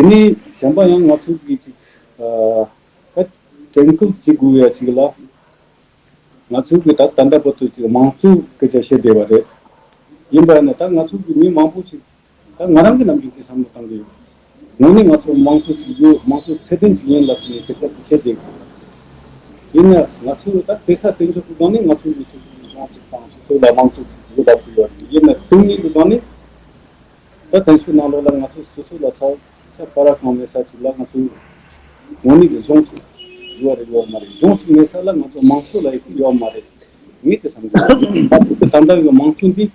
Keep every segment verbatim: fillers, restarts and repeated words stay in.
དེ་ནས་གཞན་པ་ཡང་ང་ཚོ་གིས་ཅིག་ཨ་ད་དྲན་སྐུལ་བྱེད་དགོས་ཡ་ཞིག་ལ། ང་ཚོ་གིས་ད་ད་ལྟ་བར་དུ་ཅིག་དམངས་གཙོའི་སྐད་ཆ་བཤད་བསྡད་པ་རེད། ཡིན་པ་ཡིན་ན་ད་ང་ཚོ་གི་མི་མང་པོ་ཞིག་ད་ང་རང་གི་ནམ་རྒྱུན་དེ་བསམ་བློ་བཏང་གི་ཡོད། དངོས་གནས་ང་ཚོ་དམངས་གཙོ་ཞིག་ཡོད། དམངས་གཙོ་ཚད་ལྡན་ཞིག་ཡིན་ལབ་ནས་སྐད་ཆ་དེ་བཤད་བསྡད་གི། ཡིན་ན་ང་ཚོ་ད་དེ་ས་དེ་འཇོག་གི་སྒང་ནས་ང་ཚོ་གི་སོ་སོ་གི་གཞུང་ཞིག་དང་སོ་སོ་ལ་དམངས་གཙོ་ཞིག་ཡོད་ལབ་གི་ཡོད་རེད། ཡིན་ན་དོན་དངོས་ཀྱི་སྒང་ནས་ད་བཙན་བྱོལ་ནང་ལོགས་ལ་ང་ཚོ་སོ་སོ་ལ་ས་ཆ་ཕ་ར་གང་མེད་ས་ཅིག་ལ་ང་ཚོ་དངོས་གནས་ཀྱི་གཞུང་ཞིག་ཡོད་རེད་ཡོད་མ་རེད། གཞུང་ཞིག་མེད་ས་ལ་ང་ཚོ་དམངས་གཙོ་ལབ་ཡ་ཞིག་ཡོད་མ་རེད། ངས་དེ་བསམ་གི་ཡོད། ང་ཚོ་གི་ད་ལྟ་གི་དམངས་གཙོ་འདི།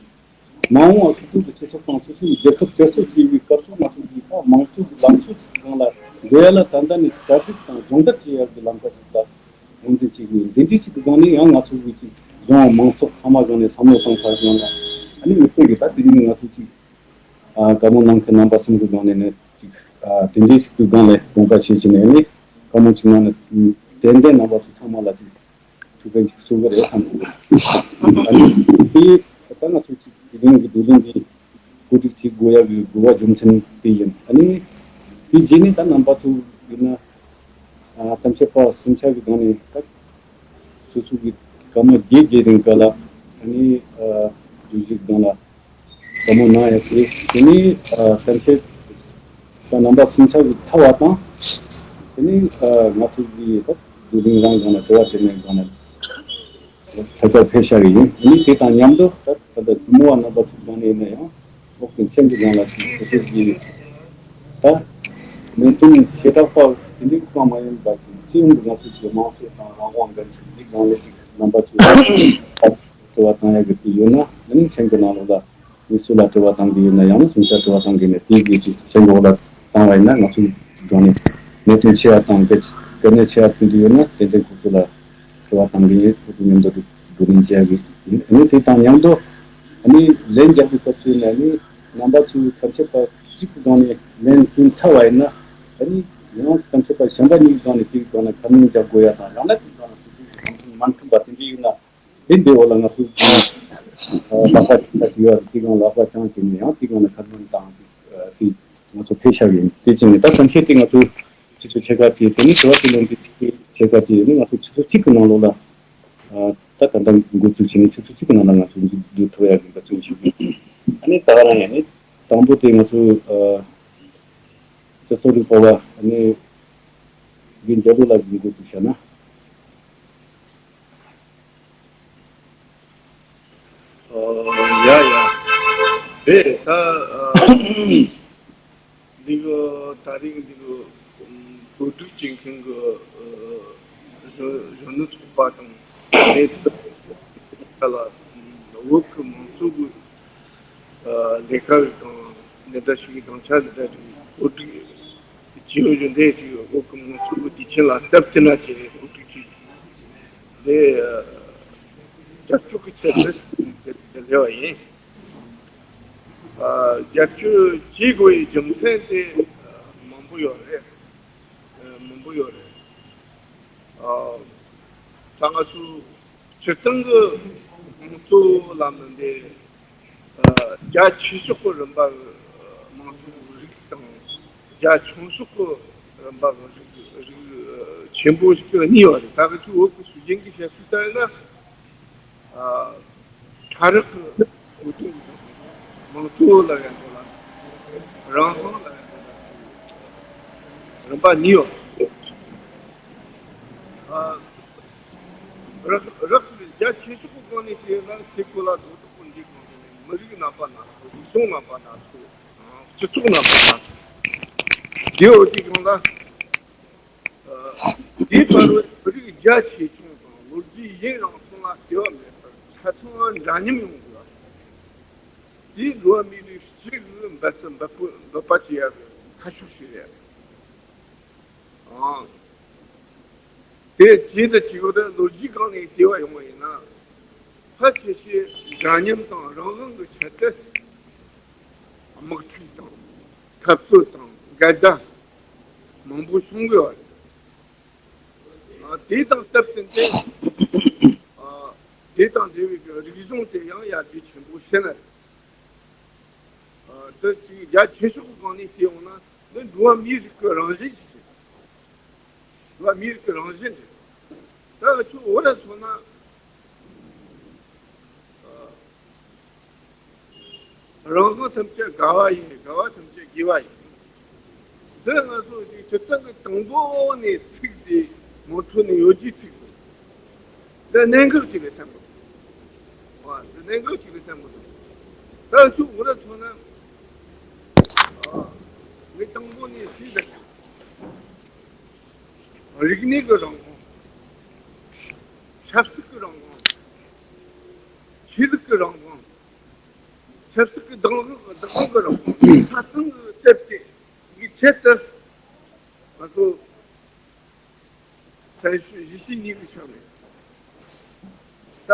མ་འོངས་པ་སོ་སོ་གི་སྤྱི་ཚོགས་དང་སོ་སོའི་རྒྱལ་ཁབ་བསྐྱར་གསོ་བྱེད་པའི་སྐབས་སུ་ང་ཚོ་གིས་ད་དམངས་གཙོ་གི་ལམ་སྲོལ་ཞིག་གི་སྒང་ལ་འགྲོ་ཡ་ལ་ད་ལྟ་ནས་གྲ་སྒྲིག་དང་སྦྱོང་བརྡར་བྱེད་ཡ་གི་ལམ་ཁ་ཞིག་ལ་ངོས་འཛིན་བྱེད་ཀྱི་ཡིན། འདི་འདྲའི་ཞིག་གི་སྒང་ནས་ཡང་ང་ཚོ་གིས་ཅིག་གཞུང་མང་ཚོགས་ཚང་མ་སྒང་ནས་བསམ་བློ་བཏང་ཚར་སྒང་ལ་ཨ་ནི་མི་སེར་གྱི་ད་དེ་རིང་ང་ཚོ་ཅིག་ཨ་བཀའ་མོལ་གནང་མཁན་རྣམ་པ་གསུམ་གྱི་སྒང་ནས་ནི་ཅིག་ཨ་དེ་འདྲའི་ཞིག་གི་སྒང་ལ་དགོངས་པ་བཞེས་བྱས་ནས་ནི་བཀའ་མོལ་ཅིག་གནང་ནས་ཏན་ཏན་རྣམ་པ་ཚོ་ཚང་མ་ལ་ཅིག་ཐུགས་ཕན་ཅིག་གསོས་ཀྱི་རེད་བསམ་གྱི་འདུག་ཨ་ནི་དེ་ད་ང་ཚོ་ཅིག་དེ་རིང་གི་བགྲོ་གླེང་འདི་གོ་སྒྲིག་བྱེད་དགོས་ཡ་གི་དགོས་པ་རྒྱུ་མཚན་དེ་ཡིན། ཨ་ནི་དེ་རྗེས་ནས་ད་རྣམ་པ་ཚོ་ཡིན་ན་ཨ་གཏམ་བཤད་པ་སུམ་ཆ་གི་སྒང་ནས་ད་སོ་སོ་གི་བཀའ་མོལ་རྒྱས་རྒྱས་རིང་ག་ལ་ཨ་ནི་ཨ་བརྗོད་གཞིའི་སྒང་ལ་བཀའ་མོལ་གནང་ཡ་དེ་དེ་ནས་ཨ་གཏམ་བཤད་ད་རྣམ་པ་སུམ་ཆ་གི་ཚར་བ་དང་། དེ་ནས་ཨ་ང་ཚོ་གི་ད་བགྲོ་གླེང་རང་སྒང་ལ་དྲི་བ་དྲིས་ལན་སྒང་ལ་ལྷག་པར་ཕེབས་བཞག་གི་ཡིན། ཨ་ནི་དེ་དང་མཉམ་དུ་ད་ད་ལྟ་གཟིགས་མོ་བ་རྣམ་པ་ཚོའི་སྒང་ནས་ཡིན་ན་ཡང་འོག་གི་མཆན་གྱི་སྒང་ལ་ཅིག་དེ་ཚོ་གི་ད་མོས་མཐུན་བྱེ་བྲག་པ་དེ་འདྲའི་གང་མ་ཡིན་པ་ཅིག་སྤྱི་ཡོངས་ཀྱི་ང་ཚོ་གི་དམངས་གཙོ་དང་རང་དབང་འགན་འཁྲི་འདི་སྒང་ལ་ཅིག་རྣམ་པ་ཚོས་དྲི་བ་བཏང་ཡ་གི་དེ་ཡོད་ན་ཨ་ནི་མཆན་གྱི་ནང་ལོགས་ལ། མི་སུ་ལ་དྲི་བ་བཏང་གི་ཡོད་ན་ཡང་ན་སུམ་ཆ་དྲི་བ་བཏང་གི་ཡོད་ན་དེའི་རྗེས་ཀྱི་མཆན་འོག་ལ་བཏང་བ་ཡིན་ན་ང་ཚོའི་སྒང་ནས་གནད་དོན་ཆེ་བ་དང་གལ་གལ་གནད་ཆེ་བ་ཐོན་གྱི་ཡོད་ན་ཏན་ཏན་ཁོ་ཚོ་ལ་དྲི་བ་བཏང་གི་ཡིན། ཁོ་ཚོ་མཉམ་དུ་བགྲོ་གླེང་བྱེད་ཡ་གི་ཡིན། ཨ་ནི་དེ་དང་མཉམ་དུ་ཨ་ནི་ལན་རྒྱག་པའི་སྐབས་སུ་ཡིན་ན་ཨ་ནི་རྣམ་པ་ཚོའི་གཏམ་བཤད་པ་གཅིག་གི་སྒང་ནས་ལན་བསྐྱོན་ཚར་བ་ཡིན་ན་ཨ་ནི་ཡང་གཏམ་བཤད་པ་གཞན་པ་གཉིས་ཀྱི་སྒང་ནས་དེའི་སྒང་ལ་ཁ་སྣོན་རྒྱག་དགོས་ཡ་དང་ཡང་ན་དེའི་སྒང་ལ་སོ་སོའི་བསམ་ཚུལ་མ་མཐུན་པ་དེ་འདྲ་ཡོད་ན། དེ་འདྲའི་འོག་ལ་ང་ཚོ་ལག་པ་ཅིག་ཡོད་རེད། དེ་སྒང་ལག་པ་བརྐྱངས་བྱས་ནས་ཡང་དེ་སྒང་ལ་ཁ་སྣོན་དང་ཅིག་དེ་ང་ཚོ་ཕེབས་བཞག་ཡིན། དེ་བྱས་ནས་ད་གཏམ་བཤད་དེ་ང་ཚོ་ཆུ་ཚོད་ཕྱེད་ཀ་ཅིག་དེ་ནས་དྲི་བ་དྲིས་ལན་དེ་ཕྱེད་ཀ་ཅིག་ཡིན་ན་ང་ཚོ་ཆུ་ཚོད་གཅིག་གི་ནང་ལོགས་ལ་ད་ད་ལྟ་འགོ་བཙུགས་བྱས་ནས་ཆུ་ཚོད་གཅིག་གི་ནང་ལ་ང་ཚོ་མཇུག་བསྡུ་ཐུབ་ཡ་གི་འབད་བརྩོན་ཞུ་གི་ཡིན། ཨ་ནི་ད་ག་རང་ཡིན། ཨ་ནི་དང་པོ་དེ་ང་ཚོ་སྤྱི་ཚོགས་རིག་པ་བ་ཨ་ནི་རྒན་རྒྱ་ལོ་ལགས་ཀྱིས་འགོ་བཙུགས་བྱས་ན། ཡ་ཡ། དེ་ད་འདི་གི་ད་རིང་འདི་གི་གོ་སྒྲིག་བྱེད་མཁན་གྱི་གཞོན་གཞོན་ནུ་ཚོགས་པ་དང་དེ་ལ་བོད་ཀྱི་མང་གཙོ་གི་ལས་ཀ་དང་འདི་འདྲ་ཞིག་གི་དང་ཆ་འདི་འདྲ་ཞིག་གོ་སྒྲིག་ཅི་ཡོད་ཞུ་འདས་ཀྱི་བོད་ཀྱི་མང་གཙོ་གི་དུས་ཆེན་ལ་སྟབས་བསྟུན་ན་བྱས་གོ་སྒྲིག་བྱས། དེ་རྒྱབ་སྐྱོར་གྱི་ཆེད་དུ་དེ་ལས་པ་ཡིན། རྒྱབ་སྐྱོར་བྱེད་དགོས་པའི་རྒྱུ་མཚན་དེ་མང་པོ་ཡོད་རེད། མང་པོ་ཡོད་རེད། ད་ང་ཚོ་སྤྱིར་བཏང་གི་དམངས་གཙོ་ལ་མི་འདི། རྒྱ་ཆེ་ཤོས་ཀྱི་རིམ་པ་གི་དམངས་གཙོ་གི་རིགས་དང་། རྒྱ་ཆུང་ཤོས་ཀྱི་རིམ་པ་གི་རིགས་རིགས་ཆེན་པོ་ཞིག་གཉིས་ཡོད་རེད། ད་གི་ཚོ་བོད་ཀྱི་སྲོལ་རྒྱུན་གྱི་བཤད་སྲོལ་ལྟར་ན། ཕྲ་རགས་ཀྱི་གོ་དོན་གྱི་དམངས་གཙོ་ལ་ཡང་འདོད་ལ། རང་དབང་ལ་ཡང་འདོད་ལ། རིམ་པ་གཉིས་ཡོད་རེད། རགས་རགས་རྒྱ་ཆེ་ཤོས་ཀྱི་སྒང་ནས་བཤད་ན་སའི་གོ་ལ་རྡོ་གྲོགས་པོ་འདི་སྒང་ནས་མི་རིགས་རྣམ་པ་སྣ་ཚོགས། རིག་གཞུང་རྣམ་པ་སྣ་ཚོགས། སྤྱི་ཚོགས་རྣམ་པ་སྣ་ཚོགས། དེའི་འོག་གི་སྒང་ལ་དེའི་བར་བའི་མི་རིགས་རྒྱ་ཆེ་ཆུང་དང་ལོ་རྒྱུས་ཡུན་རིང་སོང་ལ་ལྟེ་བ་མེད་པར་ཆ་ཚང་འདྲ་མཉམ་ཡོང་དགོས། དེའི་འགྲོ་བ་མིའི་རིགས་སྤྱི་གི་འབད་བརྩོན་འབད་པོ་འབད་པ་བྱེད་ཡ་གི་ཁ་ཕྱོགས་ཤིག་རེད། ཨང་། དེ་ཇི་ལྟར་བྱེད་དགོས་དེ་ལོ་རྒྱུས་སྒང་ནས་བལྟས་པ་ཡོང་བ་ཡིན་ན། ཕལ་ཆེ་ཤོས་འདྲ་མཉམ་དང་རང་དབང་གི་ཆེད་དུ་དམག་འཁྲུག་དང་འཐབ་རྩོད་དང་འགལ་ཟླ་མང་པོ་བྱུང་དགོས་པ་རེད། ཨ། དེ་དང་སྟབས་བསྟུན་ཏེ། ཨ། དེ་དང་འབྲེལ་བའི་རིག་གཞུང་དེ་ཡང་ཡར་རྒྱས་ཆེན་པོ་ཕྱིན་ནི་རེད། ཨ། འདི་ཅིག་རྒྱ་ཆེ་ཤོས་ཀྱི་སྒང་ནས་བལྟས་ཡོང་ན། འདི་འགྲོ་བ་མིའི་རིགས་ཀྱི་རང་བཞིན་ཞིག་རེད། འགྲོ་བ་མིའི་རིགས་ཀྱི་རང་བཞིན་རེད། ད་ང་ཚོ་བོད་ལ་མཚོན་ན། རང་དབང་ཐམས་ཅད་དགའ་བ་ཡིན། དགའ་བ་ཐམས་ཅད་དགེ་བ་ཡིན། འདི་ང་ཚོ་ཅིག་སྤྱིར་བཏང་གི་དང་པོ་ནས་ཚིག་འདི་ངོ་འཕྲོད་ནས་ཡོད་རྒྱུའི་ཚིག་འདི་གནད་འགག་ཅིག་རེད་བསམ་གི་འདུག་འདི་གནད་འགག་ཅིག་རེད་བསམ་གི་འདུག་ད་ཁྱོད་ངོ་ར་མཚོན་ན། ངས་དང་པོ་ནས་ཞུས་པ་ཞིག་རིག་གནས་ཀྱི་རང་དབང་། ཆབ་སྲིད་ཀྱི་རང་དབང་། ཆོས་ལུགས་ཀྱི་རང་དབང་། ཆབ་སྲིད་ཀྱི་བདག་དབང་བདག་དབང་གི་རང་དབང་། ཆ་ཚང་གི་དེབ་ཅིག་གི་ཆེད་དུ་ང་ཚོ་བཙན་བྱོལ་གཞིས་བྱེས་གཉིས་ཀྱི་ཕྱོགས་ནས། ད་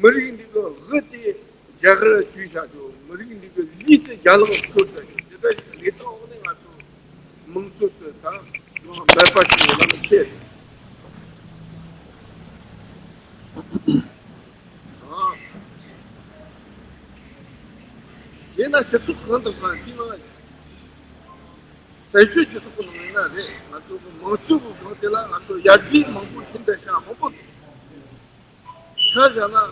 མི་རིགས་འདི་གི་དབུ་དེ་རྒྱ་གར་བཅོས་བཞག་རྒྱུ། མི་རིགས་འདི་གི་ལུས་དེ་རྒྱ་ལག་བསྐོར་བཞག་རྒྱུ། འདི་འདྲ་ཞིག་ལས་སྟངས་འོག་ནས་ང་ཚོ་དམངས་གཙོ་དེ་ད་ཡང་འབད་པ་ཞིག་ལ་མི་ཆེ། ཨ། ཡིན་ན་སྤྱི་ཚོགས་གང་དང་གང་དེའི་ནང་། བཙན་བྱོལ་སྤྱི་ཚོགས་ཀྱི་ནང་ཡིན་ན་རེད། ང་ཚོ་གི་མང་གཙོ་གི་སྒང་དེ་ལ་ང་ཚོ་ཡར་རྒྱས་མང་པོ་ཕྱིན་པའི་ཤ་མང་པོ་འདུག་ཆ་བཞག་ན། ཨ།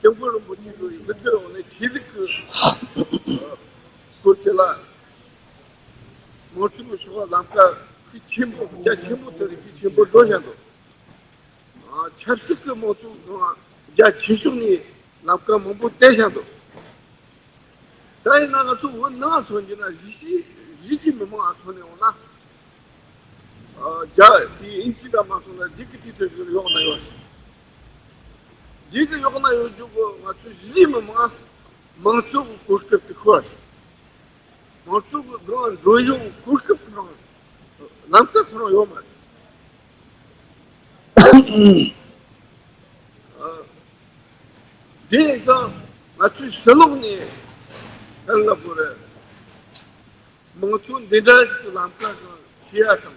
སྐྱབས་མགོན་རིན་པོ་ཆེ་གི་མི་ཐོས་འོག་ནས་ཆོས་ལུགས་ཀྱི་སྐོར་དེ་ལ་མང་གཙོ་གི་ཕྱོགས་ལམ་ཁ་ཤུགས་ཆེན་པོ་རྒྱ་ཆེན་པོ་དེ་རིགས་ཤུགས་ཆེན་པོ་འགྲོ་བཞིན་འདུག་ཆབ་སྲིད་ཀྱི་དམངས་གཙོ་སྒང་རྒྱ་ཆེ་ཤོས་ནས་ལམ་ཁ་མང་པོ་བསྟན་བཞིན་འདུག་ད་ཡིན་ན་ང་ཚོ་བོད་ནང་མཚོན་གྱི་ན་གཞིས་བྱེས་གཞིས་བྱེས་མི་མང་ང་མཚོན་ནས་འོང་ན། རྒྱ་དེ་དབྱིན་ཇི་འདྲ་མ་སོང་ན་འདི་གི་དུས་ཚོད་ཀྱི་གཡོག་ན་ཡོད། འདི་གི་གཡོག་ན་ཡོད་རྒྱུ་གོ་ང་ཚོ་གཞིས་བྱེས་མི་མང་མང་གཙོ་གི་གོ་སྐབས་དེ་ཁོ། མང་གཙོ་གི་སྒང་འགྲོ་ཡོང་གོ་སྐབས་ཁོ་རང་ལམ་ཁ་ཁོ་རང་ཡོད་མ་རེད། དེ་ཡིན་ཙང་ང་ཚོའི་ཕྱི་ལོགས་ནས་ག་རེ་ལབ་དགོས་རེད། མང་གཙོ་འདི་འདྲ་ཞིག་གི་ལམ་ཁ་སྒང་ཁྲིད་ཡ་དང་།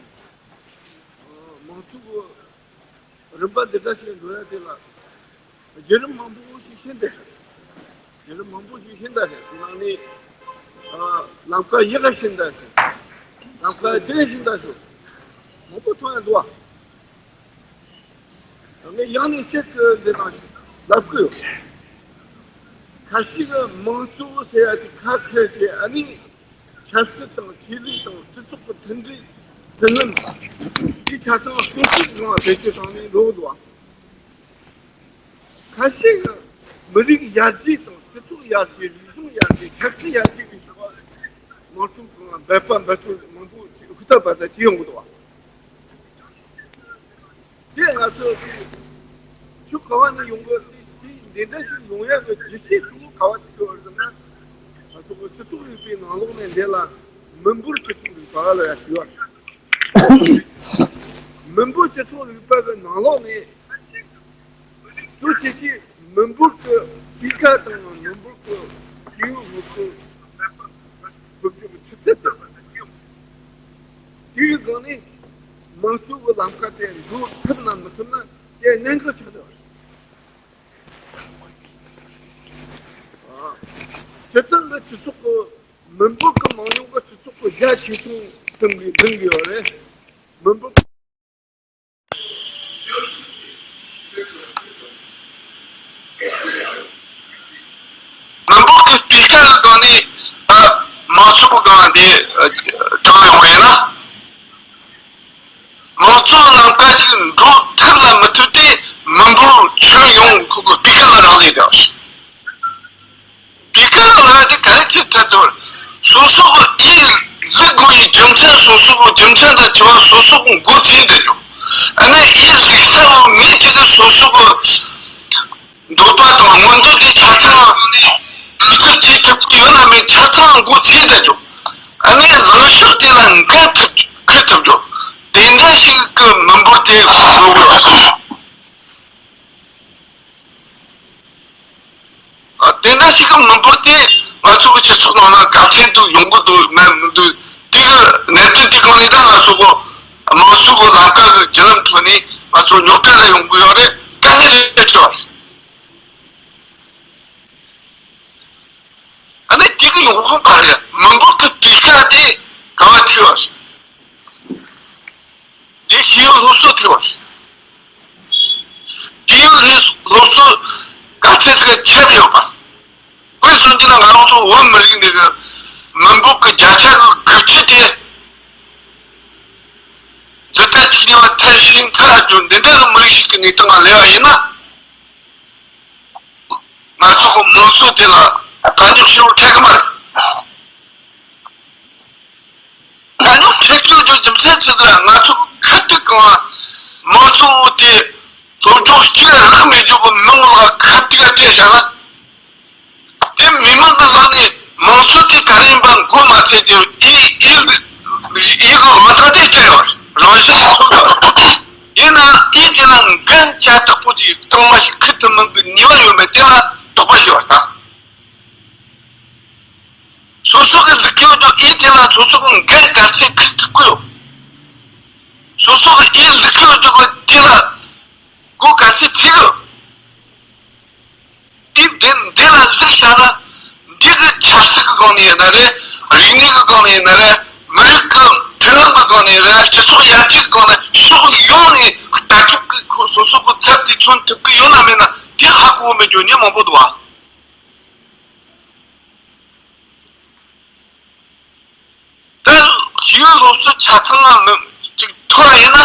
མང་གཙོ་གི་རིམ་པ་འདི་འདྲ་ཞིག་འགྲོ་ཡ་དེ་ལ་བརྒྱུད་རིམ་མང་པོ་ཞིག་ཤེས་བསྡད་ཤག་བརྒྱུད་རིམ་མང་པོ་ཞིག་ཤེས་བསྡད་ཤག་དེ་ནང་ནས་ཨ་ལམ་ཁ་ཡག་ག་ཤེས་བསྡད་ཤག་ལམ་ཁ་བདེ་ཤེས་བསྡད་ཤག་མང་པོ་མཐོང་ཡ་འདུག་བ། ངས་ཡང་ནས་གཅིག་གི་འདི་ནང་ཞིག་ལབ་ཀྱི་ཡོད། ཁ་ཤས་ཀྱིས་མང་གཙོ་ཟེར་ཡ་དེ་ཁ་ཁེར་གྱི་ཨ་ནི་ཆབ་སྲིད་དང་ཆོས་ལུགས་དང་སྤྱི་ཚོགས་ཀྱི་མཐུན་སྒྲིལ་མཐུན་ལམ་དེ་ཆ་ཚང་སྟོང་ཟད་ངང་བེད་སྤྱོད་བཏང་ནས་འགྲོ་གི་འདུག་བ། ཁ་ཤས་ཀྱིས་མི་རིགས་ཡར་རྒྱས་དང་སྤྱི་ཚོགས་ཡར་རྒྱས། རིག་གཞུང་ཡར་རྒྱས། ཆབ་སྲིད་ཡར་རྒྱས་ཀྱི་ཆེད་དུ་མང་གཙོ་གི་འབད་པ་འབད་རྩོལ་མང་པོ་ཅིག་ཧུར་ཐག་འབད་ཐག་བྱེད་ཡོང་གི་འདུག་བ། དེ་ང་ཚོ་དེ་ཆུ་ག་བ་ནས་ཡོང་གི་དེ་དེ་འདི་འདྲ་ཞིག་ཡོང་ཡག་གི་རྒྱུ་རྐྱེན་གཙོ་བོ་ག་བ་ཞིག་ཡོད་ཟེར་ན། ང་ཚོ་གི་སྤྱི་ཚོགས་རིག་པའི་ནང་ལོགས་ནས་འདི་ལ་མི་འབོར་སྤྱི་ཚོགས་རིག་པ་ལ་ཡ་ཞུ་བ། མི་འབོར་སྤྱི་ཚོགས་རིག་པ་གི་ནང་ལོགས་ནས། གཙོ་ཆེ་ཆེ་མི་འབོར་གྱི་སྤུས་ཀ་དང་མི་འབོར་གྱི་སྐྱེ་བོའི་དངོས་པོ་འབུལ་རྒྱུ་གི་ཆུ་ཚད་དང་། དེའི་སྒང་ནས་མང་གཙོ་གི་ལམ་ཁ་དེ་འགྲོ་ཐུབ་ན་མི་ཐུབ་ན་དེ་གནད་འགག་ཆགས་བསྡད་པ་རེད། སྤྱིར་བཏང་གི་སྤྱི་ཚོགས་ཀྱི་མི་འབོར་གྱི་མང་ཉུང་གི་སྤྱི་ཚོགས་ཀྱི་རྒྱ་ཆེ་ཆུང་ཙམ་གྱིས་འཛིན་དགོས་པ་རེད། མི་འབོར། མི་འབོར་གྱི་སྤུས་ཀ་གི་སྒང་ནས་ད་མང་གཙོ་གི་སྒང་དེ་ཆགས་ཡོང་བ་ཡིན་ན། མང་གཙོ་གི་ལམ་ཁ་ཞིག་འགྲོ་ཐུབ་ལ་མི་ཐུབ་དེ་མི་འབོར་ཁྱོན་ཡོངས་ཁོ་གི་སྤུས་ཀ་ལ་རག་ལས་ཀྱང་། སྤུས་ཀ་ལ་དེ་ག་རེ་བྱེད་ཐུབ་ཐུབ། སོ་སོ་གི་ཨེ་ལས་དགོས་པའི་རྒྱུ་མཚན། སོ་སོ་གི་རྒྱུ་མཚན་དང་བཅས་པ་སོ་སོ་གི་མགོ་ཚོས་བསྡད་རྒྱུ། ཨ་ནི་ཨེ་ལས་ས་བོ་མི་དེ་གི་སོ་སོ་གི་འདོད་པ་དང་མངོན་འདོད་ཀྱི་ཆ་ཚང་ལག་ལེན་བྱེད་ཐུབ་ཀྱི་ཡོད་ན་མེད་ཆ་ཚང་མགོ་ཚོས་བསྡད་རྒྱུ། ཨ་ནི་ལངས་ཕྱོགས་དེ་ལ་འགན་ཐུབ་འཁུར་ཐུབ་རྒྱུ། དེ་འདྲ་ཞིག་གི་མི་འབོར་དེ་དགོས་དགོས་པ་སོང་། ཨ། དེ་འདྲ་ཞིག་གི་མི་འབོར་དེ་ང་ཚོ་གི་སྤྱི་ཚོགས་ནང་ན་ག་ཚད་དུ་ཡོང་གི་འདུག་མེད་མི་འདུག་དེ་གི་གནད་དོན་དེ་གང་ལས་ད་ང་ཚོ་གི་དམངས་གཙོ་གི་ལམ་ཁ་གི་བརྒྱུད་རིམ་ཁྲོད་ནས་ང་ཚོ་རྙོག་དྲ་ལ་ཡོང་གི་ཡོད་རེད། དཀའ་ངལ་རེད་ཅེས་པ་རེད། ཨ་ནི་དེ་གི་ཡོང་ཁུངས་ག་རེ་རེད། མི་འབོར་གི་སྤུས་ཀ་དེ་ བ་རེད། འདི་ཤེས་ཡོན་སློབ་གསོ་ཐུབ་པ་རེད། ཤེས་ཡོན་སློབ་གསོ་ག་ཚད་ཟིག་ཁྱབ་ཡོད་པ། དཔེ་མཚོན་གྱི་ན་ང་རང་ཚོ་བོད་མི་རིགས་འདི་གི་མི་འབོར་གྱི་བརྒྱ་ཆ་གི་དགུ་བཅུ་དེ་འཛིན་གྲྭ་ཆིག་ནས་མཐར་ཕྱིན་མཐར་རྒྱུ་འདི་འདྲ་གི་མི་རིགས་ཤིག་གི་གནས་སྟངས་ལ་སླེབས་པ་ཡིན་ན། ང་ཚོ་གི་དམངས་གཙོ་དེ་ལ་དཀའ་རྙོག་ཞེ་པོ་འཕྲད་གི་མ་རེད། དཀའ་རྙོག་འཕྲད་རྒྱུ་རྒྱུ་རྒྱུ་མཚན་ཅི་འདྲ། ང་ཚོ་གི་ཁ་ཐུག་གང་ལ་དམངས་གཙོ་དེ་སློབ་སྦྱོང་སྤྲད་རག་མེད་རྒྱུ་གི་མི་ངོ་ལ་ཁ་ཐུག་ག་སྤྲད་བཞག་ན། དེ་མི་མང་གི་ལག་ནས་དམངས་གཙོ་དེ་ག་རེ་ཡིན་པ་མགོ་མ་ཚོས་ཀྱི་ཨི་ཨི་ཨི་གི་འོས་ཐག་དེ་སྤྲད་ཡོད་རེད། རང་བཞིན་དེ་ཐོབ་ཡོད་རེད། ཡིན་ནའང་ཨི་དེ་ལ་འགན་བྱ་དག་པོ་ཅིག་གཙང་མ་ཞིག་འཁུར་ཐུབ་མིན་གྱི་ནུས་པ་ཡོད་མེད་དེ་ལ་དོགས་པ་ཞིག་ཡོད་རེད་ད། སོ་སོ་གི་ལུགས་ཀྱི་འོས་བསྡུ་ཨི་དེ་ལ་སོ་སོ་གི་འགན་ག་ཚད་འཁུར་ཐུབ་ཀྱི་ཡོད། སོ་སོ་གི་ཨི་ལུགས་ཀྱི་འོས་བསྡུ་གི་དེ་ལ་སྒོ་ག་ཚད་ཚུགས་ཀྱི་ཡོད། དེ་འདི་འདི་ལ་གཟིགས་བྱས་ན། འདི་གི་ཆབ་སྲིད་ཀྱི་སྒང་ནས་ཡིན་ན་རེད། རིག་གནས་ཀྱི་སྒང་ནས་ཡིན་ན་རེད། མི་རིགས་ཀྱི་མཐུན་ལམ་གྱི་སྒང་ནས་རེད། སྤྱི་ཚོགས་ཡར་རྒྱས་ཀྱི་སྒང་ནས་ཕྱོགས་ཡོངས་ནས་ལྟ་གྲུབ་ཀྱི་ཁོ་སོ་སོ་གི་ཚབ་དེ་མཚོན་ཐུབ་ཀྱི་ཡོད་ན་མེད་ན་དེ་ཧ་གོ་མེད་རྒྱུ་མྱི་མང་པོ་འདུག་བ། ད་ཤེས་ཡོན་སློབ་གསོ་ཆ་ཚང་ལ་མི་གཅིག་ཐོར་ཡིན་ན།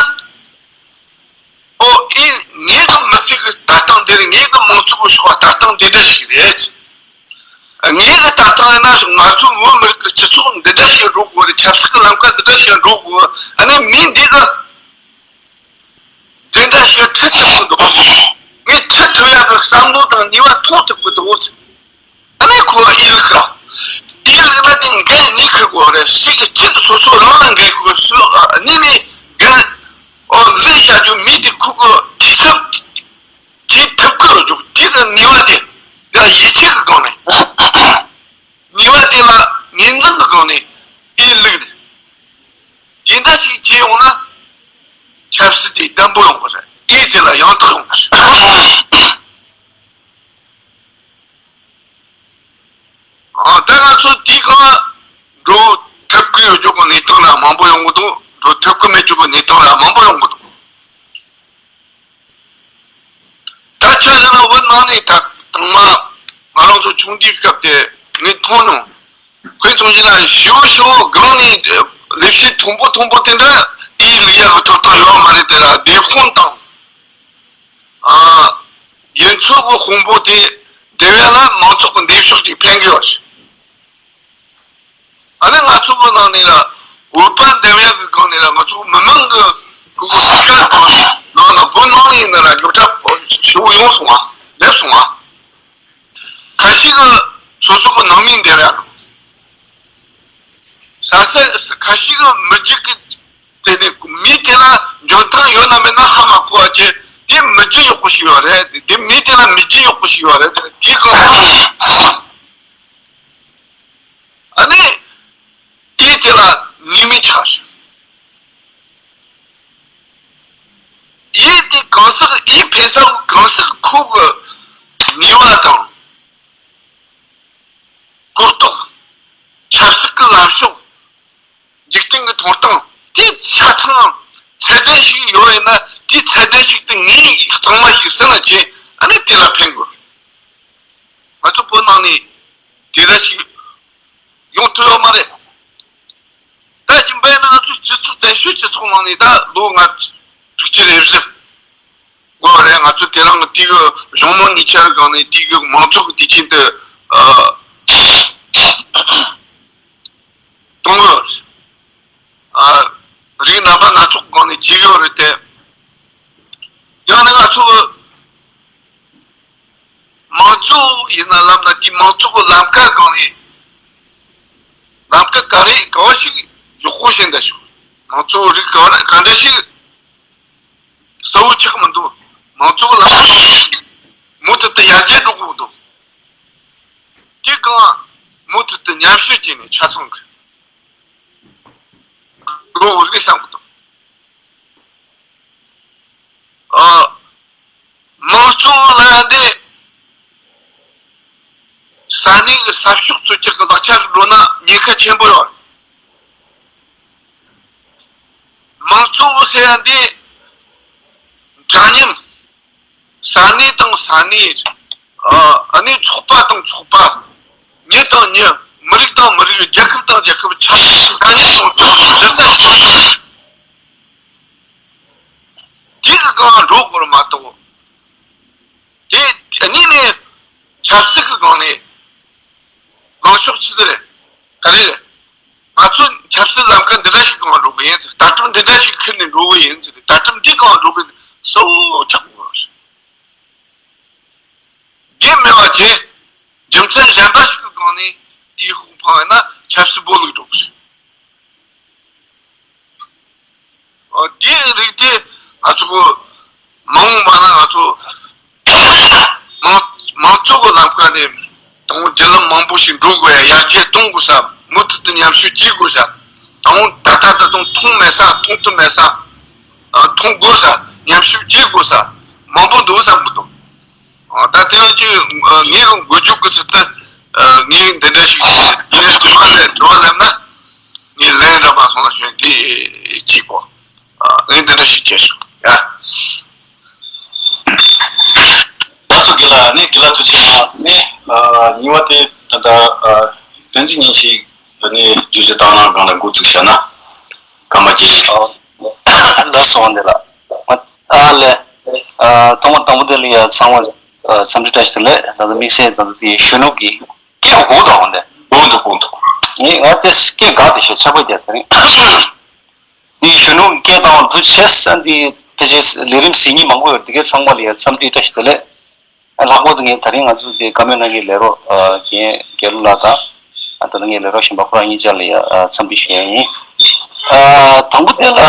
ཨོ་ཨི་ངེད་ཀྱི་མི་ཚེ་གི་ལྟ་སྟངས་འདི་རེད། ངེད་ཀྱི་མང་ཚོགས་ཀྱི་ཕྱོགས་ལྟ་སྟངས་འདི་འདྲ་ཞིག་རེད། ངེད་ཀྱི་ལྟ་སྟངས་ཡིན་ན་ང་ཚོའི་བོད་མི་རིགས་ཀྱི་སྤྱི་ཚོགས་འདི་འདྲ་ཞིག་འགྲོ་དགོས་རེད། ཆབ་སྲིད་ཀྱི་ལམ་ཁ་འདི་འདྲ་ཞིག་འགྲོ་དགོས། ཨ་ནི་མི་འདི་གི་འདི་འདྲ་ཞིག་ཁྲིད་ཐུབ་ཀྱི་འདུག་ངས་ཁྲིད་ཐུབ་ཡག་གི་བསམ་བློ་དང་ནུས་པ་ཐོངས་ཐུབ་ཀྱི་འདུག་ཨ་ནི་ཁོ་ཨི་ལུགས་ར། ཨི་ལུགས་ན་དེ་འགན་གཉིས་འཁུར་དགོས་རེད། གཅིག་གཅིག་སོ་སོ་རང་ལ་འགན་དགོས་སུ་གཉིས་ནས་འགན་ཨོ་ལེན་བྱ་རྒྱུ་མི་དེ་ཁོ་གི་དུས་ཚོད་དེ་ཐུབ་ཀྱི་ཡོད་རྒྱུ་དེ་གི་ནུས་པ་དེ་འདི་ལ་ཡིད་ཆེས་ཀྱི་སྒང་ནས། ནུས་པ་དེ་ལ་ངོས་འཛིན་གྱི་སྒང་ནས་ཨི་ལུགས་དེ་དེ་འདྲ་ཞིག་བྱས་ཡོང་ན་ཆབ་སྲིད་དེ་བརྟན་པོ་ཡོང་གི་རེད། ཨི་དེ་ལ་ཡང་དག་ཡོང་གི་རེད། ཨ་ད་ང་ཚོ་དེའི་སྒང་འགྲོ་ཐུབ་ཀྱི་ཡོད་རྒྱུ་གི་གནས་སྟངས་ལ་མང་པོ་ཡོང་གི་འདུག་འགྲོ་ཐུབ་ཀྱི་མེད་རྒྱུ་གི་གནས་སྟངས་ལ་མང་པོ་ཡོང་གི་འདུག་ད་ཆ་བཞག་ན་བོད་ནང་ནས་ད་དང་མ་ང་རང་ཚོ་ཆུང་དུས་སྐབས་དེ་ངས་མཐོང་མྱོང་། དཔེ་མཚོན་བྱས་ན་ཞེ་པོ་ཞེ་པོ་སྒང་ནས་ལས་བྱེད་མཐོན་པོ་མཐོན་པོ་དེ་འདྲ་ཨི་ལུགས་ཡག་གི་ཐོབ་ཐང་ཡོད་མ་རེད། དེ་ལ་སྡེ་དཔོན་དང་ཨ་ཡུལ་ཚོ་གི་དཔོན་པོ་དེ་སྡེ་བ་ལ་མང་ཚོགས་ཀྱི་འདེམས་ཤོག་ཅིག་འཕེན་གི་ཡོད་རེད། ཨ་ནི་ང་ཚོ་གི་ནང་ནས་ལ་བོད་པ་འདེམས་ཡག་གི་སྒང་ནས་ལ་ང་ཚོ་མི་མང་གི་གུ་གུ་ཤ་གི་ནང་ན་བོད་ནང་ནས་ཡིན་ན་ལ་རྒྱུགས་དྲག་ཞེ་པོ་ཡོང་སོང་བ་སླེབས་སོང་བ། ཁ་ཤས་ཀྱི་སོ་སོ་གི་ནང་མི་འདེམས་ཡག་རེད། ས་ས་ཁ་ཤས་ཀྱི་མི་རྒྱུད་ཀྱི་དེ་ནས་མི་དེ་ལ་འཇོན་ཐང་ཡོད་ན་མེད་ན་ཧ་མ་གོ་བ་བྱས། དེ་མི་རྒྱུད་ཡག་པོ་ཞིག་ཡོད་རེད། དེ་མི་དེ་ལ་མི་རྒྱུད་ཡག་པོ་ཞིག་ཡོད་རེད། དེ་གི་ཨ་ནི་དེ་དེ་ལ་ནུས་མེད་ཆགས་ཤིང་། ཡིད་དེ་གང་ཟག་ཡིད་ཕན་ས་གང་ཟག་ཁོ་གི་ནུས་པ་དང་གོ་རྟོགས། ཆབ་སྲིད་ཀྱི་ལམ་ཕྱོགས། འཇིག་རྟེན་གྱི་མཐོང་སྟངས་དེ་ཆ་ཚང་ཚད་ལྡན་ཞིག་ཡོད་ཡིན་ན། དེ་ཚད་ལྡན་ཞིག་དེ་ངས་གཙང་མ་ཞིག་ཟིན་ན་བྱས། ཨ་ནི་དེ་ལ་ཕན་དགོས། ང་ཚོ་བོད་ནང་ནས་དེ་འདྲ་ཞིག་ཡོང་ཐུབ་ཡོད་མ་རེད། ད་ཡིན་པས་ན་ང་ཚོ་སྤྱི་ཚོགས་བཙན་བྱོལ་སྤྱི་ཚོགས་ནང་ནས་ད་ལོ་ལྔ་དྲུག་ཅུ་རེ་བཞི་འགོར་རེད། ང་ཚོ་དེ་རིང་གི་དེ་གི་གཞུང་མང་གཉིས་ཆར་སྒང་ནས་དེ་གི་མང་ཚོགས་ཀྱི་དུས་ཆེན་དུ་ཨ་གཏོང་གི་ཡོད་རེད། ཨ་རིགས་སྣ་པ་སྣ་ཚོགས་སྒང་ནས་བྱེད་ཀྱི་ཡོད་རེད་དེ། ཡང་ན་ང་ཚོ་གི་མང་གཙོ་ཡིན་ན་ལབ་ན། དེ་མང་གཙོ་གི་ལམ་ཁ་སྒང་ནས་ལམ་ཁ་ག་རེ་ག་བ་ཞིག་ཡག་པོ་ཞིག་འདུག་ཞུ། མང་གཙོ་རིགས་ག་བ་ག་འདྲ་ཞིག་གསལ་བོ་ཆགས་མི་འདུག་མང་གཙོ་གི་ལམ་ཁ་མུ་མཐུད་དུ་ཡར་རྒྱས་འགྲོ་དགོས་འདུག་དེ་གང་མུ་མཐུད་དུ་ཉམས་ཞིབ་བྱས་ནས་ཆ་ཚང་གི་འགྲོ་དགོས་ལས་བསམ་གི་འདུག་ཨ། མང་གཙོ་ལ་ཡང་དེ་ས་གནས་ཀྱི་ས་ཕྱོགས་གཙོ་ཆགས་ཀྱི་ལག་ཆ་གི་འགྲོ་ན་ཉེན་ཁ་ཆེན་པོ་ཡོད། ཡང་འདི་འདྲ་མཉམ། ས་གནས་དང་ས་གནས། ཨ་ནི་ཚོགས་པ་དང་ཚོགས་པ། མི་དང་མི། མི་རིགས་དང་མི་རིགས། རྒྱལ་ཁབ་དང་རྒྱལ་ཁབ། ཆབ་སྲིད་འདྲ་མཉམ་ཡོང་ཆོག་ཟེར་ས། དེ་གི་སྒང་འགྲོ་དགོས་མ་གཏོགས། དེ་གཉིས་ནས་ཆབ་སྲིད་ཀྱི་སྒང་ནས་ལངས་ཕྱོགས་ཅི་ཟེར་རེད། ག་རེ་རེད། ང་ཚོ་ཆབ་སྲིད་ལམ་ཁ་འདི་འདྲ་ཞིག་གི་སྒང་འགྲོ་གི་ཡིན་ཟེར། ལྟ་གྲུབ་འདི་འདྲ་ཞིག་ཁྱེར་ནས་འགྲོ་གི་ཡིན་ཟེར། ལྟ་གྲུབ་འདི་སྒང་འགྲོ་གི་གཙོ་བོ་ཆགས་དགོས་རེད། དེ་མེད་པ་དེ་རྒྱུ་མཚན་གཞན་པ་ཞིག་གི་སྒང་ནས་དེའི་ཤུགས་འཕངས་ཡོད་ན་ཆབ་སྲིད་སྦོ་ལུག་འགྲོ་གི་རེད། འདིའི་རིགས་དེ་ང་ཚོ་མ་འོངས་པ་ན་ང་ཚོ་མང་མང་གཙོ་གི་ལམ་ཁ་ནས་དང་པོ་བརྒྱུད་ལམ་མང་པོ་ཞིག་འགྲོ་དགོས་ཡ། ཡར་རྒྱས་གཏོང་དགོས་ས། མུ་མཐུད་དུ་མཉམ་ཞུགས་བྱེད་དགོས་ས། དང་པོ་ད་ལྟ་ད་དུང་མཐོང་མེད་ས། མཐོང་ཐུབ་མེད་ས། མཐོང་དགོས་ས། མཉམ་ཞུགས་བྱེད་དགོས་ས་མང་པོ་འདུག་བསམ་གི་འདུག་ད་དེ་ཡང་ཅིག་ངའི་འགོ་འཛུགས་ཀྱི་ཚུལ་དུ་ངས་འདི་འདྲ་ཞིག་བྱས། དེ་ནས་དྲི་བ་ལས་དྲི་བ་ལབ་ན་ངས་ལན་རག་པ་སོང་ལ་ཞོན་དེ་གཅིག་གོ། ངས་འདི་འདྲ་ཞིག་བྱས་སོང་ཡ། ད་སོ་དགེ་ལགས་ནི་དགེ་ལགས་ཐུགས་རྗེ་ཆེ་ནི་གཉིས་པ་དེ་ད་ལྟ་བསྟན་འཛིན་ཉིན་ཞིག་ནི་བརྗོད་གཞི་བཏང་ན་གང་ལ་འགོ་ཚུགས་བྱས་ན་སྐར་མ་བརྒྱད་ཅིག་ལགས་སོ་འདི་ལ། ཨ་ལས། ཐོག་མ་དང་པོ་དེ་ལ་ཡ་ཚང་མ་འཚམས་འདྲི་བཀྲ་ཤིས་བདེ་ལེགས། ད་ལྟ་དམིགས་བསལ་ད་ལྟ་དེ་གཞོན་ནུ་གི་སྐད་གོ་དང་འདི་གོ་འདུག་གོ་འདུག་ངས་ང་དེ་སྐད་དགའ་དེ་ཤོད་ཆག་པ་རྒྱག་དེ་རིང་། འདི་གཞོན་ནུ་གི་སྐད་དང་འདུ་བྱས་ས་འདི་ཕལ་ཆེར་ལས་རིམ་ཟིན་གཉིས་མང་པོ་ཡོད། དེ་གའི་ཚང་མ་ལ་ཡ་འཚམས་འདྲི་བཀྲ་ཤིས་བདེ་ལེགས། ལྷག་པར་དུ་ངས་ད་རིང་ང་ཚོ་དེ་བཀའ་མོལ་གནང་མཁན་ལས་རོགས་རྒན་རྒྱལ་ལོ་ལགས་དང་ད་ལྟ་ངའི་ལས་རོགས་གཞན་པ་ཁོ་རང་གཉིས་ཆ་ལ་ཡ་འཚམས་འདྲི་ཞུ་ཡ་ཡིན། དང་པོ་དེ་ལ་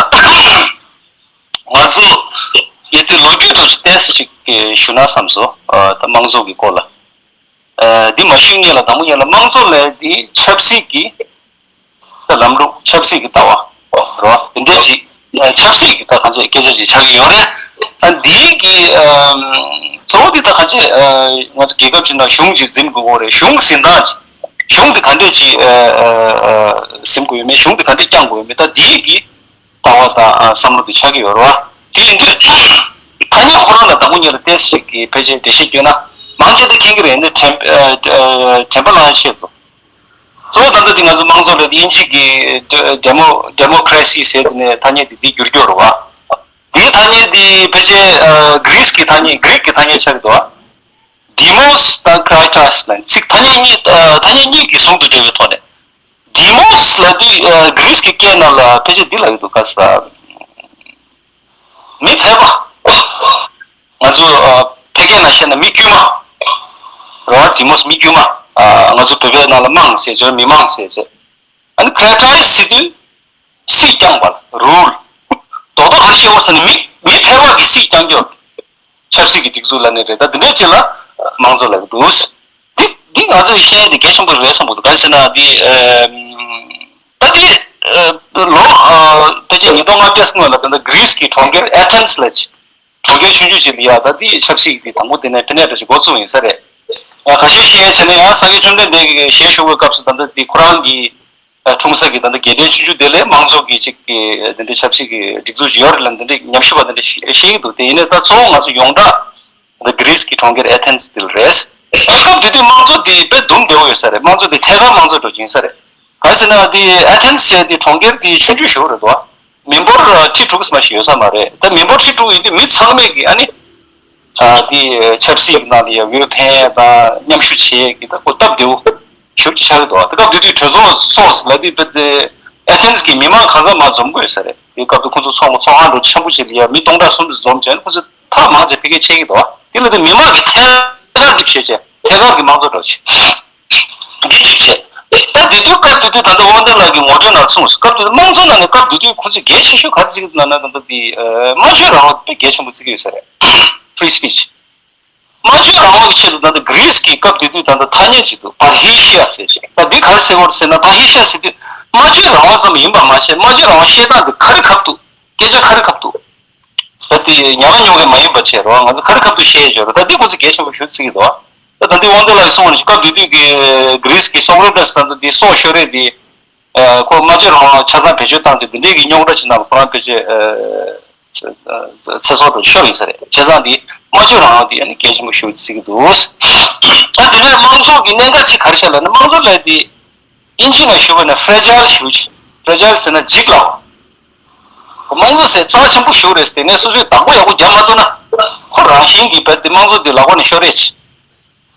ང་ཚོ་ཡ་དེ་ལོ་རྒྱུས་ཐོག་ཏོག་ཙམ་ཞིག་ཞུ་ན་བསམ་སོང་། ད་དམངས་གཙོ་གི་སྐོར་ལ། འདི་མ་ཞུས་སྔོན་ལ་དང་པོ་ཉིད་ལ་དམངས་གཙོ་ལས་འདི་ཆབ་སྲིད་ཀྱི་ད་ལམ་ལུགས། ཆབ་སྲིད་ཀྱི་ལྟ་བ་རོ་འདི་འདྲ་ཞིག་ཆབ་སྲིད་ཀྱི་ད་གང་ཅི་སྐད་ཆ་ཅིག་ཆགས་ཀྱི་ཡོད་རེད། ད་འདི་གི་གཙོ་བོ་འདི་ད་གང་ཅི་ང་ཚོ་རྒྱལ་ཁབ་ཅིག་ནང་གཞུང་ཅིག་འཛིན་དགོས་ཀྱི་རེད། གཞུང་འཛིན་སྟངས་ཅིག་གཞུང་འདི་ག་འདྲས་ཅིག་འཛིན་དགོས་ཡོད་མེད། གཞུང་འདི་ག་འདྲས་བསྐྱང་དགོས་ཡོད་མེད། ད་འདི་གི་ལྟ་བ་དང་བསམ་བློ་དེ་ཆགས་ཀྱི་ཡོད་རེད་བ། དེ་ཡིན་དུས་ཐ་སྙད་ཁོ་རང་ལ་དང་པོ་ཉིད་ལ་ཏོག་ཙམ་ཞིག་གི་ཕལ་ཆེར་འགྲེལ་བཤད་བསྐྱོན་ན་མང་ཆེ་ད་མཁྱེན་གྱི་རེད། ནི་དྲན་དྲན་པ་བླངས་ཆེད་དུ་གཙོ་བོ་ད་ལྟ་དེ་ང་ཚོ་དམངས་གཙོ་ལ་དབྱིན་ཇི་གི་ཌེ་མོ་ཌེ་མོ་ཀ་རེ་སི་ཟེར་དེ་ནས་ཐ་སྙད་དེ་འདི་བསྒྱུར་རྒྱུ་རེད་བ། དེའི་ཐ་སྙད་དེ་ཕལ་ཆེར་གྷི་རིས་ཀྱི་ཐ་སྙད། གྷི་རིག་གི་ཐ་སྙད་ཆགས་ཀྱི་འདུག་བ། ཌེ་མོས་དང་ཀ་རེ་ཊ་ལ་ཚིག་ཐ་སྙད་གཉིས། ཐ་སྙད་གཉིས་ཀྱི་ཟུང་དུ་འབྲེལ་བའི་ཐོག་ནས། ཌེ་མོས་ལབ་དུས་གྷི་རིས་ཀྱི་སྐད་ནང་ལ་ཕལ་ཆེར་འདི་ལབ་ཀྱི་འདུག་ག་ས། མི་ཕལ་པ། ང་ཚོ་ཕལ་སྐད་ནང་བཤད་ན་མི་དཀྱུས་མ། རེད་བ། ཌེ་མོས་མི་དཀྱུས་མ། ང་ཚོ་བོད་པའི་ནང་ལ་དམངས་ཟེར་བྱས། མི་དམངས་ཟེར་བྱས། ཨ་ནི་ཀ་རེ་ཊ་ཟེར་དུས་སྲིད་བསྐྱངས་པ། རུལ། རྡོག་རྡོག་ག་རེ་བཤད་དགོས་ཟེར་ན་མི་མི་ཕལ་པ་གི་སྲིད་བསྐྱངས་རྒྱུ། ཆབ་སྲིད་ཀྱི་སྒྲིག་འཛུགས་ལ་ནི་རེད། ད་འདི་འདྲའི་ཅིག་ལ་དམངས་གཙོ་ལབ་ཀྱི་འདུག་འདི་འདི་ང་ཚོས་ཤེས་ཡ་དེ་གལ་ཆེན་པོ་རེད་བསམ་གྱི་འདུག་གང་ཟེར་ན་འདི་ད་འདི་ལོ་ཕལ་ཆེར་ཉིས་སྟོང་ལྔ་བརྒྱ་སྔོན་ལ་ད་ལྟ་གྷི་རིས་ཀྱི་གྲོང་ཁྱེར་ཨེ་ཐེན་སི་ལ་ཅིག་གྲོང་ཁྱེར་ཆུང་ཆུང་ཅིག་ལ་ཡ་ད་འདི་ཆབ་སྲིད་ཀྱི་དང་པོ་དེ་ནས་ཕི་ནས་འདྲ་ཞིག་འགོ་བཙུགས་ཡིན་ས་རེད། ཡང་ཁ་ཤས་ཤེས་ཡ་བྱས་ན་ཡང་སངས་རྒྱས་བཅོམ་ལྡན་འདས་ཀྱིས་ཞལ་བཞུགས་པའི་སྐབས་སུ་ད་ལྟ་འདི་ཁོ་རང་གི་འཁྲུངས་ས་གི་ད་ལྟ་རྒྱལ་ཕྲན་ཆུང་ཆུང་དེ་ལ་དམངས་གཙོ་གི་ཅིག་གི་འདི་འདྲའི་ཆབ་སྲིད་ཀྱི་སྒྲིག་འཛུགས་ཅིག་ཡོད་རེད་ལབ་འདི་འདྲའི་ཉམས་ཞིབ་པ་འདི་འདྲ་ཞིག་བཤད་ཀྱི་འདུག་དེ་ཡིན་ནའི་ད་གཙོ་བོ་ང་ཚོ་ཡོངས་གྲགས་ད་གྷི་རིས་ཀྱི་གྲོང་ཁྱེར་ཨེ་ཐེན་སི་འདི་ལ་རེད། སྐབས་དེ་དུས་དམངས་གཙོ་འདི་དཔེ་འདུམ་བདེ་བོ་ཡོད་ས་རེད། དམངས་གཙོ་འདི་ཐད་ཀར་དམངས་གཙོ་འདྲ་ཅིག་ཡིན་ས་རེད། གང་ཟེར་ན་འདི་ཨེ་ཐེན་སི་ཟེར་འདི་གྲོང་ཁྱེར་འདི་ཆུང་ཆུང་ཞིག་རེད་འདུག་མི་འབོར་ཁྲི་དྲུག་ཙམ་ཞིག་ཡོད་ས་མ་རེད། ད་མི་འབོར་ཁྲི་དྲུག་ཡིན་དུས་མི་ཚང་མས་ཀྱི་ཨ་ནི། ཨ་དེ་ཆབ་སྲིད་ཀྱི་ནང་ལ་ཡང་འོས་འཕེན་དང་མཉམ་ཞུགས་བྱེད་ཀྱི་ད་ཁོ་སྟབས་བདེ་བོ་ཞེ་པོ་ཅིག་ཆགས་ཀྱི་འདུག་དེ་སྐབས་དེ་དུས་གྲོས་ཚོགས་སོགས་ལ་དུས་དཔེ་དེ་ཨེ་ཐེན་སི་གི་མི་མང་གང་ས་མ་འཛོམས་དགོས་ས་རེད། དེ་སྐབས་དུས་ཁོ་ཚོ་ཚོགས་ཚོགས་ཁང་འདྲ་ཆེན་པོ་ཅིག་ལ་ཡང་མི་སྟོང་ཕྲག་གསུམ་ཙམ་འཛོམས་བྱས་ནས་ཁོ་ཚོ་ཐག་མང་ཆེ་ཕ་གིར་ཆད་ཀྱི་འདུག་དེ་ལ་དུས་མི་མང་གི་ཐད་ཀར་གྱི་བྱས་བྱས་ཐད་ཀར་གྱི་དམངས་གཙོ་འདྲ་བྱས། འདི་གཅིག་བྱས། ད་དེ་དུས་སྐབས་དེ་དུས་ད་ལྟ་དབང་ལྡན་ལགས་ཀྱི་ངོ་སྤྲོད་ནང་གསུངས་སོང་། སྐབས་དེ་དུས་དམངས་གཙོ་ནང་ནས་སྐབས་དེ་དུས་ཁོ་ཚོས་གལ་ཆེ་ཤོས་ག་རེ་བརྩི་གི་འདུག་ལབ་ན་ད་ལྟ་དེ་སྨྲ་བརྗོད་རང་དབང་དཔེ་གལ་ཆེན་པོ་བརྩི་གི་ཡོད་ས་རེད། Free speech། སྨྲ་བརྗོད་རང་དབང་གི་ཆེད་དུ་ད་ལྟ་གྷི་རིས་ཀྱི་སྐབས་དེ་དུས་ད་ལྟ་ཐ་སྙད་ཅིག་འདུག་པར་ཧེ་ཤི་ཡ་ཟེར་ཅིག་ད་འདི་ག་རེ་ཟེར་དགོས་ཟེར་ན། པར་ཧེ་ཤི་ཡ་ཟེར་དུས་སྨྲ་བརྗོད་རང་དབང་ཙམ་ཡིན་པ་མ་ཟད་སྨྲ་བརྗོད་རང་དབང་བཤད་སྟངས་དེ་ག་རེ་ཁག་འདུག་སྐད་ཆ་ག་རེ་ཁག་འདུག་ད་དེ་ཉམས་མྱོང་གི་མ་ཡིན་པ་བྱས་རོགས་ང་ཚོ་ག་རེ་ཁབ་ཏུ་བཤད་ཡོད་རེད། ད་འདི་ཁོ་ཚོས་གལ་ཆེན་པོ་ཞིག་བརྩི་གི་འདུག་ད་ད་འདི་དབང་འདུས་ལགས་གསུངས་པ་ནང་བཞིན་སྐབས་དེ་དུས་ཀྱི་གྷི་རིས་ཀྱི་སོག་རེ་ཏཱས་ད་ལྟ་འདི་སྲོག་ཤོར་རེད་འདི། ཁོ་སྨྲ་བརྗོད་རང་དབང་ཆ་ཚང་བེད་སྤྱོད་བཏང་སྟེ་འདི་འདྲའི་གི་རྙོག་དྲ་ཅིག་ནང་ལ་ཁོ་རང་ཕལ་ཆེར་ཚེ་སྲོག་དང་ཤོར་ཡིན་ས་རེད། བྱས་ཙང་འདི་སྨྲ་བརྗོད་རང་དབང་འདི་ཨ་ནི་གལ་ཆེན་པོ་ཞིག་བརྩི་གི་འདུག་ད་དེ་ནས་དམངས་གཙོ་གི་གནད་འགག་ཅིག་ག་རེ་བཤད་ལབ་ན། དམངས་གཙོ་ལབ་དེ་ཨིན་ཇི་ནང་ཞུས་པ་ན་ཕྲེ་ཇལ་ཞེ་པོ་ཅིག་ཕྲེ་ཇལ་ཟེར་ན་འཇིགས་སླ་བ། དམངས་གཙོ་ཟེར་རྩ་ཆེན་པོ་ཞིག་རེད། དེ་ནས་སོ་སོས་བདག་པོ་ཡག་པོ་རྒྱབ་མ་ཐུབ་ན་ཁོ་རང་བཞིན་གྱིས་རྦད་དེ་དམངས་གཙོ་འདི་ལག་པ་ནས་ཤོར་རེད།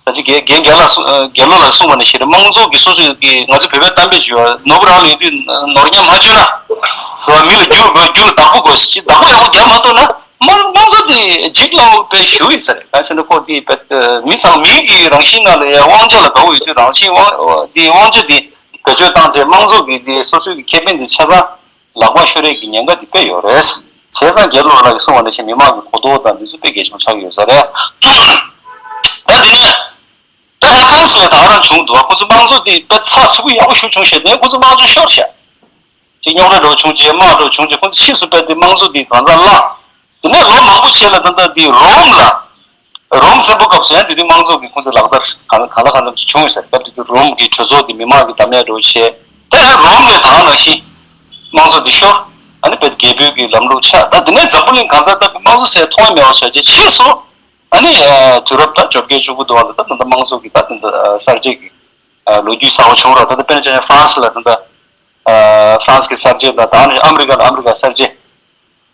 ད་ཅི་རྒན་རྒན་རྒན་ལགས་གསུང་། རྒན་ལོ་ལགས་གསུངས་པ་ནང་བཞིན་རེད། དམངས་གཙོ་གི་སོ་སོའི་གི་ང་ཚོ་བོད་པའི་གཏམ་དཔེ་བརྗོད་པ་ནོར་བུ་རང་ལ་ཡོད་དུས་ནོར་ཉམས་མ་བཅོས་ན། རོ་མི་ལ་རྒྱུ་དགོས། རྒྱུ་ལ་བདག་པོ་དགོས་ཟེར་ཅི། བདག་པོ་ཡག་པོ་རྒྱབ་མ་ཐུབ་ན་དམངས་དམངས་གཙོ་དེ་འཇིགས་སླ་བོ་དཔེ་ཞེ་པོ་ཡིན་ས་རེད། གང་ཟེར་ན་ཁོ་དེ་དཔེ་མི་ཚང་མི་གི་རང་བཞིན་ནང་ལ་ཡང་དབང་ཆ་ལ་དགའ་བོ་ཡོད་དུས་རང་བཞིན་དབང་དེ་དབང་ཆ་དེ་བེད་སྤྱོད་བཏང་ཚེ་དམངས་གཙོ་གི་དེ་སོ་སོའི་གི་ཁེ་ཕན་དེ་ཆ་ཚང་ལག་པ་ཤོར་ཡས་ཀྱི་ཉེན་ཁ་དེ་དཔེ་ཡོད་རེད། བྱས་ཙང་རྒན་ལོ་ལགས་ཀྱིས་གསུངས་པ་ནང་བཞིན་མི་མང་གི་གོ་རྟོགས་དང་འདི་ཚོ་དཔེ་གལ་ཆེན་པོ་ཆགས་ཀྱི་ཡོད་ས་རེད། ད་དེ་ནས་ད་ཧ་ཅང་སི་ལ་ད་ག་རང་བྱུང་འདུག་ཁོ་ཚོ་དམངས་གཙོ་དེ་དཔེ་ཚགས་ཚུད་པོ་ཡག་པོ་ཞིག་བྱུང་ཤག་དེ་ཁོ་ཚོ་དམངས་གཙོ་ཤོར་ཤག་ཅིག་རྙོག་དྲ་འདྲ་བོ་བྱུང་རྗེས་དམག་འདྲ་བོ་བྱུང་རྗེས་ཁོ་ཚོ་ཕྱིས་སུ་དཔེ་དེ་དམངས་གཙོ་དེ་གང་ཚང་བརླག་དེ་ནས་ལོ་མང་པོ་རྗེས་ལ་ད་ལྟ་དེ་རོམ་ལ། རོམ་བཙན་པོ་སྐབས་སུ་ཡང་དེ་དུས་དམངས་གཙོ་གི་ཁོང་ཚོས་ལག་བསྟར་གང་གང་ལ་གང་འཚམ་ཅིག་བྱུང་ཡོད་ས་རེད། སྐབས་དེ་དུས་རོམ་གྱི་གྲོས་ཚོགས་དེ་མི་མང་གི་གདམ་ག་འདྲ་བོ་བྱས། ད་ཡང་རོམ་ནས་ད་ག་ནང་བཞིན་དམངས་གཙོ་དེ་ཤོར། ཨ་ནི་དཔེ་རྒྱལ་པོའི་གི་ལམ་ལུགས་ཆགས། ད་དེ་ནས་འཛམ་བུ་གླིང་གང་ས་ད་དམངས་གཙོ་ཟེར་མཐོང་ཡ་མེད་པ་ཆགས་རྗེས་ཕྱིས་སུ་ཨ་ནི་དུས་རབས་ད་བཅོ་བརྒྱད་བཅུ་དགུ་དུ་བ་ལ་ད་ད་ལྟ་དམངས་གཙོ་གི་ད་ད་ལྟ་གསར་བརྗེ་གི་ལོ་རྒྱུས་གསར་བ་བྱུང་རོགས། ད་ལྟ་དཔེར་ན་ཆ་བཞག་ཧྥ་རན་སི་ལ་ད་ལྟ་ཧྥ་རན་སི་གི་གསར་བརྗེ་དང་ད་ནི་ཨ་མི་རི་ཀ་ལ་ཨ་མི་རི་ཀ་གསར་བརྗེ།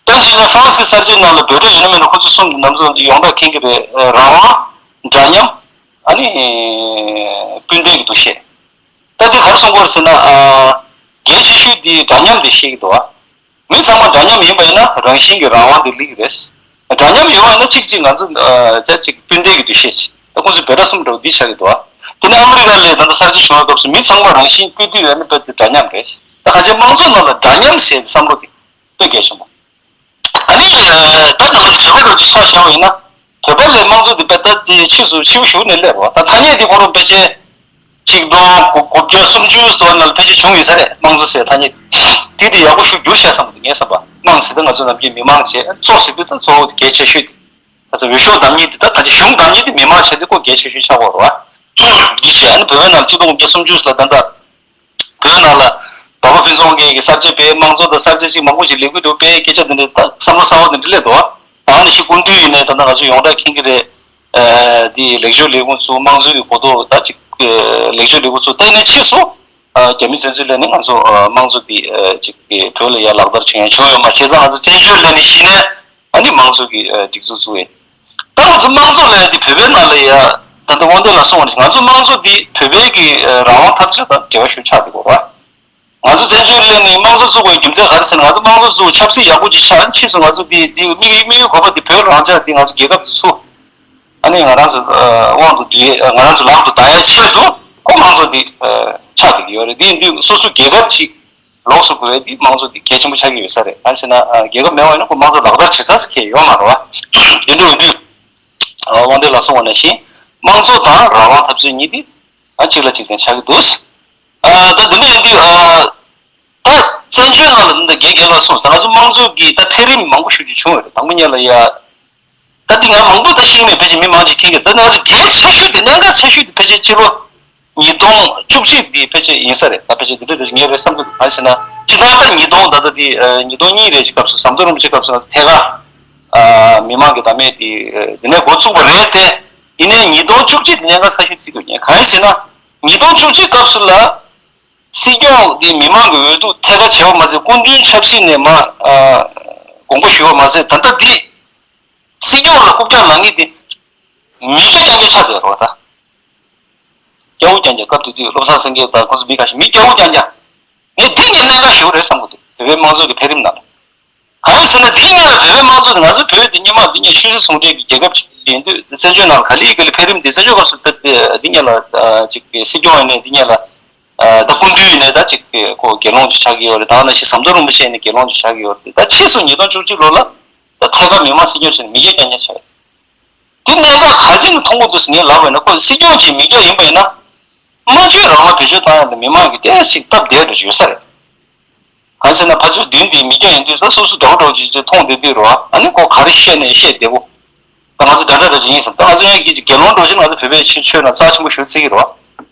དཔེར་ན་ཧྥ་རན་སི་གསར་བརྗེའི་ནང་ལ་འབོད་སྒྲ་ཡོད་ན་མེད་ན་ཁོ་ཚོ་གསུམ་དེ་ནམ་ཚོ་ཡོངས་གྲགས་མཁྱེན་གྱི་རེད། རང་དབང་། འདྲ་མཉམ། ཨ་ནི་སྤུན་ཟླའི་འདུ་ཤེས། ད་དེ་ག་རེ་གསུང་གི་ཡོད་རེད་ཟེར་ན། གལ་ཆེ་ཤོས་དེ་འདྲ་མཉམ་དེ་བཤད་ཀྱི་འདུག་མི་ཚང་མ་འདྲ་མཉམ་ཡིན་པ་ཡིན་ན་རང་བཞིན་གྱིས་རང་དབང་དེ་སླེབས་ཀྱི་རེད། འདྲ་མཉམ་ཡོང་བ་ཡིན་ན་གཅིག་གཅིག་ང་ཚོ་ད་གཅིག་སྤུན་ཟླའི་འདུ་ཤེས་ཤིག་ད་ཁོང་ཚོའི་འབོད་སྒྲ་གསུམ་འདྲ་བོ་འདི་ཆགས་ཀྱི་འདུག་དེ་ནས་ཨ་མི་རི་ཀ་ལ་ད་ལྟ་གསར་བརྗེ་བྱུང་བའི་སྐབས་སུ་མི་ཚང་མ་རང་བཞིན་བསྐྱོད་དུས་ཡོད་ན་དཔེ་དེ་འདྲ་མཉམ་རེད། ད་ག་ཚོད་དམངས་གཙོ་ནང་ལ་འདྲ་མཉམ་ཟེར་བསམ་བློ་དེ་དཔེ་གལ་ཆེན་པོ། ཨ་ནི་ད་ང་ཚོ་བརྗོད་པ་འདྲ་བོ་ཅིག་ཆ་བཞག་པ་ཡིན་ན། བོད་པ་ལ་དམངས་གཙོ་འདི་དཔེ་ད་དེ་ཕྱིས་སུ་ཕྱི་པོ་ཞིག་ནས་སླེབས་རོགས། ད་ཐ་སྙད་འདི་ཁོ་རང་ཕལ་ཆེར་གཅིག་སྟོང་དགུ་བརྒྱ་སུམ་ཅུ་ཙམ་ནང་ལ་ཕལ་ཆེར་བྱུང་ཡོད་ས་རེད། དམངས་གཙོ་ཟེར་ཐ་སྙད་དེ་དེ་ཡག་པོ་ཞིག་བསྒྱུར་བྱས་བསམ་གི་འདུག་ངས་བསམ་པ་དམངས་ཟེར་ད་ང་ཚོ་ནམ་རྒྱུན་མི་མང་བྱས། གཙོ་ཟེར་དུས་ད་གཙོ་བོ་དེ་གལ་ཆེ་ཤོས་དེ། ད་ཚོ་འོས་ཤོག་བདམས་མཁན་དེ་ད་ད་ཆ་གཞུང་བདམས་མཁན་དེ་མི་མང་བྱས་དུས་ཁོ་གལ་ཆེ་ཤོས་ཆགས་ཀྱི་ཡོད་རེད་བ། འདི་བྱས་ཨ་ནི་བོད་པའི་ནང་གཅིག་སྟོང་དགུ་བརྒྱ་སུམ་ཅུ་ལ་ད་ལྟ། བོད་ནང་ལ་འབའ་པ་ཕུན་ཚོགས་མཁན་གྱི་གསར་བརྗེ་དཔེ་དམངས་གཙོ་དང་གསར་བརྗེ་ཅིག་མང་པོ་ཞིག་ལས་འགུལ་འདུག་དཔེ་སྐད་ཆ་འདི་འདྲ་ད་བསམ་བློ་གསར་བ་འདི་འདྲ་སླེབས་འདུག་ཨ་ནི་ཤི་སྐུ་མདུན་ཡིན་ནའི་ད་ལྟ་ང་ཚོ་ཡོངས་གྲགས་མཁྱེན་གྱི་རེད། འདི་ལེགས་བཅོས་ལས་ཁུངས་བཙུགས། དམངས་གཙོའི་གོ་རྟོགས་ད་ཅིག་ལེགས་བཅོས་ལས་ཁུངས་བཙུགས། དེ་ནས་ཕྱིས་སུ་རྒྱ་མི་བཙན་འཛུལ་ལས་ནི་ང་ཚོ་དམངས་གཙོ་འདི་ཅིག་བོད་ལ་ཡར་ལག་བསྟར་བྱེད་མཁན་བྱུང་ཡོད་མ་རེད། བྱས་ཙང་ང་ཚོ་བཙན་བྱོལ་ལས་ནི་གཞི་ནས་ཨ་ནི་དམངས་གཙོ་གི་སྒྲིག་འཛུགས་བཙུགས་ཡོད། ད་ང་ཚོ་དམངས་གཙོ་ལབ་ཡ་དེ་བོད་པའི་ནང་ལ་ཡ་ད་ལྟ་དབང་ལྡན་ལགས་གསུངས་པ་ནང་བཞིན་ང་ཚོ་དམངས་གཙོ་འདི་བོད་པའི་གི་རང་དབང་འཐབ་རྩོད་དང་འབྲེལ་བ་ཞིག་ཆགས་འདུག་གོ་བ། ང་ཚོ་བཙན་བྱོལ་ལས་ནི་དམངས་གཙོ་བཙུགས་པའི་རྒྱུ་མཚན་ག་རེ་ཟེར་ན་ང་ཚོ་དམངས་གཙོ་བཙུགས་ཆབ་སྲིད་ཡག་པོ་ཅིག་ཆགས་ཕྱིས་སུ་ང་ཚོ་འདི་འདི་དམིགས་དམིགས་ཡུལ་དགོས་པ་འདི་བོད་རང་ཆགས་འདི་ང་ཚོ་རྒྱལ་ཁབ་འདི་ཚུགས། ཨ་ནི་ང་རང་ཚོ་དབང་དུ་བསྡུ་ཡས་ང་རང་ཚོ་ལག་ཏུ་བདག་ཡས་ཆེད་དུ་ཁོ་དམངས་གཙོ་འདི་ཆགས་བསྡད་ཀྱི་ཡོད་རེད། འདི་འདི་སོ་སོ་རྒྱལ་ཁབ་ཅིག་ལོགས་སུ་དགོས་པའི་འདི་དམངས་གཙོ་འདི་གལ་ཆེན་པོ་ཆགས་ཀྱི་ཡོད་ས་རེད། གང་ཟེར་ན་རྒྱལ་ཁབ་མེད་པ་ཡིན་ན་ཁོ་དམངས་གཙོ་ལག་བསྟར་བྱེད་ས་ཟེར་མཁན་ཡོད་མ་རེད་བ། དེ་འདྲ་ཡིན་དུས་དབང་ལྡན་ལགས་གསུངས་པ་ནང་བཞིན་དམངས་གཙོ་དང་རང་དབང་འཐབ་རྩོད་གཉིས་འདི་གཅིག་ལ་གཅིག་བརྟེན་ཆགས་ཀྱི་འདུག་ད་དེ་འདྲ་ཡིན་དུས་ད་བཙན་བྱོལ་ནང་ལ་འདི་འདྲ་རྒན་རྒན་ལགས་གསུངས་ཙང་ང་ཚོ་དམངས་གཙོ་གི་ད་འཕེལ་རིམ་མང་པོ་ཞེ་པོ་ཅིག་བྱུང་ཡོད་རེད། དང་པོ་ཉིད་ལ་ཡ། ད་འདི་ང་མང་པོ་ད་ཤེས་ཀྱི་མེད། ཕལ་ཆེར་མི་མང་ཅིག་མཁྱེན་གྱི་རེད། ད་ང་ཚོ་གལ་ཆེ་ཤོས་དེ་གནད་འགག་ཆེ་ཤོས་དེ་ཕལ་ཆེར་ཕྱི་ལོ་ཉིས་སྟོང་བཅུ་གཅིག་འདི་ཕལ་ཆེར་ཡིན་ས་རེད། ད་ཕལ་ཆེར་འདི་འདྲ་རེད་ངེས་རེད་བསམ་གྱི་འདུག་གང་ཟེར་ན་སྤྱིར་བཏང་ད་ཉིས་སྟོང་ད་ལྟ་འདི་ཉིས་སྟོང་གཉིས་རེད་ཅིག་སྐབས་སུ་ཟམ་གདོང་རིན་པོ་ཆེ་སྐབས་སུ་ང་ཚོ་ཐད་ཀར་མི་མང་གི་བདག་མེད་དེ་འདི་ནས་འགོ་བཙུགས་པ་རེད་དེ། ཡིན་ནའི་ཉིས་སྟོང་བཅུ་གཅིག་དེ་གནད་འགག་ཆེ་ཤོས་བརྩི་དགོས་ཉེ་གང་ཡིན་ཟེར་ན་ཉིས་སྟོང་བཅུ་གཅིག་སྐབས་སུ་ལ་སྲིད་སྐྱོང་དེ་མི་མང་གི་འོས་བསྡུ་ཐད་ཀར་བྱས་པ་མ་ཟད་སྐུ་མདུན་ཆབ་སྲིད་ནས་མར་དགོངས་པ་ཞུས་པ་མ་ཟད་ད་ལྟ་འདི། སྲིད་སྐྱོང་ལ་རྐུབ་བཀྱག་ལངས་མཁན་དེ་མི་སྐྱ་རྐྱང་རྐྱང་ཆགས་བསྡད་རེད་བ་ད། སྐྱ་བོ་རྐྱང་རྐྱང་སྐབས་དེ་དུས་བློ་བཟང་སེང་གེ་དང་ཁོང་ཚོ་མི་ཁ་ཤས་མི་སྐྱ་བོ་རྐྱང་རྐྱང་། ངས་འདི་ངས་གནད་འགག་ཞེ་པོ་རེད་བསམ་གྱི་འདུག་བོད་པའི་དམངས་གཙོ་གི་འཕེལ་རིམ་ནང་ལ། གང་ཡིན་ཟེར་ན་འདི་སྔོན་ལ་བོད་པའི་དམངས་གཙོ་དེ་ང་ཚོ་བོད་འདི་སྔོན་མ་འདི་ངས་ཆོས་སྲིད་ཟུང་འབྲེལ་གྱི་རྒྱལ་ཁབ་ཅིག་ཡིན་དུས་བཙན་བྱོལ་ནང་ལ་ག་ལེ་ག་ལེ་འཕེལ་རིམ་འདི་བཙན་བྱོལ་སྐབས་སུ་བོད་འདི་སྔོན་ལ་ཅིག་སྲིད་སྐྱོང་ཡིན་ནའི་འདི་སྔོན་ལ་ད་སྐུ་མདུན་ཡིན་ནའི་ད་ཅིག་ཁོ་དགེ་སློང་ཅིག་ཆགས་ཀྱི་ཡོད་རེད། ད་ནང་བཞིན་ཟམ་གདོང་རིན་པོ་ཆེ་ཡིན་ནའི་དགེ་སློང་ཅིག་ཆགས་ཀྱི་ཡོད་རེད། ད་ཕྱིས་སུ་ཉིས་སྟོང་བཅུ་གཅིག་ལོ་ལ། ད་ཐད་ཀར་མི་མང་སྲིད་སྐྱོང་བྱས་ནས་མི་སྐྱ་རྐྱང་རྐྱང་ཆགས་ཡོད། འདི་གནད་འགག་ག་རེ་ནས་མཐོང་གི་འདུག་ཟེར་ངས་ལབ་པ་ཡིན་ན་ཁོ་སྲིད་སྐྱོང་བྱས་མི་སྐྱ་ཡིན་པ་ཡིན་ན། སྨྲ་བརྗོད་རང་དབང་བེད་སྤྱོད་བཏང་ཡག་ལ་མི་མང་གིས་ཏོག་ཙམ་སྟབས་བདེ་རུ་ཡོད་ས་རེད། གང་ཟེར་ན་ཕར་ཕྱོགས་མདུན་དེ་མི་སྐྱ་ཡིན་དུས་ད་སོ་སོ་འདྲ་བོ་འདྲ་བོ་ཅིག་ཅིག་མཐོང་བསྡད་དུས་རོ་ཨ་ནི་ཁོ་ག་རེ་བཤད་ནས་བཤད་བདེ་པོ། ད་ང་ཚོ་འདྲ་འདྲ་འདྲ་ཅིག་ཡིན་བསམ། ད་ང་ཚོ་ཡང་གི་ཅིག་དགེ་སློང་འགྲོ་ཕྱིར་ང་ཚོ་བོད་པའི་ཕྱི་ཆོས་ནང་རྩ་ཆེན་པོ་ཞེ་པོ་བརྩི་གི་རེད་བ།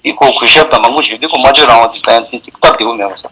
འདི་ཁོ་གུས་ཞབས་དང་མང་པོ་ཞུས་དུས་ཁོ་སྨྲ་བརྗོད་རང་དབང་དེ་ད་ཡང་དེ་ཅིག་སྟབས་བདེ་པོ་མེད་པ་བསམ།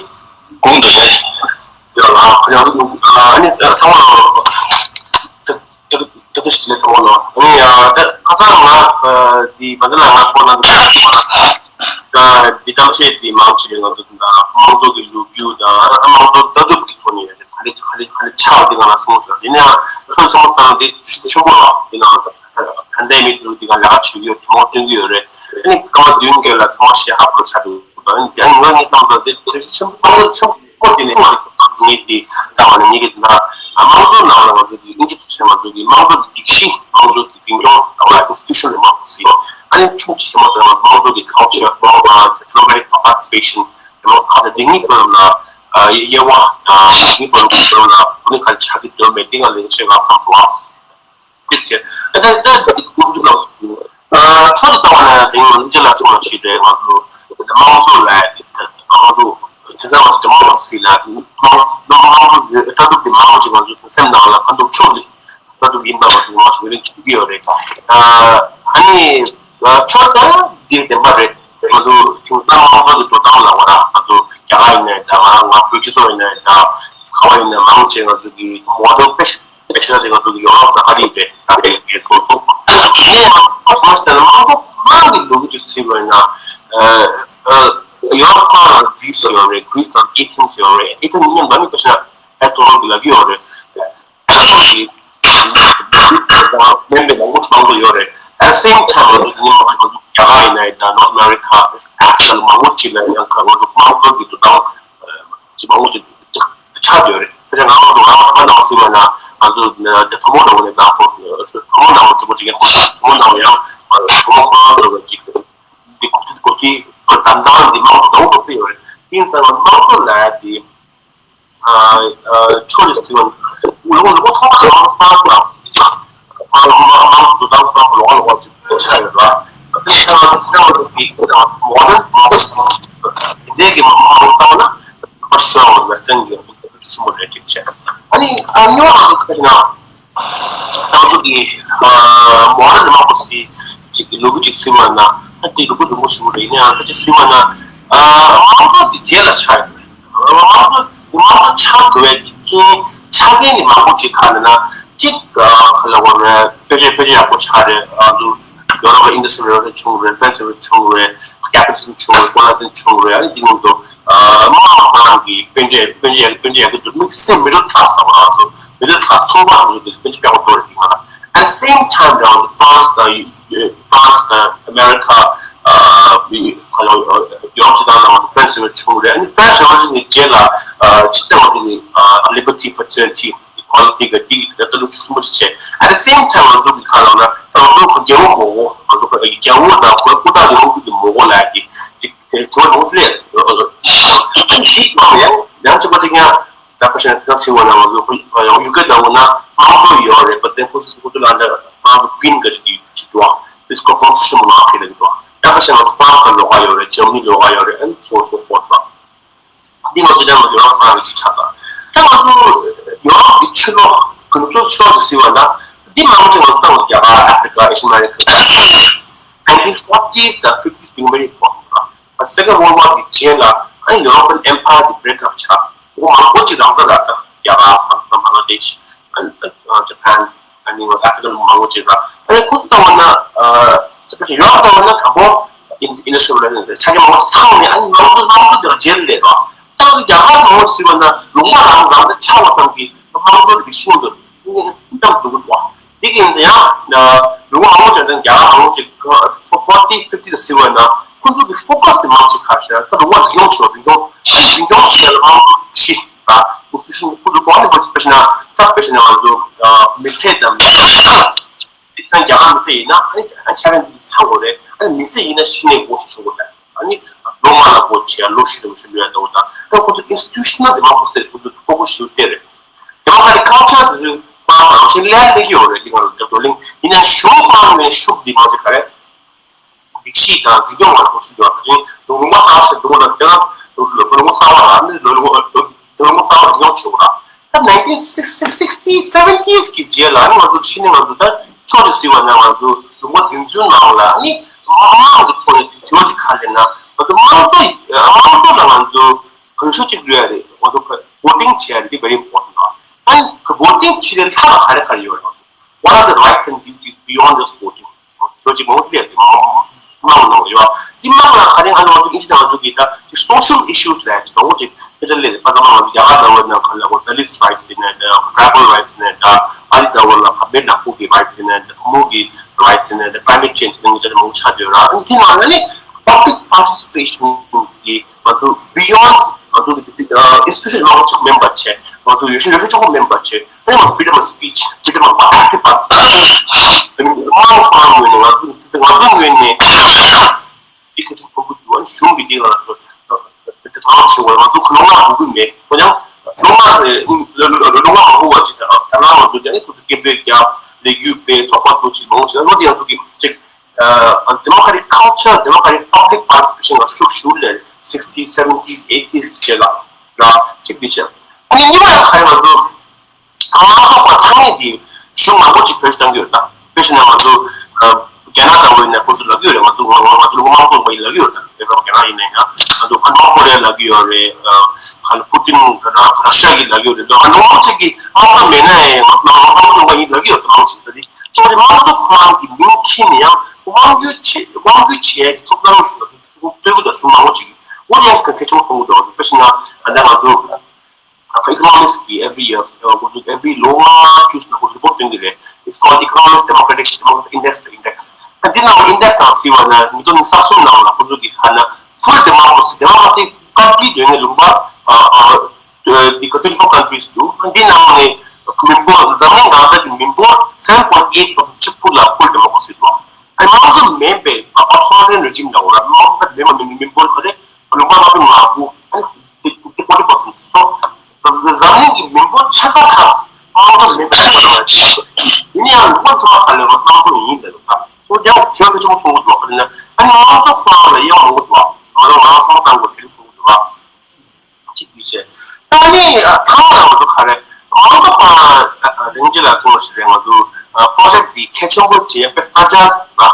གོང་དུ་ལས། ཡོད་ལ་ཁོ་ཡང་ཨ་ནི་ཚང་མ་ལོ། ད་ད་ད་ཞིག་ལས་ཚང་མ་ལོ། ཨ་ནི་ཡ་ད་ཁ་སང་ང་འདི་མ་འདི་ལ་ང་ཁོ་ན་འདི་ད་འདི་གཏམ་བཤད་འདི་མང་ཆེ་བའི་ང་ཚོ་དང་མང་ཚོགས་ཀྱི་ལོ་རྒྱུས་དང་མང་ཚོགས་ལྟ་གྲུབ་ཀྱི་ཐོག་ནས་ཡོད་ཚད་ག་ལེ་ག་ལེ་ག་ལེ་ཆགས་འདི་ང་ལ་གསུངས་སོང་། ཡིན་ན་ཡང་ཁོ་ཚང་མ་དང་འདི་ཆེན་པོ་ལ་འདི་ན་ད་ལྟའི་མི་ཚོ་འདི་ག་ལས་ཀ་བྱེད་ཀྱི་ཡོད་དེ་མོ་སྟོན་གྱི་ཡོད་རེད། ཨ་ནི་སྐར་མ་བདུན་རྗེས་ལ་ཚང་མ་ཞེ་ཧ་གོ་ཆགས་འདུག་ཨ་ནི་ཡང་ང་ངའི་བསམ་ཚུལ་དེ་ཆེ་ཆེ་ཆེན་པོ་དེ་ནས་ངས་དེ་ལྟ་བ་ནི་ངེད་ཀྱི་ད་མང་གཙོའི་ནང་ལ་ང་ཚོ་གི་ཨིན་ཇི་དུ་བྱས་ང་ཚོ་གི་མང་གཙོ་གི་སྒྲིག་གཞི་མང་གཙོ་གི་འཛིན་སྐྱོང་ལྟ་བ་ཨིན་སི་ཊི་ཊུ་ཤན་ལ་མང་གཙོ་ཟེར། ཨ་ ཕྱོགས་ཆེ་ཞིག་མ་དང་དམངས་གཙོ་གི་ཁ་ཆེ་དམངས་དང་democratic participation དེ་མོ་ཁ་དེ་ངེས་པར་ལ་དབྱེ་བ་དང་ངེས་པར་དུ་ལ་ཁོ་ནི་ཁ་ཆག་གི་དོན་མེད་དེ་ང་ལེན་ཆེ་ག་བསམ་སོང་། དེ་ཆེ་ཨ་ད་ད་དེ་ཀུན་ཏུ་ལ་སུ་ཁྲོད་དུ་བཏང་བ་ན་དེ་ང་ལེན་ཆེ་ལ་ཆུང་ལ་ཆེ་དེ་ང་ཚོ་དམངས་གཙོ་ལ་དེ་ང་ཚོ་དེ་ལ་བ་དེ་མོ་ལ་སི་ལ་དམངས་དམངས་གཙོ་ལྟ་གྲུབ་ཀྱི་མང་ཆེ་ང་ཚོ་སེམས་ནང་ལ་ཁ་འདུག་ཆོག་ལི། ལྟ་གྲུབ་ཡིན་པ་བ་དེ་མང་ཆེ་བས་ཆུག་གི་ཡོད་རེད། ཨ་ནི་ཆོག་ད་འདིར་བདེན་པ་རེད། ང་ཚོ་དེང་སང་དམངས་གཙོ་གི་འགྲོ་སྟངས་ལ་བ་ར་ང་ཚོ་རྒྱ་གར་ཡིན་ནའི་འདྲ་བ་ར་ང་བོད་སྤྱི་ཚོགས་ཡིན་ནའི་འདྲ་ག་བ་ཡིན་ནའི་མང་ཆེ་ང་ཚོ་གི་མོ་ཌེལ་དཔེ་ཤ་དཔེ་ཤ་དེ་ང་ཚོ་གི་ཡོ་རོབ་དང་ཧ་ལི་རེད། ད་དེ་གའི་སོ་སོ་ཨ་ནི་ང་ཚོ་ཆོག་མ་ཤེས་ན་དམངས་གཙོ་ཁོ་རང་གི་ལོ་རྒྱུས་དེ་ཟིན་བས་ན་ཨ་ཨ་ཡོ་རོབ་ཁོ་རང་ལ་གྷི་རི་སི་ཡོད་རེད། གྷི་རི་སི་དང་ཨེ་ཐེན་སི་ཡོད་རེད། ཨེ་ཐེན་མཉམ་དུ་ནི་དཔེ་ཤ་ཨེ་ཐོ་རོ་གི་ལ་གི་ཡོད་རེད། ཨ་ནི་མེམ་བར་མང་པོ་མང་པོ་ཡོད་རེད། At the same time ང་ཚོ་དེ་ནི་མ་ང་ཚོ་རྒྱ་གར་ཡིན་ན་ཡང་North America Africa ལ་མང་པོ་ཅིག་ལ་ཡང་ཁ་ང་ཚོ་དམངས་གཙོ་གི་འགྲོ་སྟངས་ཅིག་མང་པོ་ཅིག་ཆགས་ཡོད་རེད། དེ་ནས་ང་ཚོ་ང་ཚོ་ཐ་མ་ནང་སྲིད་པ་ན་ང་ཚོ་དེ་ཐོག་མ་ནང་ནས་ཛ་ཧོ་ཐོག་མ་ནང་ཅིག་པོ་ཅིག་ཡང་ཐོག་མ་ནང་ཡང་ཐོག་མ་ཁོ་རང་ལ་ཅིག་འདི་གོ་ཐིག་གོ་ཐིག་གོ་དམ་དམ་འདི་མང་པོ་ཡོད་རེད། དེ་ཡིན་ཙང་དམངས་གཙོ་ལབ་ཡ་དེ་ཆོས་རེད་ཟེར་བ་ལོ་ལོ་ཚང་མ་ལོ་ཚང་མ་ལ་དེ་ཅག་མང་མང་མང་དུ་དམངས་གཙོ་ལོ་ལོ་ཅིག་ཆགས་ཡོད་ར། དེ་ཚང་མ་དེ་ཚང་མ་དེ་མོ་ལ་མང་པོ་ཞིག་དེ་འདྲའི་གི་མང་པོ་བཏང་ན་ཁ་ཤོར་བ་ལ་བརྟེན་གྱི་ཆེན་པོ་རེད་ཅིག་བྱས། ཨ་ནི་ཨ་ཉོ་རང་གི་ཁ་ཤོར་ན། ད་དུ་གི་མོ་ར་ནི་མང་པོ་ཞིག་ཅིག་གི་ལུ་གུ་ཅིག་སྲིད་པ་ན་ཨ་དེ་ལུ་གུ་རིན་པོ་ཞིག་རེད། ཡིན་ཡང་ད་ཅིག་སྲིད་པ་ན་མང་པོ་དེ་རྗེས་ལ་ཆགས་ཡོད་རེད། མང་པོ་མང་པོ་ཆགས་དགོས་པའི་རྐྱེན་ཆགས་མཁན་ནི་མང་པོ་ཅིག་ག་ལ་ན་གཅིག་ལ་བ་རེད། དཔེ་ཆ་དཔེ་ཆ་ཡག་པོ་ཆགས་རེད། ཨ་དུ་ཡོ་རོབ་ལ་ཨིན་ཌ་སི་ཊི་རི་རེ་ཝོ་ལུ་ཤན་བྱུང་རེད། ཕེ་ཤན་བྱུང་རེད། ཀེ་པི་ཊ་ལི་ཟམ་བྱུང་རེད། ཀོ་ལོ་ནི་ཛམ་བྱུང་རེད། ཨ་ནི་དེ་ནང་དུ་མང་ཁོ་རང་གི་དཔེ་འབྲས་དཔེ་འབྲས་དཔེ་འབྲས་ཡག་གི་འདུག་དམིགས་བསལ་མི་ཌལ་ཁ་ལ་སི་ལ་བ་རང་ཚོ་མི་ཌལ་ཁ་ལ་སི་ཚོང་པ་རང་ཚོ་དེ་དཔེ་འབྲས་ཡག་པོ་འདུག་རེད། དེ་ང་ལ་at the same time རང་ཚོ་ཧྥ་རན་སི་དང་ཧྥ་རན་སི་དང་ཨ་མེ་རི་ཁ་ཨ་ཡོ་རོབ་སྤྱི་དང་ནང་ཚོ་ཕེ་ཤན་བྱུང་རེད། ཨ་ནི་ཕེ་ཤན་བྱུང་ནི་རྗེས་ལ་ཕྱི་ལྟ་བ་དེ་ནི་ལི་བར་ཊི་ཕར་ཊི་ནི་ཊི། ཁོ་ལ་དེ་ག་དེ་གི་དེ་ལྟ་ལུགས་ཆུང་ཆུང་པོ་ཞིག་བྱས། At the same time ང་ཚོ་གི་ཁ་ལ་ན་ད་ང་ཚོ་ཁ་རྒྱལ་བོ་མོ་གོ་ང་ཚོ་ཁ་རྒྱལ་བོ་དང་ཁོའི་སྐུ་དྲག་གི་དབང་སྒྱུར་གྱི་མོ་གོ་ལ་གི་ཅིག་དེ་ཁོ་ལ་ལས་དེ་ཡང་ཡང་ཅིག་པ་ཅིག་ཡང་ད་ཁ་ཤས་ཁ་ཤས་བ་ན་ང་ཚོ་ཁོ་ཡང་ཡུ་གེ་ད་འོ་ན་དམངས་གཙོ་ཡོད་རེད། པ་དེ་ཁོ་ཚོ་ཁོ་ཚོ་ལ་འདྲ་ང་ཚོ་ཀུན་ག་ཅིག་ཅིག་འདུག་ཨ། ཕི་སི་ཀལ་ཀོན་སི་ཊི་ཊུ་ཤན་མ་ལ་ཁེ་ལ་གི་འདུག་ཨ། ད་ཁ་ཤས་ང་ཚོ་ཧྥ་རན་སི་ལོགས་ཀ་ཡོད་རེད། ཇར་མ་ནི་ལོགས་ཀ་ཡོད་རེད། and so on so forth འདི་ང་ཚོ་ཡང་ཡོ་རོབ་ཁོ་རང་གི་ཆ་ཚང་། ད་ང་ཚོ་ཡོ་རོབ་ཀྱི་ཆུ་ལོག་གི་ནུབ་ཕྱོགས་ཆུ་ལོག་ཏུ་ཟིན་པ་ན་འདི་མང་ཆེ་ང་ཚོ་ལྟ་བ་རྒྱ་གར་ཨ་ཧྥི་རི་ཀ་ཨེ་ཤི་ཡ་ཨ་མེ་རི་ཀ་nineteen forties དང་fifties དེ་མ་རེད་པ། Second World War གི་རྗེས་ལ་ཨ་ནི་European Empire གི་break up ཆགས། འོ་མང་པོ་ཅིག་རང་ས་ལ་ད་རྒྱ་གར་པ་ཀི་སི་ཐན་བང་ལ་དེཤ་ཨ་ནི་ཇ་པན། ཨ་ནི་ང་ཚོ་ཨ་ཧྥི་རི་ཀ་ལ་མང་པོ་ཅིག་ར། ཨ་ནི་ཁོ་ཚོ་ལྟ་བ་ན་ཨ་ཡོ་རོབ་ལྟ་བ་ན་དང་པོ་ཨིན་ཨིན་ཌ་སི་ཊི་རི་ཡལ་རེ་ཆ་རྐྱེན་མང་པོ་ཚང་ནས་ཨ་ནི་དམངས་གཙོ་དམངས་གཙོ་དེ་ལ་རྗེས་ལ་སླེབས་རོགས། ད་ང་ཚོ་རྒྱ་གར་མང་པོ་ཟེར་བ་ན་ལུང་པ་རང་རང་དུ་ཆགས་པ་ཙམ་གྱིས་དམངས་གཙོ་གི་ཤིང་དུ་ཨིན་ཨིན་སྟབས་སྡུག་གི་འདུག་དེ་གི་ཡིན་ཙང་ཡང་ལུང་པ་མང་པོ་ཅིག་དང་རྒྱ་གར་མང་པོ་ཅིག་ཕོ་ཕོར་ཊི་ཕིབ་ཊི་ལ་ཟེར་བ་ན་ཁོ་ཚོ་གི་ཕོ་ཁ་སི་དེ་མང་ཅིག་ག་རེ་ཟེར་ན་ད་ལུང་པ་འཛིན་སྐྱོང་བྱེད་པ་འཛིན་སྐྱོང་འཛིན་སྐྱོང་བྱེད་ཡ་ལ་མང་པོ་ཤི། ད་ཁོ་ཚོ་ཤིང་ཁོ་ཚོ་གོང་ནས་མ་ཅིག་དཔེ་བྱས་ན་ད་དཔེ་བྱས་ན་ང་ཚོ་མི་ཚེ་དང་མི་ཚེ་དེ་ཚང་རྒྱ་གར་མི་ཚེ་ཡིན་ན་ཨ་ནི་ཨ་ཆ་རན་དེ་ཚང་དགོས་རེད། ཨ་ནི་མི་ཚེ་ཡིན་ན་ཤི་ནས་སྒོ་ཕྱེ་ཆོག་གི་རེད། ཨ་ནི་ལོ་ལྔ་ལ་སྒོ་ཕྱེ་ཡ་ལོ་བཞི་ལ་སྒོ་ཕྱེ་ལུས་ཡ་ལྟ་བུ་དང་ད་ཁོ་ཚོ་ཨིན་སི་ཊི་ཊུ་ཤ་ནལ་ཌི་མོ་ཀྲ་སི་ཊི་ཁོ་ཚོ་ཁོ་ཁོ་ཞེ་པོ་དེ་རེད། ཌི་མོ་ཀྲ་ཊིག་ཁལ་ཅར་དེ་ཚོ་ཁོ་རང་རང་བཞིན་ལས་སླེབས་ཀྱི་ཡོད་རེད། འདི་ག་ལ་རྒྱབ་བགྲོ་གླེང་ཡིན་ན་གཞུང་ཁོ་རང་ངོས་ནས་ཤུགས་འདི་མ་བྱེད་ག་རེད། སྒྲིག་གཞི་དང་འཛིན་སྐྱོང་བར་ཐོག་ཞུགས་ཡོད་པ་དེ་ལོ་ངོ་གསར་ཞིག་འདུག་ལ་དེ་ལ་ལོ་ངོ་གསར་བ་ལ་ནི་ལོ་ངོ་ལོ་ངོ་གསར་བ་འཛིན་སྐྱོང་བྱེད་དགོས་ལ། ད་nineteen sixty sixty seventies གི་རྗེས་ལ་ནི་ང་ཚོ་ཕྱི་ནས་ང་ཚོ་ད་ཕྱོགས་རེ་ཟེར་བ་ན་ང་ཚོ་ལོ་ངོ་བདུན་ཅུ་ནང་ལ་ནི་དམངས་ཀྱི་ཐོག་ནས་དེ་བ་ཅིག་ག་ལེན་ན་ང་ཚོ་དམངས་གཙོ་དམངས་གཙོ་ལ་ང་ཚོ་གང་ཤུགས་ཅིག་ལུས་ཡ་རེད། ང་ཚོ་བོ་ཊིང་བྱེད་ཡ་རེད། དེ་very important ད་ཨ་ནི་བོ་ཊིང་བྱེད་ཡ་ལྷག་པ་ག་རེ་ག་རེ་ཡོད་རེད། What are the rights and duties beyond just voting? ལོ་གཅིག་མང་པོ་སླེབས་ཏེ་མང་མང་མང་ཡོད། དེ་མང་ལ་ཁ་རིང་ཨ་ནི་ང་ཚོ་ཨིན་ཇི་ནང་ང་ཚོ་གི་ད་ཅིག་social issues ལ་ཅིག་མང་པོ་ཅིག་དཔེ་ཆ་སླེབས་ཏེ་ཕ་ཚ་མ་ང་ཚོ་རྒྱ་གར་ལྟ་བུ་ནང་ཁ་ལ་གོ་Dalit rights ཡིན་ནའི་འདྲ། tribal rights ཡིན་ནའི་འདྲ། ཨ་རི་ལྟ་བུ་ལ་ཁ་བེད་ནག་པོ་གི་rights ཡིན་ནའི་འདྲ། བུ་མོ་གི་rights ཡིན་ནའི་འདྲ། climate change ཡིན་ནའི་འདྲ་མང་པོ་ཆགས་ཡོད་ར། ཨ་ནི་དེ་ནང་ལ་ནི་public participation གི་ང་ཚོ་beyond ང་ཚོ་གི་institution མང་པོ་ཅིག་མེམ་བར་བྱས། ང་ཚོ་ཡོད་ཤོས་ཡོད་ཤོས་ཆོག་མེམ་བར་བྱས། ཨ་ནི་ང་ཚོ་freedom of speech, freedom of active participation དམངས་ཁོ་རང་ངོས་ནས་ང་ཚོ། ང་ཚོ་ངོས་ནས་འདི་གལ་ཆེན་པོ་དགོས་འདུག་གཞུང་གི་འདི་ལ་དེ་དང་ཞུ་བ་ང་ཚོ་ལུང་མ་དགོས་ཀྱི་མེད། འོན་ཀྱང་ལུང་མ་ལུང་མ་དགོས་པ་ཅིག་དང་ད་ལ་ང་ཚོ་ཀྱང་ཁོ་ཚོ་སྐད་འབོད་རྒྱག་ལས་འགུལ་སྤེལ་ཚོགས་པ་འདུ་ཅིག་མང་ཅིག་ལོ་དེ་ང་ཚོ་གི་ཅིག democratic culture, democratic public participation ལ་ཤུགས་ཞུགས་ལས་sixties, seventies, eighties རྗེས་ལ་ལ་གཅིག་འདི་བྱས། ཨ་ནི་གཉིས་པ་ཁ་ཡ་ང་ཚོ་དམངས་གཙོ་ཁོ་ཐ་སྙད་འདི་གཞུང་མང་པོ་ཅིག་བེད་སྤྱོད་གཏང་གི་ཡོད་ད། དཔེ་བཞག་ན་ང་ཚོ་རྒྱ་ནག་ལྟ་བུ་ཡིན་ན་ཁོ་ཚོ་ལབ་ཀྱི་ཡོད་རེད། ང་ཚོ་ང་ཚོ་ལུང་པ་དམངས་གཙོ་ཡིན་ལབ་ཀྱི་ཡོད་ད། དཔེ་བཞག་རྒྱ་ནག་ཡིན་ན་ཡང་ང་ཚོ་ཁ་ནོར་ཁོ་རེ་ལབ་ཀྱི་ཡོད་རེད། ཁ་ནོར་པུ་ཏིན་ག་ན་ར་ཤ་གི་ལབ་ཀྱི་ཡོད་རེད། ང་ཚོ་མང་པོ་ཅིག་གི་དམངས་གཙོ་མེད་ན་ཡང་ང་ཚོ་དམངས་གཙོ་ཡིན་ལབ་ཀྱི་ཡོད་ད། མང་པོ་ཅིག་ད་དེ་ཁྱོད་ཀྱི་དམངས་གཙོ་ཁོ་རང་གི་མིང་འཁྱེར་ནས་ཡང་དབང་སྒྱུར་བྱེད་དབང་སྒྱུར་བྱེད་ཡ་གི་ཐོབ་ཐང་ང་ཚོ་རྩོད་དགོས་ད། གཞུང་མང་པོ་ཅིག་གི་འོ་ཡང་གལ་ཆེན་པོ་མཐོང་གི་འདུག་དཔེ་བཞག་ན་ད་ལྟ་ང་ཚོ་economist གི་every year ཁོ་ཚོ་every ལོ་ལྔ་བཅུ་ཟིན་ན་ཁོ་ཚོ་report སྟོན་གྱི་རེད། It's called economic democratic democratic index, the index. ད་འདི་ནང་index ནང་གཟིགས་པ་ན་ཉིས་སྟོང་ཉི་ཤུ་རྩ་གསུམ་ནང་ལ་ཁོ་ཚོ་གི་ཧ་ན་full democracy, democracy complete ཡོད་ངེས་ལུང་པ་ཨ་ཨ་འདི་ག་twenty four countries འདུག་འདི་ནང་ནས་མི་འབོར་འཛམ་གླིང་གང་ས་གི་མི་འབོར seven point eight percent གཅིག་པུ་ལ་full democracy འདུག་ཨ་དམངས་གཙོ་མེད་པའི་authoritarian regime འདྲ་བོ་ལ་དམངས་གཙོ་མེད་པའི་མི་འབོར་ག་རེ་ལུང་པ་ལྔ་བཅུ་ང་དགུ་ཨ་ནི་འདི་འདི་forty percent སོ། འཛམ་གླིང་གི་མི་འབོར་ཕྱེད་ཀ་ལྷག་དམངས་གཙོ་མེད་པའི་ལུང་པ་ལ་ཡིན་ན་ཡང་ལུང་པ་ཚང་མ་ག་ལེར་དམངས་གཙོ་ཡིན་ལབ་ཡོད་ད། འོ་ཡང་དེ་གལ་ཆེན་པོ་མཐོང་གི་འདུག་ཨ་ནི་དམངས་གཙོ་ཁོ་རང་ལ་དབྱེ་བ་མང་པོ་འདུག་ང་རང་ང་རང་བསམ་བློ་བཏང་དགོས་དེ་རིགས་མཐོང་གི་འདུག་གཅིག་འདི་བྱས། ད་ནི་ཐ་མ་ལ་ང་ཚོ་ག་རེ་མང་ཚོགས་ཁང་རིང་རྗེས་ལ་ཐུང་བ་ཞིག་རེད། ང་ཚོ་པྲོ་ཇེག་འདི་གལ་ཆེན་པོ་བྱས་པའི་རྩ་ཆེན་ལ་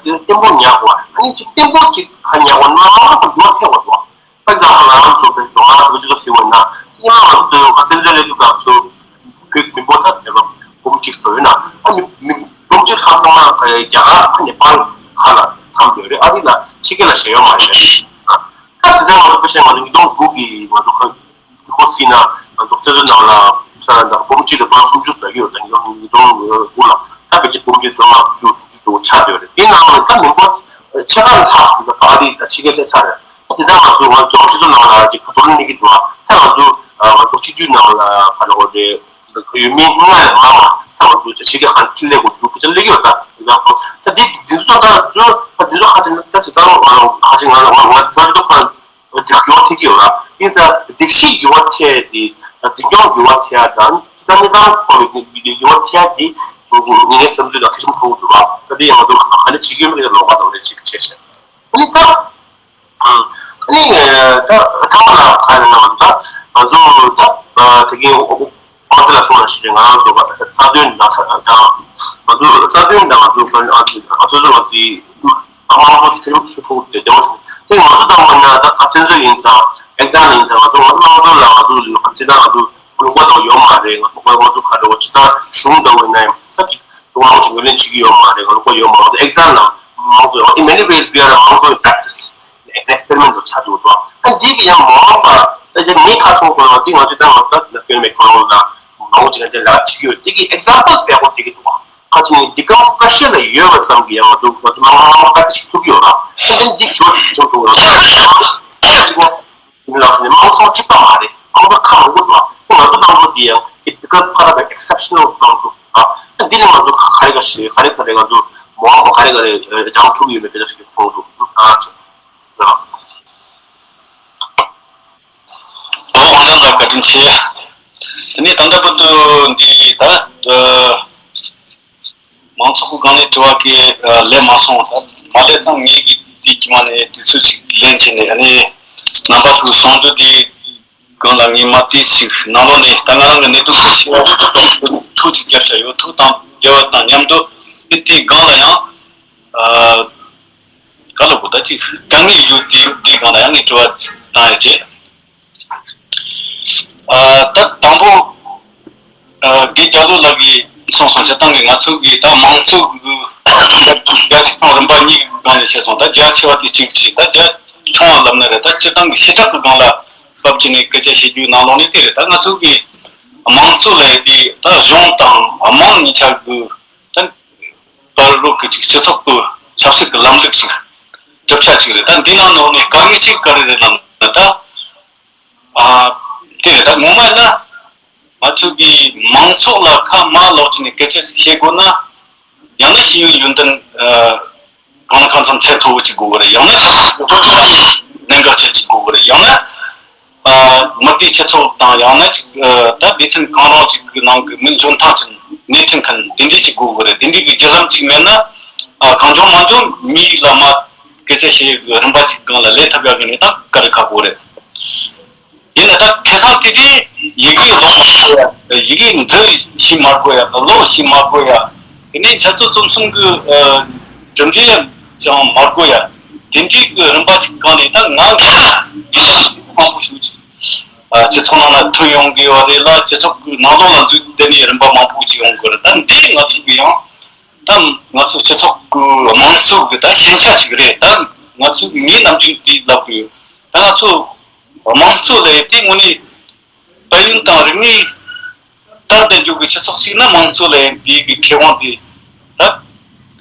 བརྟན་པོ་ཉར་དགོས། ཨ་ནི་ཅིག་བརྟན་པོ་ཅིག་ག་ཉར་དགོས་ན་མང་ཚོགས་ཀྱི་འགྱུར་བ་ཐེབས་པ་འདུག་དཔེར་ན་ང་རང་ཚོ་བོད་ང་ཚོ་ཅིག་ལ་ཟེར་བ་ན་སྔོན་མ་ང་ཚོ་བཙན་བྱོལ་བཙན་བྱོལ་སླེབས་དུས་སྐབས་སུ་བོད་མི་འབོར་ད་དེ་ལ་འབུམ་གཅིག་ཙམ་ཡོད་ན་ཨ་ནི་མི་འབུམ་གཅིག་ལྷག་ཙམ་རྒྱ་གར་ནེ་པཱལ་ཁ་ལ་འཐམ་ཡོད་རེད། ཨ་རི་ལ་ཕྱི་རྒྱལ་ལ་ཞེ་ཡོད་མ་རེད། ད་དེ་ལྟར་ང་ཚོ་དཔེ་བཤད་ང་ཚོ་ཉིས་སྟོང་དགུ་གི་ང་ཚོ་ཁ་ལུང་པ་སྲིད་ན་ང་ཚོ་བཙན་བྱོལ་ནང་ལ་ས་ན་ད་འབུམ་གཅིག་དང་སྟོང་ལྔ་བཅུ་ཟེར་གྱི་ཡོད་ད། ཉིས་སྟོང་དགུ་ལ་ད་ཕལ་ཆེར་འབུམ་གཅིག་སྟོང་ལྔ་བཅུ་བཅུ་ཆགས་ཡོད་རེད། དེ་ནང་ནས་ད་མི་འབོར་ཕྱེད་ཀ་ལྷག་ཟིན་ད་ཨ་རི་ད་ཕྱི་རྒྱལ་སླེབས་ཚར་རེད། ད་དེ་ལྟར་ང་ཚོ་ང་ཚོ་སྤྱི་ཚོགས་ནང་ལ་ཅིག་ག་དོར་གནས་ཀྱི་འདུག་ད་ང་ཚོ་ང་ཚོ་སྤྱི་འཐུས་ནང་ལ་ག་རེ་འོ་རེད། ཡོད་མེད་སྔ་ལས་མང་བ་ད་ང་ཚོ་ཕྱི་རྒྱལ་ཁག་ཁྲིད་ལས་དགོས་འདུག་སྐད་ཆ་སླེབས་ཡོད་ད། ད་འདི་འདི་ཚོ་ད་ཚོ་ད་འདི་ཚོ་ཁ་ཅིག་ད་ཅིག་ད་ང་ཁ་ཅིག་ང་ལ་ང་ང་ད་ཅིག་ད་ཁ་འདི་ཡོང་ཐིག་ཡོད་ར། ཡིན་ད་སྒྲིག་གཞི་འགྱུར་བ་ཐེབས་ཏེ་འཛིན་སྐྱོང་འགྱུར་བ་ཐེབས་ད་ད་ནི་ད་ཁོ་འགྱུར་བ་ཐེབས་ཏེ་ངའི་བསམ་ཚུལ་ལ་ཁ་ཤས་མཐོང་གི་འདུག་ར། ད་འདི་ཡང་ང་ཚོ་ག་ལེ་བྱེད་ཀྱི་ཡོད་མེད་ལ་ལོགས་པ་དང་ལས་ཅིག་བྱས་ཤག་ཨ་ནི་ད། ཨ་ནི་ད་ཐ་མ་ལ་ཁ་ཡོད་ན་ད་ང་ཚོ་ད་དེ་གའི་དབང་ཚད་ལ་སོང་ན་ཞིག་ང་རང་ཚོ་རྩ་དོན་དང་ད་ང་ཚོ་ཨ་ཚོ་ཚོ་ང་ཚོ་ང་ཚོའི་དམངས་གཙོ་དེ་རིམ་ཁྲོད་ཐུག་དེ་བདེ་བ་བྱུང་དེ་ང་ཚོ་དང་པོ་ན་ད་ཁ་བཙན་བཟོ་ཡིན་ཙང་ཨེག་ཛམ་ཡིན་ཙང་ང་ཚོ་ང་ཚོ་དམངས་གཙོ་ལ་ང་ཚོ་ལ་ཅི་ད་ང་ཚོ་ལུང་པ་དང་ཡོད་མ་རེད། ང་ཚོ་ང་ཚོ་ག་རེ་བ་ཅི་ད་གཞུང་འདྲ་བོ་ཡིན་ན་ཡང་ད་ཅིག་དུ་མང་ཅིག་ངོས་ལེན་བྱེད་ཀྱི་ཡོད་མ་རེད། ང་ཚོ་ཡོད་མ་ང་ཚོ་ཨེག་ཛམ་ལ་མང་ཚོགས་in many ways we are a མང་ཚོགས་practice experiment དུ་ཆགས་འདུག་དོ། ད་འདི་གི་ཡང་མ་འོངས་པ་ད་ཅིག་ནི་ཁ་སོང་གོ་ལ་འདི་ང་ཚོ་ད་ང་ཚོ་ད་ཅིག་ད་ཕེལ་མེ་ཁོ་རང་ལ་མང་ཚོགས་ཀྱི་ང་ཚོ་ལ་བྱེད་ཀྱི་ཡོད། འདི་གི་example དཔེ་ཁོ་འདི་གི་འདུག་བ། ཁ་ཅིག་ནི་འདི་གང་བཀའ་ཤོད་ལ་ཡོད་པ་ཙམ་གྱིས་ཡང་ང་ཚོ་ང་ཚོ་མང་མང་མང་ད་ཅིག་ཐུབ་ཀྱི་ཡོད་ར། ད་འདི་འདི་གི་བ་ཅིག་ཆུང་ཆུང་ཡོད་ར། ད་ཅིག་བ། ཡིན་ལགས་སོ་ནས་མང་ཚོགས་གཅིག་པ་མ་རེད། མང་ཚོགས་ཁག་མང་པོ་འདུག་ང་ཚོ་མང་ཚོགས་འདི་ཡང་typical part of an exceptional མང་ཚོགས་ཨ། འདི་ནི་ང་ཚོ་ག་རེ་ག་ཞེས་ག་རེ་ག་རེ་ང་ཚོ་མ་འོངས་པ་ག་རེ་ག་རེ་སྦྱང་ཐུབ་ཡོད་མེད་དེ་འདྲ་ཞིག་མཐོང་འདུག་ཨ། ད་དབང་ལྡན་ལགས་བཀའ་དྲིན་ཆེ། དེ་ནས་ད་ལྟ་བར་དུ་འདི་ད། མང་ཚོགས་ཀྱི་སྒང་ནས་དྲི་བ་གི་ལས་མ་སོང་། ད་མ་ལས་ཙང་ངས་ཀྱི་དེ་ཀྱི་མ་ནས་དུས་ཚོད་ཅིག་ལེན་བྱས་ནས་ཨ་ནི་རྣམ་པ་ཚོའི་གསུང་ཆོས་དེ་སྒང་ལ་ངས་མ་དེ་ཞིག་ནང་ལོགས་ནས་ད་ང་རང་གི་གནད་དོན་གྱི་ཤེས་པ་ཐུགས་ཅིག་བརྒྱབ་བཞག་ཡོད། ཐུགས་དང་འབྲེལ་བ་དང་མཉམ་དུ་ཨེ་དེའི་སྒང་ལ་ཡང་ག་ལ་གོ་ད་ཅིག་དཀའ་ངལ་ཡོད་དེ་དེའི་སྒང་ལ་ཡང་ངས་དྲི་བ་བཏང་ཡ་བྱས། ཨ་ད་དང་པོ་ཨ་དགེ་རྒྱ་ལོ་ལགས་ཀྱིས་གསུངས་སོང་། སྤྱིར་བཏང་གི་ང་ཚོ་གི་ད་མང་གཙོ་གི་རྒྱ་ཆེ་ཆུང་རིམ་པ་གཉིས་ཀྱི་སྒང་ནས་བཤད་སོང་། ད་རྒྱ་ཆེ་བ་དེ་གཅིག་བྱས། ད་རྒྱ་ཆུང་བ་ལབ་ན་རེད། ད་སྤྱིར་བཏང་གི་བྱེ་བྲག་གི་སྒང་ལ་བབ་ཀྱི་ནས་སྐད་ཆ་བཤད་རྒྱུའི་ནང་ལོགས་ནས་དེ་རེད། ད་ང་ཚོ་གི་མང་གཙོ་ལབ་ཡ་དེ་ད་གཞུང་དང་དམངས་གཉིས་ཆ་གི་ད་བར་རོགས་ཀྱི་ཅིག་སྤྱི་ཚོགས་ཀྱི་ཆབ་སྲིད་ཀྱི་ལམ་ལུགས་ཤིག་གྲུབ་ཆ་ཅིག་རེད། ད་འདི་ནང་ནང་ནས་དཀའ་ངལ་ཅིག་ག་རེ་རེད་ལབ་ན་ད། ཨ་དེ་རེད། ད་ངོ་མ་ཡིན་ན་ང་ཚོ་གི་མང་ཚོགས་ལ་ཁ་མ་ལོག་ཅིག་ནས་སྐད་ཆ་ཞིག་བཤད་དགོས་ན། ཡང་ན་ཤེས་ཡོན་ཡོན་ཏན་ཨ་ གང་ལ་གང་འཚམ་ཚད་མཐོ་བོ་ཅིག་དགོས་ཀྱི་རེད། ཡང་ན་གནད་འགག་ཅན་ཅིག་དགོས་ཀྱི་རེད། ཡང་ན་ཨ་མི་སྡེའི་སྤྱི་ཚོགས་དང་ཡང་ན་ཅིག་ཨ་ད་སྡེ་ཚན་གང་རུང་ཅིག་གི་ནང་གི་མི་འཇོན་ཐང་ཅན་སྣེ་ཁྲིད་མཁན་དེ་འདྲས་ཅིག་དགོས་ཀྱི་རེད། དེ་འདྲས་ཀྱི་བརྒྱུད་ལམ་ཅིག་མེད་ན་ཨ་གང་བྱུང་མང་བྱུང་མི་ཡིག་ལ་མ་སྐད་ཆ་བཤད་ཡག་གི་རིམ་པ་ཅིག་སྒང་ལ་སླེབས་ཐུབ་ཡག་གི་གནས་སྟངས་དཀའ་ལས་ཁག་པོ་རེད། ཡིན་ན་ད་ཁ་སང་དེ་དུས་ཡི་གེ་ཀློག་མ་དགོས་ཡ། ཡི་གེ་འབྲི་ཤེས་མ་དགོས་ཡ། ཀློག་ཤེས་མ་དགོས་ཡ། དེ་ནས་འཆད་རྩོད་རྩོམ་གསུམ་གྱི་ཨ་གྲུབ་འབྲས་ཀྱང་མ་དགོས་ཡ། དེ་འདྲའི་གི་རིམ་པ་ཞིག་སྒང་ནས་ད་ང་འདི་ལ་ཡི་གེ་མང་པོ་ཞིག་ཅིག་ཨ་སྤྱི་ཚོགས་ནང་ལ་ཐོན་ཡོང་གི་ཡོད་རེད་ལ། སྤྱི་ཚོགས་ཀྱི་ནང་ལོགས་ལ་འཛུལ་བསྡད་ནས་རིམ་པ་མང་པོ་ཅིག་ཡོང་གི་རེད། ད་འདི་ང་ཚོ་གི་ཡང་ད་ང་ཚོ་སྤྱི་ཚོགས་ཀྱི་དམངས་གཙོ་གི་ད་ཞན་ཆ་ཅིག་རེད། ད་ང་ཚོ་ངས་ནམ་རྒྱུན་དེ་ལབ་གི་ཡོད། ད་ང་ཚོ་དམངས་གཙོ་ལས་དེ་དངོས་གནས་དཔལ་ཡོན་དང་རིག་གནས་དར་བསྡད་རྒྱུ་གི་སྤྱི་ཚོགས་ཤིག་ན་དམངས་གཙོ་ལས་དེ་གི་ཁེ་དབང་དེ་ད་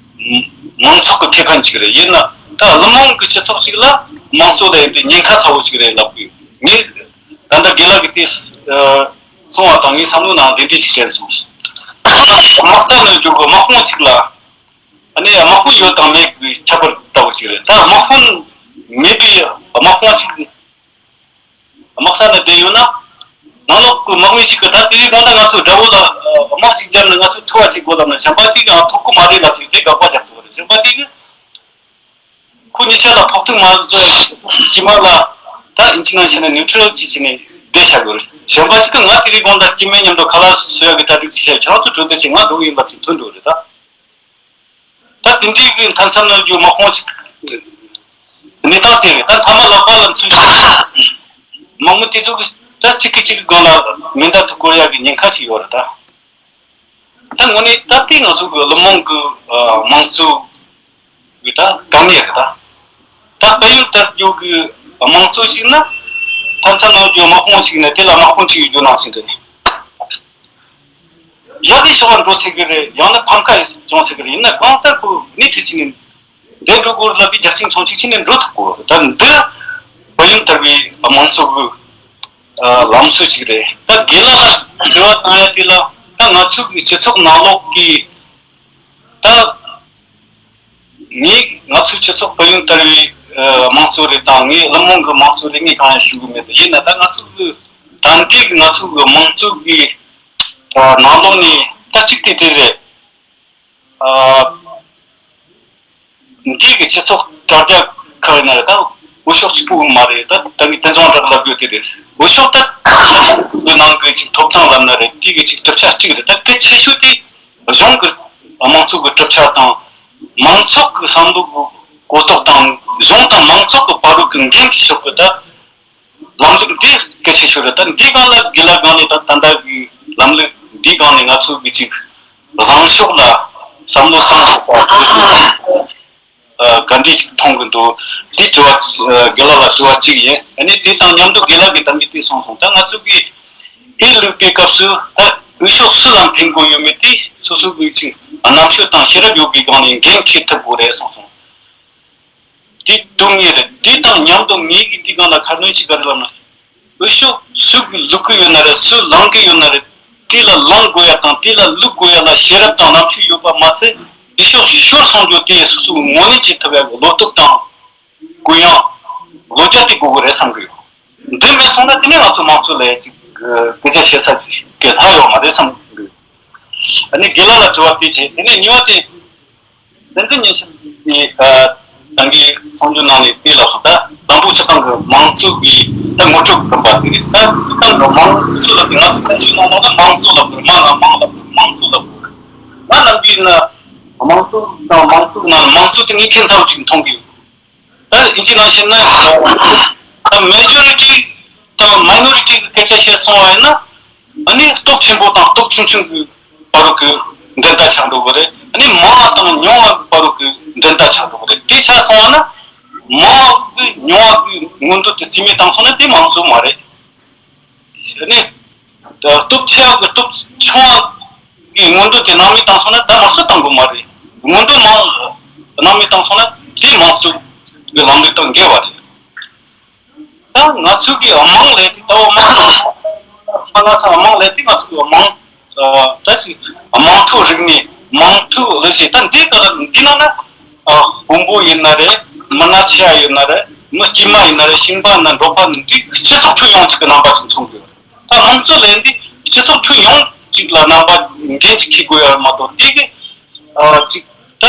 མང་ཚོགས་ཀྱི་ཁེ་ཕན་ཅིག་རེད། ཡིན་ན་ད་ཀླུ་དམངས་ཀྱི་སྤྱི་ཚོགས་ཤིག་ལ་དམངས་གཙོ་ལས་དེ་ཉེན་ཁ་ཚ་བོ་ཞིག་རེད་ལབ་དགོས། ངས་ད་ལྟ་དགེ་ལགས་ཀྱིས་དེ་གསུངས་པ་དང་ངའི་བསམ་བློ་ནང་དེ་འདྲས་ཤིག་དྲན་སོང་། དམག་ས་ནས་འཇུག་གི་དམག་དཔུང་ཅིག་ལ་ཨ་ནི་དམག་དཔུང་ཡོད་དང་མེད་ཀྱི་ཁྱད་པར་ལྟ་བུ་ཞིག་རེད། ད་དམག་དཔུང་མེད་པའི་དམག་དཔུང་ཅིག་དམག་ས་ལ་བསྡད་ཡོད་ན། ནང་ལོགས་ཀྱི་དམག་མི་ཞིག་གིས་ད་དེ་རིང་དགོང་དག་ང་ཚོའི་དགྲ་བོ་ལ་ཨ་དམག་ཞིག་བརྒྱབ་ནས་ང་ཚོས་ཐུབ་པ་ཅིག་དགོས་ལབ་ན་གཞན་པ་དེ་གིས་ཨ་ཐུབ་ཀྱི་མ་རེད་ལབ་ཅིག་དེ་དགག་པ་རྒྱག་ཐུབ་པ་རེད། གཞན་པ་དེ་གིས་ཁོ་གཉིས་ཆ་ལ་ཕོག་ཐུག་མ་བཟོ་ཡ་དཀྱིལ་མ་ལ་ད་ཨིན་ཇི་ནང་བཤད་ན་ནིའུ་ཊྲལ་ཅིག་བྱས་ནས་བསྡད་བཞག་དགོས་རེད། གཞན་པ་ཞིག་གིས་ང་དེ་རིང་དགོང་དག་དཀྱིལ་མའི་མཉམ་དུ་ཁ་ལག་བཟོ་ཡ་གི་གྲ་སྒྲིག་ཅིག་བྱས། ཁྱེད་རང་ཚོ་གྲོས་བསྡུར་བྱས། ང་འགྲོ་གི་ཡིན་ལབ་ཅིག་ཐོན་འགྲོ་གི་རེད་ད། ད་དེ་འདྲའི་གི་མཐའ་མཚམས་ནང་རྒྱུ་དམག་དཔུང་ཅིག་གནས་སྟངས་དེ་རེད། ད་མཐའ་མ་ལག་པ་ལ་ཚུད་དམག་མི་དེ་ཚོ་གི་ད་གཅིག་གིས་གཅིག་གི་སྒང་ལ་མེ་མདའ་དེ་བསྐོར་ཡག་གི་ཉེན་ཁ་ཅིག་ཡོད་རེད་ད། ད་དངོས་གནས་ད་ལྟའི་ང་ཚོ་གི་ཀླུ་དམངས་གི་ཨ་དམངས་གཙོ་གི་ད་དཀའ་ངལ་རེད་ད། ད་དཔལ་ཡོན་དར་རྒྱུ་གི་དམངས་གཙོ་ཞིག་ན་མཐའ་མཚམས་ནང་རྒྱུ་དམག་དཔུང་ཞིག་ནས་དེ་ལ་དམག་དཔུང་ཅིག་ཡོད་རྒྱུ་ནང་བཞིན་རེད། ཡ་གི་ཤོག་པ་འགྲོ་ཟེར་གི་རེད། ཡང་ན་ཕམ་ཁ་བྱུང་ཟེར་གི་རེད། ཡིན་ན་གང་ལྟར་ཁོ་ནི་ཁྲིད་ཕྱིན་ནས་འདས་འགྲོ་དགོས་ལབ་པའི་རྒྱག་ཆེན་ཆུང་ཆུང་ཕྱིན་ནས་འགྲོ་ཐུབ་དགོས། ད་འདི་དཔལ་ཡོན་དར་བའི་དམངས་གཙོ་གི་ཨ་ལམ་སྲོལ་ཅིག་རེད། ད་དགེ་ལགས་ལ་དྲི་བ་བཏང་ཡ་དེ་ལ་ད་ང་ཚོ་གི་སྤྱི་ཚོགས་ནང་ལོགས་ཀྱི་ད་ངས་ང་ཚོའི་སྤྱི་ཚོགས་དཔལ་ཡོན་དར་བའི་ཨ་དམངས་གཙོ་རེད་དང་ངས་ཀླུ་དམངས་ཀྱི་དམངས་གཙོ་རེད། ངས་གང་ཡང་ཞུ་གི་མེད། ད་ཡིན་ན་ད་ང་ཚོ་གི་ད་འདི་གི་ང་ཚོ་གི་དམངས་གཙོ་གི་ཨ་ནང་ལོགས་ནས་ད་གཅིག་དེ་དེ་རེད། ཨ་འདི་གི་སྤྱི་ཚོགས་དྲ་རྒྱ་ཁག་ཡིན་ན་རེད། ད་འོས་ཤོག་གཅིག་པུ་མ་རེད། ད་ད་གི་བསྟན་རྫོང་གྲགས་ལབ་རྒྱུ་དེ་རེད། འོས་ཤོག་ད་ང་ཚོ་གི་ནང་གི་ཅིག་ཐོབ་ཐང་ལབ་ན་རེད། དེ་གི་ཅིག་གྲུབ་ཆ་གཅིག་རེད། ད་གལ་ཆེ་ཤོས་དེ་གཞུང་གི་དམངས་གཙོ་གི་གྲུབ་ཆ་དང་མང་ཚོགས་ཀྱི་བསམ་བློ་གི་གོ་རྟོགས་དང་གཞུང་དང་མང་ཚོགས་ཀྱི་བར་དུ་གི་འགན་འཁྱེར་ཕྱོགས་ཀྱི་ད་ལམ་ལུགས་འདི་གལ་ཆེ་ཤོས་རེད། ད་འདི་སྒང་ལ་དགེ་ལགས་སྒང་ནས་ད་ད་ལྟ་གི་ལམ་ལུགས་འདི་སྒང་ནས་ང་ཚོ་གི་ཅིག་བཟང་ཕྱོགས་ལ་བསམ་བློ་བཏང་དགོས་པ་ག་འདྲས་ཤིག་མཐོང་གི་འདུག་དེ་དྲི་བ་དགེ་ལགས་ལ་དྲི་བ་གཅིག་ཡིན། ཨ་ནི་དེ་དང་མཉམ་དུ་དགེ་ལགས་ཀྱིས་ད་གིན་དེ་གསུངས་སོང་། ད་ང་ཚོ་གི་ཨེ་ལུག་པའི་སྐབས་སུ་ད་འོས་ཤོག་སུ་ལ་འཕེན་དགོས་ཡོད་མེད་དེ་སོ་སོ་གི་ཅིག་རྣམ་དཔྱོད་དང་ཤེས་རབ་ཡོད་པའི་སྒང་ནས་འགན་འཁྱེར་ཐུབ་དགོས་རེད་གསུངས་སོང་། དེ་སྡུག་བསྔལ་རེད། དེ་དང་མཉམ་དུ་ངེད་ཀྱིས་དེ་སྒང་ལ་ཁ་སྣོན་ཞིག་ག་རེ་ལབ་ན། འོས་ཤོག་སུ་གིས་བླུག་གི་ཡོད་ན་རེད། སུ་ལངས་ཀྱི་ཡོད་ན་རེད། དེ་ལ་ལངས་དགོས་ཡ་དང་དེ་ལ་བླུག་དགོས་ཡ་ལ་ཤེས་རབ་དང་རྣམ་དཔྱོད་ཡོད་པ་མ་ཚད་འོས་ཤོག་ཤོར་སོང་རྒྱུ་དེ་སོ་སོས་ངོས་ལེན་བྱེད་ཐུབ་ཡ་གི་བློ་སྟོབས་དང་གུ་ཡངས་བློ་རྒྱ་དེ་དགོས་ཀྱི་རེད་བསམ་གི་ཡོད། འདི་མེད་སོང་ན་དེ་ནས་ང་ཚོ་དམངས་གཙོ་ལ་ཡ་ཅིག་སྐད་ཆ་བཤད་ས་ཅིག་གི་ལྷག་ཡོད་མ་རེད་བསམ་གི་ཡོད། ཨ་ནི་དགེ་ལགས་ལ་དྲི་བ་དེ་བྱས། དེ་ནས་གཉིས་པ་དེ། བསྟན་འཛིན་ཉི་ཤུ་གིས་ད་གིན་གསུང་ཆོས་ནང་ནས་དེ་ལབ་སོང་། ད་དང་པོ་སྤྱིར་བཏང་གི་དམངས་གཙོ་གི་ད་ངོ་སྤྲོད་བཏང་པ་དེ་རེད། ད་སྤྱིར་བཏང་གི་དམངས་གཙོ་ལབ་དུས་ང་ཚོ་ཀུན་སྤྱོད་ནང་ལོགས་ལ་དམངས་གཙོ་ལབ་དགོས་རེད། དམངས་ལ་དམངས་ལབ་དགོས་རེད། དམངས་གཙོ་ལབ་དགོས་རེད། ང་ནམ་རྒྱུན་ན་དམངས་གཙོ་དང་དམངས་གཙོ་གི་ནང་ནས་དམངས་གཙོ་དེ་ངས་ཁྱད་མཚར་པོ་ཅིག་མཐོང་གི་ཡོད། ད་ཡིན་གཅིག་ནང་བཞིན་ན་ད་མེ་ཇོ་རི་ཊི་དང་མའི་ནོ་རི་ཊི་གི་སྐད་ཆ་བཤད་སོང་བ་ཡིན་ན། ཨ་ནི་སྟོབས་ཆེན་པོ་དང་སྟོབས་ཆུང་ཆུང་གི་བར་དུ་གི་འགྲན་ཟླ་ཆགས་འགྲོ་གི་རེད། ཨ་ནི་མང་བ་དང་ཉུང་བ་གི་བར་དུ་གི་འགྲན་ཟླ་ཆགས་འགྲོ་གི་རེད། དེ་ཆགས་སོང་བ་ན་མང་བ་གི་ཉུང་བ་གི་མངོན་འདོད་དེ་རྩིས་མེད་བཏང་སོང་ན་དེ་དམངས་གཙོ་མ་རེད། ཨ་ནི་སྟོབས་ཆེ་བ་གི་སྟོབས་ཆུང་བ་གི་མངོན་འདོད་དེ་སྣང་མེད་བཏང་སོང་ན་ད་དམངས་གཙོ་བཏང་དགོས་མ་རེད། མངོན་འདོད་མང་སྣང་མེད་བཏང་སོང་ན་དེ་དམངས་གཙོ་གི་ལམ་ལུགས་དང་འགལ་བ་རེད། ད་ང་ཚོ་གི་དམངས་ལས་དེ་ད་འོ་དམངས་ལ་ས་དམངས་ལས་དེ་ང་ཚོ་གི་དམངས་ད་ཅིག་དམངས་ཁྲོད་རིག་གནས་དམངས་ཁྲོད་ལས་བྱེད་ད་འདི་ག་ལ་འདི་ན་ན་ ཨ། དཔོན་པོ་ཡིན་ན་རེད། མི་སྣ་ཆེ་བ་ཡིན་ན་རེད། མི་དཀྱུས་མ་ཡིན་ན་རེད། ཞིང་པ་ཡིན་ན། འབྲོག་པ་ཡིན་ན། འདི་སྤྱི་ཚོགས་ཁྱོན་ཡོངས་གཅིག་གི་རྣམ་པ་ཅིག་མཚོན་དགོས། ད་དམངས་གཙོ་ལས་འདི་སྤྱི་ཚོགས་ཁྱོན་ཡོངས་གཅིག་ལ་རྣམ་པ་འགན་ཅིག་འཁྱེར་དགོས་ཡ་མ་གཏོགས། དེ་གི་ཨ་ཅིག་ད་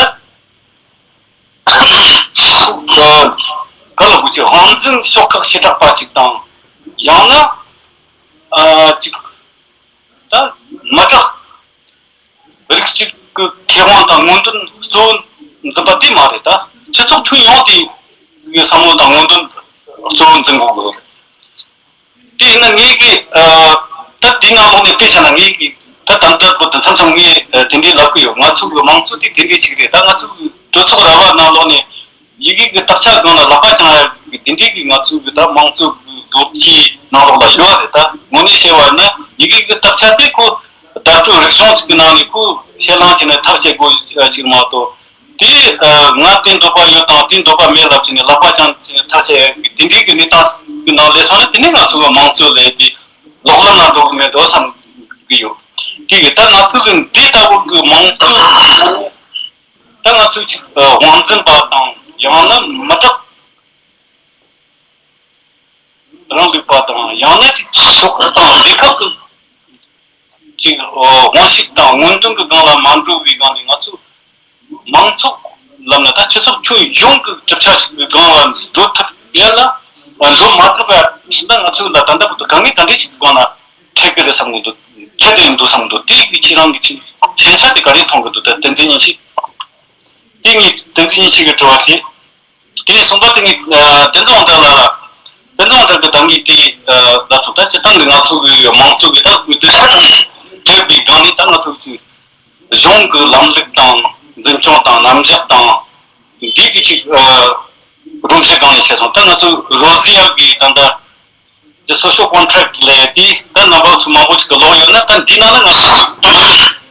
ག་ལ་དགོས་ཅིག་དབང་འཛིན་ཤོག་ཁག་བྱེ་བྲག་པ་ཅིག་དང་། ཡང་ན་ཨ་ཅིག་ད་མི་དྲག་རིགས་གཅིག་གི་ཁེ་དབང་དང་མངོན་འདོད་གཙོ་བོ་འཛིན་པ་དེ་མ་རེད། ད་སྤྱི་ཚོགས་ཁྱོན་ཡོངས་དེ་གི་བསམ་བློ་དང་མངོན་འདོད་གཙོ་བོ་འཛིན་དགོས་ཀྱི་རེད། དེས་ན་ངེད་ཀྱིས་ཨ་ད་དེའི་ནང་ལོགས་ནས་དཔེ་བཞག་ན། ངེད་ཀྱིས་ད་ད་ལྟ་བར་དུ་མཚམས་མཚམས་ངས་ཨ་དེ་འདྲའི་ལབ་ཀྱི་ཡོད། ང་ཚོ་གི་དམངས་གཙོ་དེ་དེ་འདྲའི་ཞིག་རེད། ད་ང་ཚོ་གི་གྲོས་ཚོགས་ར་བ་ནང་ལོགས་ནས་ཡི་གེ་གི་དག་ཆ་སྒང་ལ་ལག་པ་བརྐྱངས་ཡ་གི་དེ་འདྲའི་གི་ང་ཚོ་གི་ད་དམངས་གཙོ་གི་ལོ་རྒྱུས་ནང་ལོགས་ལ་ཡོད་རེད། ད་དངོས་གནས་བཤད་པ་ན་ཡི་གེ་གི་དག་ཆ་དེ་ཁོ་བརྡ་སྤྲོད་རིག་གཞུང་ཅིག་གི་ནང་ནས་ཁོ་ཕྱིར་བླངས་བྱས་ནས་ཐག་བཅད་དགོས་ཅིག་མ་གཏོགས། དེ་ཨ་ང་དེ་འདོད་པ་ཡོད་དང་དེ་འདོད་པ་མེད་ལབ་བྱས་ནས་ལག་པ་བརྐྱངས་བྱས་ནས་ཐག་བཅད་ཡ་གི་དེ་འདྲའི་གི་གནས་སྟངས་ཀྱི་ནང་སླེབས་སོང་ན། དེ་ནི་ང་ཚོ་གི་དམངས་གཙོ་ལས་དེ་ལོག་ལམ་ལ་འགྲོ་གི་མེད་འགྲོ་བསམ་གི་ཡོད། དེ་གི་ད་ང་ཚོ་གི་འདི་ལྟ་བུ་གི་དམངས་གཙོ་ད་ང་ཚོ་ཅིག་ཨ་དབང་འཛིན་པ་དང་། ཡང་ན་མི་དྲག་རིང་ལུགས་པ་དང་། ཡང་ན་ཅིག་ཚོགས་པ་དང་སྡེ་ཁག་གི་ཅིག་ཨོ་དབང་ཤུགས་དང་མངོན་འདོད་ཀྱི་སྒང་ལ་མ་འགྲོ་བའི་སྒང་ནས། ང་ཚོ་མང་ཚོགས་ལབ་ན་ད་སྤྱི་ཚོགས་ཁྱོན་ཡོངས་ཀྱི་གྲུབ་ཆ་ཞིག་གི་སྒང་ལ་འགྲོ་ཐུབ་ཡ་ལ་འགྲོ་མ་ཐུབ་པ་ཡིན་ན། ང་ཚོ་ལ་ད་ལྟ་བར་དུ་དཀའ་ངལ་ག་འདྲ་ཞིག་གི་སྒང་ལ་འཕྲད་ཀྱི་རེད་བསམ་གྱི་འདུག་འཕྲད་བསྡད་འདུག་བསམ་གྱི་འདུག་དེ་གི་ཁྱེད་རང་གི་ཅིག་ཞན་ཆ་དེ་ག་རེ་མཐོང་གི་འདུག་ད་བསྟན་འཛིན་ཉིན་བྱེད། དེ་ངས་བསྟན་འཛིན་ཉིན་བྱེད་ཀྱི་དྲི་བ་དྲིས། དེ་ནས་གསུམ་པ་དེ་ངས་ཨ་བསྟན་འཛིན་དབང་གྲགས་ལགས་ལ། བསྟན་འཛིན་དབང་གྲགས་ཀྱིས་ད་ངས་དེ་ཨ་ལབ་སོང་། ད་སྤྱིར་བཏང་གི་ང་ཚོ་གི་དམངས་གཙོ་གི་ད་འོས་བསྡུ་བྱས་པའི་སྒང་ནས་ད་ང་ཚོ་གི་གཞུང་གི་ལམ་ལུགས་དང་འཛིན་སྐྱོང་དང་རྣམ་གཞག་དང་། འདི་གི་ཅིག་ཨ་སྒྲོམ་གཞི་སྒང་ནས་བཤད་སོང་། ད་ང་ཚོ་རོ་ཟི་ཡ་གི་ད་ལྟ་The Social Contract ལས་དེ་ད་རྣམ་པ་ཚོ་མང་པོ་ཞིག་གི་ཀློག་ཡོད་ན། ད་འདི་ནང་ལ་ང་ཚོ་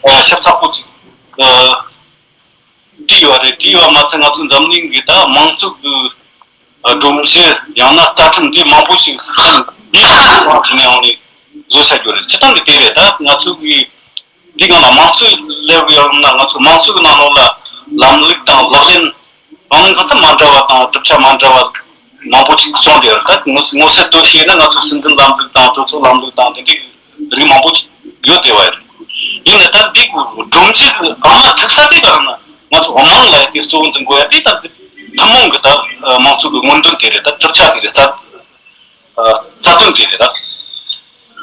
ཨ་ཞིབ་ཚགས་པོ་ཅིག་ཨ་བྲིས་ཡོད་རེད། བྲིས་ཡོད་མ་ཚད་ང་ཚོ་འཛམ་གླིང་གི་ད་མང་གཙོ་གི་ཨ་སྒྲོམ་གཞི། ཡང་ན་རྩ་ཁྲིམས་འདི་མང་པོ་ཞིག་འདི་ཞིག་ནས་ཡོང་ནས་བཟོ་བྱ་རྒྱུ་རེད། སྤྱིར་བཏང་གི་དེ་རེད། ད་ང་ཚོ་གི་འདི་སྒང་ལ་དམངས་གཙོའི་level ཡང་ན་ང་ཚོ་དམངས་གཙོ་གི་ནང་ལོགས་ལ་ལམ་ལུགས་དང་ལག་ལེན། ལམ་ལུགས་གང་འཚམ་མ་འདྲ་བ་དང་གྲུབ་ཆ་མ་འདྲ་བ་མང་པོ་ཞིག་བྱུང་བསྡད་ཡོད་རེད། ད་ངོ་ངོ་ཤེས་ལྟོས་ཤིག་ཡིན་ན། ང་ཚོ་སྲིད་འཛིན་ལམ་ལུགས་དང་གྲོས་ཚོགས་ལམ་ལུགས་དང་དེ་འདྲའི་རིགས་མང་པོ་ཞིག་ཡོད་བསྡད་པ་རེད། ཡིན་ན་ད་འདི་གི་སྒྲོམ་གཞི་གི་ཨ་མ་ཐུག་ས་དེ་ག་རེ་ན། ང་ཚོ་དམངས་ལ་དེ་གཙོ་བོ་འཛིན་དགོས་ཡ་དེ་ད་ཐུན་མོང་གི་ད་དམངས་གཙོ་གི་མངོན་འདོད་དེ་རེད། ད་གྲུབ་ཆ་དེ་རེད། རྩ་རྩ་དོན་དེ་རེད།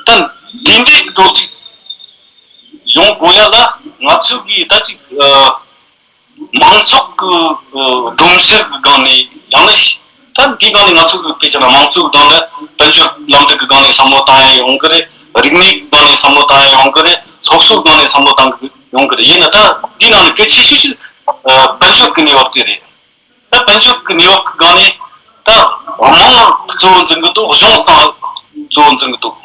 ད་ད་འདི་འདྲའི་འགྲོ་ཅིག་ཡོང་དགོས་ཡ་ལ་ང་ཚོ་གི་ད་ཅིག་ཨ་མང་ཚོགས་ཀྱི་ཨ་སྒྲོམ་གཞི་གི་སྒང་ནས། ཡང་ན་ད་འདིའི་སྒང་ནས་ང་ཚོ་གི་དཔེ་བཞག་ན་དམངས་གཙོ་གི་སྒང་ནས་དཔལ་འབྱོར་ལམ་ལུགས་ཀྱི་སྒང་ནས་བསམ་བློ་བཏང་ཡ་ཡོང་གི་རེད། རིག་གནས་ཀྱི་སྒང་ནས་བསམ་བློ་བཏང་ཡ་ཡོང་གི་རེད། སློབ་གསོའི་སྒང་ནས་བསམ་བློ་བཏང་གི་ཡོང་གི་རེད། ཡིན་ན་ད་འདིའི་ནང་ནས་གལ་ཆེ་ཤོས་ཤིག་ཨ་དཔལ་འབྱོར་གྱི་གནས་བབ་དེ་རེད། ད་དཔལ་འབྱོར་གྱི་གནས་བབ་ཀྱི་སྒང་ནས་ད་དམངས་གཙོ་བོ་འཛིན་གྱི་འདུག་གཞུང་ཚང་གཙོ་བོ་འཛིན་གྱི་འདུག་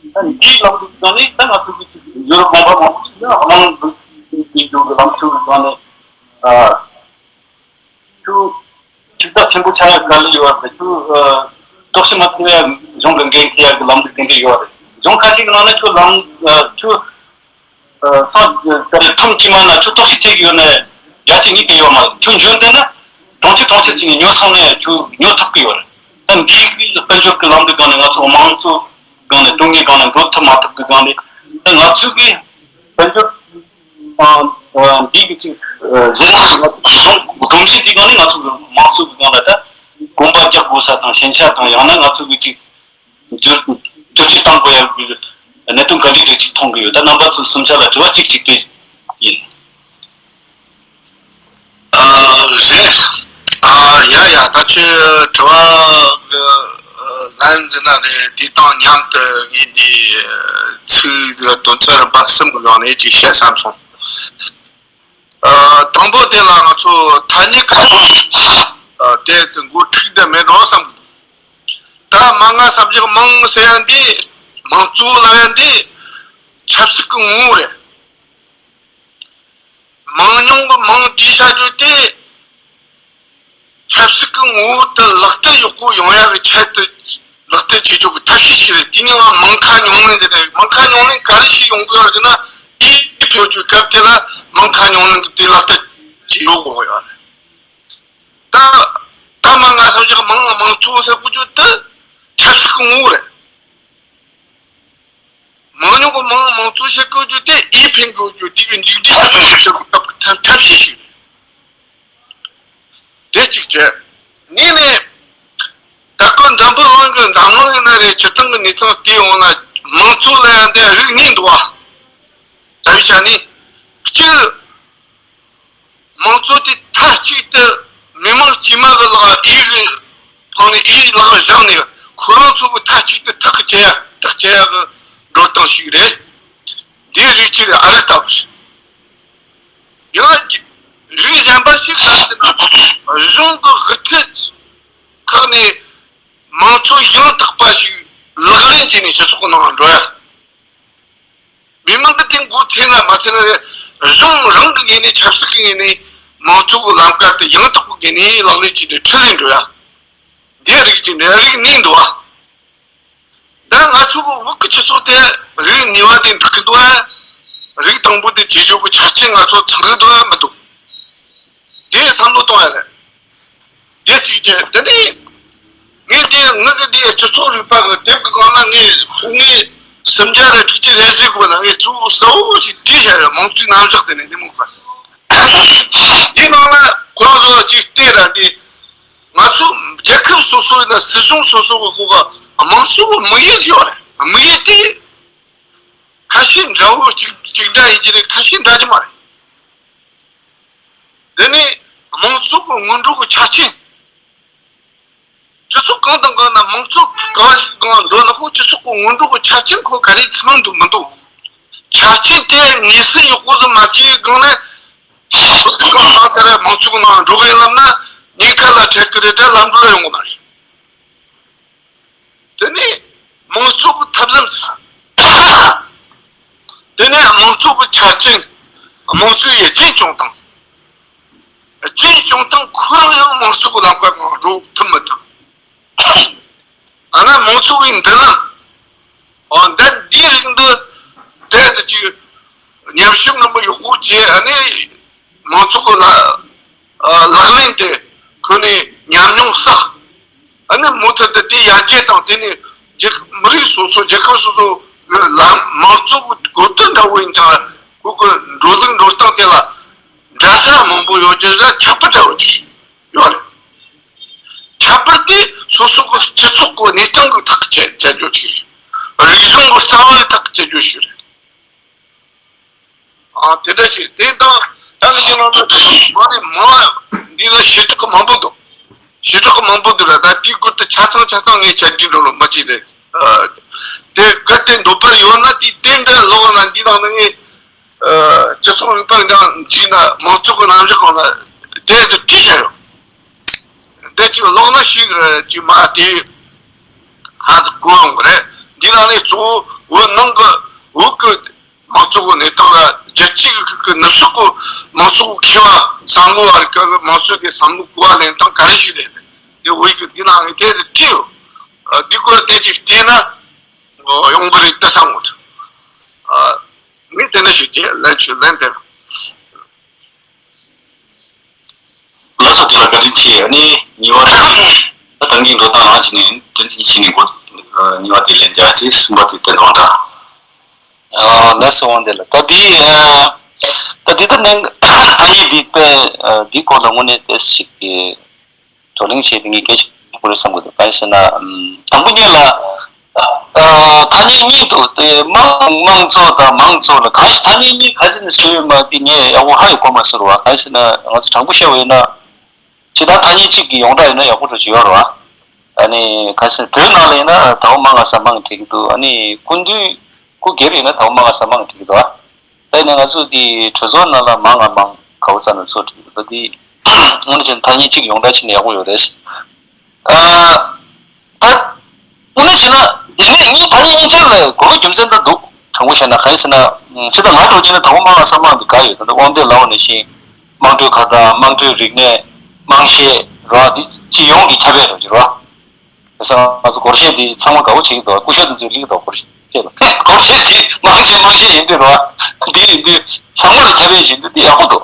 ད་འདིའི་ལམ་ལུགས་སྒང་ནས་ད་ང་ཚོ་གི་ཅིག་ཡོ་རོབ་དམག་འཁྲུག་མང་པོ་ཞིག་ཡང་དམངས་འཛིན་གྱི་འགྱུར་གྱི་ལམ་ཕྱོགས་ཀྱི་སྒང་ནས་ཨ་ཁྱོད་ཆིག་སྟོབས་ཆེན་པོ་ཆགས་ཡག་ག་ལེར་ཡོད་རེད། ཁྱོད་ཨ་གཏོར་བཤིག་མ་ཐུབ་ཡ་གཞུང་གི་འགན་འཁྱེར་ཡག་གི་ལམ་ལུགས་དེ་འདྲ་ཡོད་རེད། གཞུང་ཁ་ཤས་ཀྱི་ནང་ན་ཁྱོད་ལམ་ཨ་ཁྱོད་ཨ་སང་ད་རེས་ཁྲོམ་དཀྱུས་མ་ན་ཁྱོད་གཏོར་བཤིག་ཐེབས་ཀྱི་ཡོད་ན་ཡ་ཆེ་ངས་དེ་ཡོད་མ་རེད། ཁྱོད་འཇོན་བསྡད་ན་གྲོང་ཁྱེར་གྲོང་ཁྱེར་ཅིག་ནས་ཉོ་སོང་ན་ཡང་ཁྱོད་ཉོ་ཐུབ་ཀྱི་ཡོད་རེད། ད་འདིའི་དཔལ་འབྱོར་གྱི་ལམ་ལུགས་སྒང་ནས་ང་ཚོ་དམངས་གཙོ་སྒང་ནས་དོན་དངོས་སྒང་ནས་འགྲོ་ཐུབ་མ་ཐུབ་ཀྱི་སྒང་ནས། ད་ང་ཚོ་གིས་དཔལ་འབྱོར་ཨ་ཨ་འདི་གི་ཅིག་ཨ་གཞི་རིམ་གྱི་ང་ཚོ་གི་གཞུང་སྒྲོམ་གཞི་འདི་སྒང་ནས་ང་ཚོ་གི་དམངས་གཙོ་གི་སྒང་ལ་ད་གོམ་པ་རྒྱག་དགོས་ས་དང་ཞན་ཆ་དང་། ཡང་ན་ང་ཚོ་གི་ཅིག་བསྒྱུར་བསྒྱུར་བཅོས་གཏང་དགོས་ཡ་གི་གནད་དོན་ག་འདྲ་རེ་ཅིག་མཐོང་གི་ཡོད། ད་རྣམ་པ་ཚོ་གསུམ་ཆ་ལ་དྲི་བ་གཅིག་གཅིག་དེ་ཡིན། ཨ་རེད། ཨ་ཡ་ཡ། ད་ཁྱོད་དྲི་བ་གི་ལན་འཛིན་ན་རེད། དེ་དང་མཉམ་དུ་ངས་འདི་ཚིག་དོན་ཚན་རིམ་པ་གསུམ་གི་ནང་ནས་ཅིག་བཤད་བསམ་སོང་། ཨ་དང་པོ་དེ་ལ་ང་ཚོ་ཐ་སྙད་ཀྱི་ཨ་དེ་ཚོ་འགོ་ཁྲིད་བསྡད་མེད་འགྲོ་བསམ་གི་འདུག་ད་མ་ང་བསམ་གཞིག་མང་ཟེར་ཡ་འདི་དམངས་གཙོ་ལབ་ཡ་འདི་ཆབ་སྲིད་ཀྱི་ངོ་བོ་རེད། མང་ཉུང་གི་མང་དེ་བྱ་རྒྱུ་དེ་ཆབ་སྲིད་ཀྱི་ངོ་བོ་དེ་ལག་བསྟར་ཡག་པོ་ཡོང་ཡ་གི་ཆེད་དུ་ལག་བསྟར་བྱེད་ཆོག་གི་ཐབས་ཤེས་ཤིག་རེད། དེ་ནི་ང་མང་ཁ་ཉུང་ལེན་ཟེར་ནས། མང་ཁ་ཉུང་ལེན་ག་རེ་ཞིག་ཡོང་གི་ཡོད་རེད་ཟེར་ན། དེ་ཕེབས་རྒྱུའི་སྐབས་དེ་ལ་མང་ཁ་ཉུང་ལེན་གྱི་དེ་ལག་བསྟར་ ཅིག་ཡོད་དགོས་ཡོད་རེད། ད་ད་མ་ང་བསམ་གྱི་མང་མང་གཙོ་ཟེར་དགོས་རྒྱུ་དེ་ཆབ་སྲིད་ཀྱི་ངོ་བོ་རེད། མང་ཉུང་གི་མང་མང་གཙོ་བྱེད་དགོས་རྒྱུ་དེ་ཨེ་ཕན་དགོས་རྒྱུ་དེ་གི་མཇུག་འབྲས་ཐབས་ཐབས་ཐབས་ཤེས་ཤིག་རེད། དེ་གཅིག་བྱས། གཉིས་ནས། ད་ཁོ་འཛམ་བུ་གླིང་གི་འཛམ་གླིང་ཡིན་ན་རེད། སྤྱིར་བཏང་གི་གནས་སྟངས་བལྟས་ཡོང་ན་མང་གཙོ་ལ་ཡང་འདི་རིགས་གཉིས་འདུག་བ། རྩ་བའི་ཆ་ནས། གཅིག་མང་གཙོ་དེ་མཐའ་གཅིག་ཏུ་མི་མང་དཀྱུས་མ་གི་ལག་ཨི་གི་ཐོག་ནས་ཨི་ལག་བཞག་ནས་ཁོ་རང་ཚོ་གི་མཐའ་གཅིག་ཏུ་ཐག་གི་བཅད་ཡ་ཐག་བཅད་ཡ་གི་འགྲོ་སྟངས་ཤིག་རེད། འདིའི་རིགས་གཅིག་རེད། ཨ་རི་ལྟ་བུ་ཞིག་ཡང་རིགས་གཞན་པ་ཞིག་ལ་བལྟས་ན་གཞུང་གི་དབུ་ཁྲིད་ཁག་ནས་མང་གཙོ་ཡང་དག་པ་ཞིག་ལག་ལེན་བྱས་ནས་སྤྱི་ཚོགས་ནང་འགྲོ་ཡ། མི་མང་གི་དེ་མགོ་ཚོས་ན་མ་ཚོས་ན་རེད། གཞུང་རང་གི་ངོས་ནས་ཆབ་སྲིད་ཀྱི་ངོས་ནས་མང་གཙོ་གི་ལམ་ཁ་དེ་ཡང་དག་པའི་སྒོ་ནས་ལག་ལེན་བྱས་ཏེ་འཕྲུལ་ལས་འགྲོ་ཡ། འདིའི་རིགས་ཀྱི་འདྲ་རིགས་གཉིས་འདུག་བ། ད་ང་ཚོ་གི་བོད་ཀྱི་སྤྱི་ཚོགས་དེ་རིགས་གཉིས་པ་དེ་འགྲིག་གི་འདུག་བ། རིགས་དང་པོ་དེ་བྱེད་ཕྱོགས་ཀྱི་ཆ་རྐྱེན་ང་ཚོ་ཚང་གི་འདུག་བ་མི་འདུག་དེ་བསམ་བློ་གཏོང་ཡ་རེད། དེ་གཅིག་བྱས། དེ་ནས་ངས་དེ་ངེད་ཀྱི་དེ་སྤྱི་ཚོགས་རིག་པ་གི་དེབ་ཀྱི་སྒང་ལ་ངས་ངས་སུམ་བརྒྱ་རེ་དྲུག་ཅུ་རེ་བཞི་སྒང་ལ་ངས་གཙོ་བོ་གསལ་བོ་ཞིག་བྲིས་བཞག་ཡོད། མང་གཙོའི་རྣམ་གཞག་དེ་ནས་འདི་མོ་པ། དེའི་ནང་ལ་ཁོ་རང་ཚོ་ལ་ཅིག་བལྟས་ར། འདི་ང་ཚོ་རྒྱལ་ཁབ་སོ་སོ་ཡིན་ན་སྲིད་གཞུང་སོ་སོ་གི་ཁོ་ག་དམངས་གཙོ་གི་དམིགས་ཡུལ་ཡོད་རེད། དམིགས་ཡུལ་དེ་ཁ་ཤས་འདྲ་བོ་གཅིག་གཅིག་འདྲ་ཡིན་གྱི་རེད། ཁ་ཤས་འདྲ་གི་མ་རེད། དེ་ནས་དམངས་གཙོ་གི་སྔོན་འགྲོ་གི་ཆ་རྐྱེན། སྤྱི་ཚོགས་གང་དང་གང་ན་དམངས་གཙོ་གང་ཞིག་གང་འགྲོ་ན་ཁོ་སྤྱི་ཚོགས་ཀྱི་སྔོན་འགྲོ་གི་ཆ་རྐྱེན་ཁོ་ག་རེ་ཚང་འདུག་མི་འདུག་ཆ་རྐྱེན་དེ་ངེས་ཟིན་ཡག་པོ་ཟིག་མ་བྱས་གང་ན་སྤྱི་ཚོགས་གང་ལ་ལྟར་དམངས་གཙོ་གི་ནང་འགྲོ་གི་ཡིན་ལབ་ན་ཉེན་ཁ་ལ་འཕྲད་ཀྱི་རེད་དྲ་ལམ་འགྲོ་ལ་ཡོང་གི་མ་རེད། དེ་ནས་དམངས་གཙོ་གི་ཐབས་ལམ་ཟེར། དེ་ནས་དམངས་གཙོ་གི་ཆ་རྐྱེན། དམངས་གཙོའི་རྒྱུན་སྐྱོང་སྟངས། རྒྱུན་སྐྱོང་སྟངས་ཁོ་རང་ཡང་དམངས་གཙོ་གི་ལམ་ཁ་སྒང་འགྲོ་ཐུབ་མི་ཐུབ། ཨ་ན་དམངས་གཙོ་གི་མདུན་ལམ། འོ་འདི་འདིའི་རིགས་འདི་དེ་དུ་ཅིག་ཉམས་ཞིབ་ནན་པོ་ཡག་པོ་བྱས། ཨ་ནི་མང་ཚོགས་ལ་ལག་ལེན་དེ་ཁོ་ནས་ཉམས་མྱོང་བསགས། ཨ་ནི་མུ་མཐུད་དུ་དེ་ཡར་རྒྱས་དང་། དེ་ནས་རྒྱལ་མི་རིགས་སོ་སོ་རྒྱལ་ཁབ་སོ་སོ་ལ་མང་གཙོ་གི་གོ་དོན་འདྲ་བོ་ཡིན་ཀྱང་ཁོ་གི་འགྲོ་ལུགས་འགྲོ་སྟངས་དེ་ལ་འདྲ་ས་མང་པོ་ཡོད་ཀྱི་རེད། ཁྱད་པར་འདྲ་བོ་ཅིག་ཡོད་རེད། ཁྱད་པར་དེ་སོ་སོ་གི་སྤྱི་ཚོགས་གི་གནས་སྟངས་གི་ཐག་བཅད་བཅད་རྒྱུ་ཅིག་རེད། རིག་གཞུང་གི་རྩ་བའི་ཐག་བཅད་རྒྱུ་ཞིག་རེད། ཨ་དེ་འདྲ་ཞིག་དེ་དང་ད་ནི་ཉིན་ལོ་མང་ནས་མང་འདི་ལ་ཞེ་དྲག་གི་མང་པོ་འདུག་ཞེ་དྲག་གི་མང་པོ་འདུག་ར། ད་དེའི་སྐོར་དུ་ཆ་ཚང་ཆ་ཚང་ངས་བཤད་རྒྱུ་འགྲོ་ལོ་མ་བྱེད་དེ། དེ་གལ་ཏེ་འདོད་པར་ཡོད་ན་དེ་དེ་འདྲ་ལོག་ན་འདི་ནང་ན་ངས་སྤྱི་ཚོགས་རིག་པ་འདང་འཇིག་ན་མང་ཚོགས་ཀྱི་རྣམ་གཞག་གང་ལ་དེ་དུ་བྲིས་བཞག་ཡོད། འདི་ཅིག་ཀློག་ན་ཞིག་ཅིག་མ་དེ་ཧ་ཏུ་གོ་ཡོང་གི་རེད། འདི་ནང་ནས་གཙོ་བོ་བོད་ནང་གི་བོད་ཀྱི་མང་གཙོ་གི་གནས་སྟངས་ལ་རྒྱལ་སྤྱི་གི་ནུབ་ཕྱོགས་ཀྱི་མང་གཙོ་གི་མཁས་པ་བསམ་བློ་བ་རིག་གི་མང་གཙོ་དེ་བསམ་བློ་གོ་བ་ལེན་སྟངས་ག་རེ་ཞིག་རེད། དེ་བོད་ཀྱི་འདི་ནང་ནས་དེ་དུ་བྲིས་ཡོད། འདི་སྐོར་དེ་ཅིག་བལྟས་ན་ཡོང་གི་རེད་ད་བསམ་གི་འདུག་ངས་དེ་འདྲ་ཞིག་བྱས་ལན་ཆོས་ལན་དེ། ལགས་སོ། དེ་ལ་བཀའ་དྲིན་ཆེ། ཨ་ནི་གཉིས་པ་ད་ད་ངའི་འགྲོ་སྟངས་ལ་བྱས་ནས་དོན་ཚན་གཅིག་ནས་འགོ། གཉིས་པ་དེ་ལན་རྒྱག་ཅིག་གསུམ་པ་དེ་བསྟན་དབང་གྲགས། ཨ་ལགས་སོ། དབང་འདུས་ལགས། ད་འདི་ཨ་ད་འདི་ད་ནང་ཐ་སྙད་འདི་དཔེ་ཨ་འདི་སྐོར་ལ་དངོས་གནས་དཔེ་ཞིག་གི་བགྲོ་གླེང་བྱས་ཏེ་ངས་གལ་ཆེན་པོ་རེད་བསམ་གི་འདུག་གང་ཡིན་ཟེར་ན། ཨམ། དང་པོ་ཉིད་ལ། ཨ། ཐ་སྙད་གཉིས་འདུག་དེ་དམངས་དམངས་གཙོ་དང་མང་གཙོ་ལ་གང་ཞིག་ཐ་སྙད་གཉིས་ག་ཅི་ནས་བཟོས་ཡོད་མ་དེ་ངས་ཡག་པོ་ཧ་ཡང་གོ་མ་སོང་བ། གང་ཡིན་ཟེར་ན་ང་ཚོ་དྲང་པོ་བཤད་པ་ཡིན་ན། ཇི་ལྟར་ཐ་སྙད་གཅིག་གི་ཡོངས་གྲགས་ཡིན་ན་ཡག་པོ་འགྲོ་གི་ཡོད་རེད་བ། ཨ་ནི་གང་ཡིན་ཟེར་ན་བོད་ནང་ལ་ཡིན་ན་དང་པོ་མ་ང་ས་མང་བྲིས་ཀྱི་འདུག་ཨ་ནི་སྐུ་མདུན་སྐུ་སྒེར་ཡིན་ན་དང་པོ་མ་ང་ས་མང་བྲིས་ཀྱི་འདུག་བ། ད་ནི་ང་ཚོ་འདི་གྲོས་ཚོགས་ནང་ལ་མང་ང་མང་ག་བོ་ཙམ་ལ་ཚོགས་བསྒྲིགས་འདུག་འདི་དངོས་གནས་བྱས་ན་ཐ་སྙད་གཅིག་ཡོངས་གྲགས་བྱས་ན་ཡག་པོ་ཡོད་རེད། ཨ། ད་དངོས་གནས་བྱས་ན་ཡིན་ནའི་གཉིས་ཐ་སྙད་གཉིས་ཆར་ལ་གོ་བའི་རྒྱུ་མཚན་ད་འདུག་དྲང་པོ་བཤད་ན་གང་ཡིན་ཟེར་ན། ཇི་ལྟར་ང་འདྲ་བོ་བྱས་ན་དང་པོ་མ་ང་ས་མང་འདི་ག་ཡོད། ད་ལྟ་དབང་འདུས་ལགས་འོ་ནང་བཞིན་དམངས་ཁྲོད་ཁ་བརྡ། དམངས་ཁྲོད་རིག་གནས། དམངས་གཞས་རོ། འདི་སྤྱི་ཡོངས་ཀྱི་ཁྱབ་སྤེལ་རོ་ཅི་རོ། བྱས་ཙང་ང་ཚོ་སྒོར་གཞས་འདི་ཚང་མ་དགའ་པོ་བྱེད་ཀྱི་འདུག་སྐུ་ཞབས་དེ་ཚོས་ལེགས་འདུག་སྒོར་གཞས་ལ། སྒོར་གཞས་དེ་དམངས་གཞས་དམངས་གཞས་ཡིན་དུས་རོ། འདི་ཡིན་དུས་ཚང་མ་ལ་ཁྱབ་སྤེལ་བྱེད་དུས་འདི་ཡག་པོ་འདུག་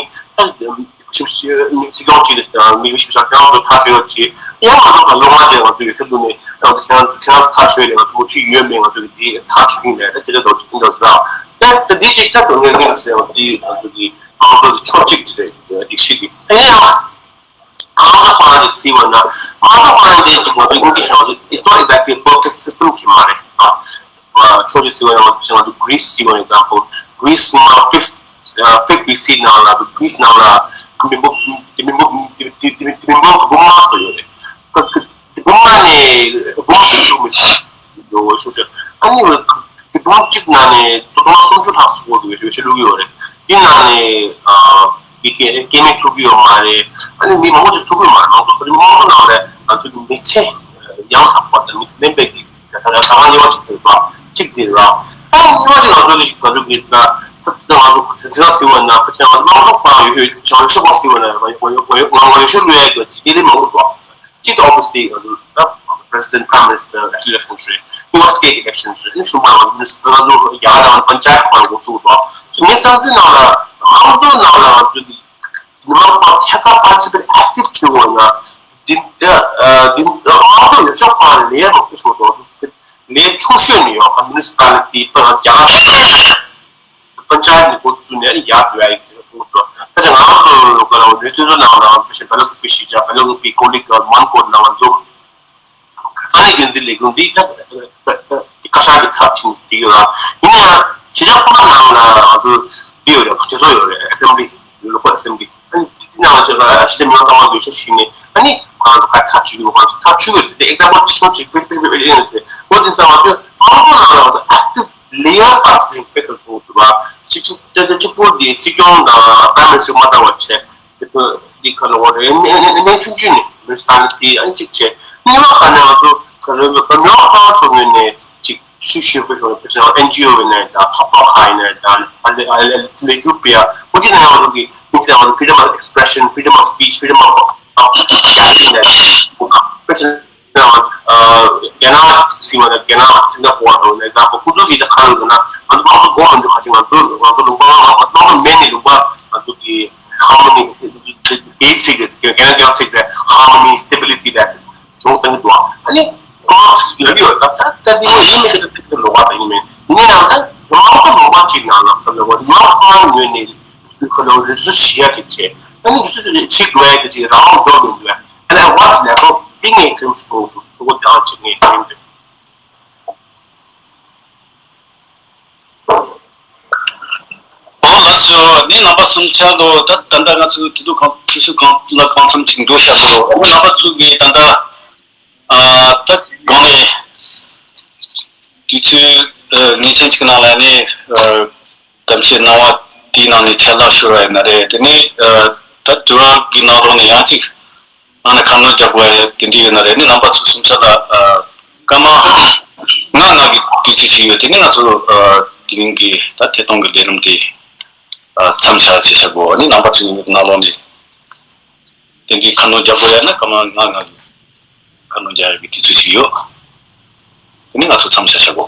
ཡིན། ད་ཞིབ་སྲིད་སྐྱོང་གཅིག་དང་མི་ཞིབ་ཚགས་ཁྱེད་རང་ཚོ་ཐག་གཅོད་ཡོད་ཅེས། ཡང་ང་ཚོ་དང་ལོ་ལྔ་རྗེས་ང་ཚོ་ཡོད་ས་འདུག་ནས་ང་ཚོ་ཁྱེད་རང་ཚོ་ཁྱེད་རང་ཐག་གཅོད་ལས་ང་ཚོ་མུ་མཐུད་ཡོད་མེད་ང་ཚོ་གི་དེ་ཐག་གཅོད་ཀྱི་མེད། ད་དེ་ཚོ་དང་གཅིག་མཐུན་དང་ཟེར། ད་ད་འདི་གཅིག་ད་དོན་ངན་ངན་ཟེར་བ་འདི་ང་ཚོ་གི་དམངས་གཙོ་གི་ཕྱོགས་གཅིག་ཅིག་རེད། སྒྲིག་གཞི་འདི་ད་ཡིན་ཡང་། དམངས་གཙོ་ཁོ་རང་གི་སྲིད་བ་ན། དམངས་གཙོ་ཁོ་རང་དེ་ཅིག་ང་ཚོའི་དབུས་ཀྱི་ཤོག་ཅིག it's not exactly a perfect system གི་མ་རེད། ཨ་ཕྱོགས་གཅིག་སྲིད་བ་ན་ང་ཚོ་ང་ཚོ་Greece སྲིད་བ་ན། example Greece ནི་fifth fifth B C ནང་ལ། Greece ནང་ལ་མི་འབོར་དེ་མི་འབོར་དེ་མི་འབོར་དེ་མི་འབོར་དགུ་མ་སོ་ཡོད་རེད། དེ་དགུ་མ་ནས་དགུ་མ་དེ་བཅུ་མི་སྲིད་ཡོད་ཤོག་ཤོག་ཨ་ནི། དེ་བུ་གཅིག་ནང་ནས་ཏོག་ཏོག་སུམ་ཅུ་ལྷག་ཚུད་དགོས་འདུག་ཞེས་བཤད་ལུགས་ཡོད་རེད། དེ་ནང་ནས་ཨ་དེ་སྐྱེ་སྐྱེ་དམན་ཚུད་ཀྱི་ཡོད་མ་རེད། ཨ་ནི་མི་མང་པོ་ཅིག་ཚུད་ཀྱི་ཡོད་མ་རེད། མང་ཚོགས་ཁ་ཅིག་མང་ཚོགས་ནང་ལ་ང་ཚོ་གི་མི་ཚེ་ཡང་དག་པ་དང་མི་ཚེ་ལྡན་པའི་གི་ད་ལྟ་ད་གང་ཡོད་ཅིག་ཡོད་པ་གཅིག་དེ་རེད། ཨ་ནི་མ་ཅིག་ང་ཚོ་གི་ང་ཚོ་གི་ད་ད་ང་ཚོ་ཚེ་ཚེ་རིང་ཟེར་བ་ན་ཕལ་ཆེར་ང་ཚོ་མང་ཚོགས་ཁོ་རང་ཡོད་ཤོད་ཆང་ཤོག་པ་ཟེར་བ་ན་ང་ཡོད་ཤོད་ལུས་ཡ་གི་ཅིག་དེ་ལས་མང་པོ་འདུག་གཅིག་ད་obviously ང་ཚོ་ད་president prime minister election རེད། ཨ་ནི་state election རེད། ཨ་ནི་གཞུང་མང་ང་ཚོ་ང་ཚོ་རྒྱ་གར་དང་panchayat ཁང་འགོ་བཙུགས་དང་། ངའི་བསམ་ཚུལ་ནང་ལ་དམངས་གཙོ་ནང་ལ་ང་ཚོ་གི་མི་མང་ཚོ་ཐད་ཀར་participate active བྱེད་དགོས་ན། འདི་འདི་དམངས་གཙོ་ཡོད་ཤོག་ཁང་ལས་མང་པོ་ཞིག་འགོ་བཙུགས། ལས་ཆུང་ཤོས་ནི་ཡོད་ཁ་municipality ད་རྒྱ་གར། པན་ཅཱ་ཡེ་ཏི་ནས་འགོ་བཙུགས་ནས་ཡར་འགྲོ་ཡ་ཡིན་ཟེར་གསུངས་སོང་། ད་ཆ་ང་རང་ཚོ་ལོ་ག་ལ་བ་ནས་བཙན་བཟོ་ནང་ལ་ང་ཚོ་ཞེས་བལ་ལུགས་པའི་གཞིས་ཆགས་བལ་ལུགས་པའི་ཀོ་ལི་ག་མོན་གྷོ་ནང་ང་ཚོ་ས་གནས་འགན་འཛིན་ལས་ཁུངས་འདི་ད་ད་ད་བཀའ་ཤག་གི་ཚབ་ཕྱིན་བསྡད་ཡོད་ར། ཡིན་ན་ཡང་གཞིས་ཆགས་ཁོ་ན་ནང་ལ་ང་ཚོ་འདི་ཡོད་རེད། གྲོས་ཚོགས་ཡོད་རེད། assembly local assembly ཨ་ནི་འདི་ནང་ལ་ཆ་ལ་ཨ་ཕྱི་རྒྱལ་མི་མང་ཚང་མ་འགྲེལ་བཤད་ཞུས་ནས་ཨ་ནི་ང་ཚོ་ག་ཐག་གཅོད་ཀྱི་ང་ཚོ་ཐག་གཅོད་ཀྱི་དེ་example ཆེ་ཤོས་གཅིག་པེ་པེ་པེ་ཡིན་ཟེར། འོ་དེ་ཚང་མ་ཚོ་དམངས་གཙོ་ནང་ལ་ང་ཚོ་active layer participation དཔེ་ཁག་པོ་འདུག་བ། སྤྱི་ཚོགས་ དེ་གཅིག་པོ་འདི་སྲིད་སྐྱོང་དང་པྲའི་མི་ནི་སི་ཊར་མ་བལྟ་བ་བྱས། དེ་ཚོ་འདི་ག་ལ་བ་རེད། གནས་ཆུང་ཆུང་ནས་མི་སི་ཊར་ནི་དེ་ཨ་ནི་གཅིག་བྱས། གཉིས་པ་ག་ནས་ང་ཚོ་ག་ལ་ག་ནོར་ཁང་ཚོ་ངོས་ནས་ཅིག་སུ་ཞུ་དགོས་ཤོག་ཕལ་ཆེར་ཨེན་ཇི་ཨོ་ཡིན་ནའི་ད་ཚོགས་པ་ཁག་ཡིན་ནའི་ད་ལས་འགུལ་སྤེལ་ཡ་འོ་དེ་ནས་ང་ཚོ་གི་མི་ཚེ་ང་ཚོ་freedom of expression, freedom of speech, freedom of ཡ་ཡིན་ནའི་ཕལ་ཆེར། རྒྱ་ནག་སྲིད་དབང་དང་རྒྱ་ནག་སིང་ག་པོར་དང་ནས་ད་ཁོ་ཚོ་གིས་ད་ག་རེ་ཡོད་ན་ང་ཚོ་དམངས་གཙོ་དགོས་མི་འདུག་ཁ་ཅིག་ང་ཚོ་ང་ཚོ་ལུང་པ་དམངས་གཙོ་མེད་ནས་ལུང་པ་ང་ཚོ་གི་harmony basic རྒྱ་ནག་རྒྱ་ཚིག་དེ་harmony stability དེ་ཚོ་བཏང་གི་འདུག་ཨ་ནི་ཀོ་ལབ་ཀྱི་ཡོད་ད་ད་ད་དེ་ཡིན་མིན་དེ་ད་ལུང་པ་དང་ཡིན་མིན་ཡིན་ན་ཡང་ད་ང་ཚོ་ལུང་པ་གཅིག་ནང་ལ་ཁ་ལ་ང་ཚོ་ལུང་པ་ངོས་ནས་ཁ་ལ་རི་སུ་ཞིག་ཡ་ཅིག་བྱས་ཨ་ནི་རི་སུ་ཞིག་བྱེད་དགོས་ཡ་དེ་ཅིག་རང་དབང་འགྲོ་མི་འདུག་ཨ་ནི་what level དེ་ངས་ཁྱོད་ཚོ་ཐུགས་ཁུར་རྒྱག་ཅིག་ངས་ཁྱོད་ཚོ། ཨོ་ལགས་སོ། ནི་རྣམ་པ་གསུམ་ཆ་ལོ་ད་ད་ལྟ་ང་ཚོ་དུས་ཚོད་གང་དུས་ཚོད་གང་ལ་གང་འཚམ་ཅིག་འགྲོ་ཤག་ལོ། ཨོ་རྣམ་པ་ཚོ་གིས་ད་ལྟ་ཨ་ད་གོང་ནས་དུས་ཚོད་ཨ་ཉིན་མཚན་ཅིག་ནང་ལ་ནི་ཨ་གཏམ་བཤད་གནང་བ་དེའི་ནང་ནས་ཆད་ལྷག་ཤོར་བ་ཡིན་ན་རེད། དེ་ནས་ཨ་ད་དྲི་བ་གི་ནང་ལོགས་ནས་ཡང་ཅིག་ཨ་ནི་ཁ་སྣོན་རྒྱག་དགོས་ཡ་དེ་འདྲ་ཡོད་ན་རེད། ནི་རྣམ་པ་ཚོ་གསུམ་ཆ་ལ་ཨ་སྐར་མ་ལྔ་ལྔ་གི་དུས་ཚོད་ཅིག་ཡོད། དེ་ནི་ང་ཚོ་ཨ་དེ་རིང་གི་ད་ཐད་གཏོང་གི་ལས་རིམ་དེ་ཨ་མཚམས་བཞག་བྱས་བཞག་གོ། ནི་རྣམ་པ་ཚོའི་ནང་ལོགས་ནས་དེ་འདྲའི་ཁ་སྣོན་རྒྱག་དགོས་ཡ་ན་སྐར་མ་ལྔ་ལྔ་གི་ཁ་སྣོན་རྒྱག་ཡ་གི་དུས་ཚོད་ཅིག་ཡོད། དེ་ནི་ང་ཚོ་མཚམས་བཞག་བཞག་གོ།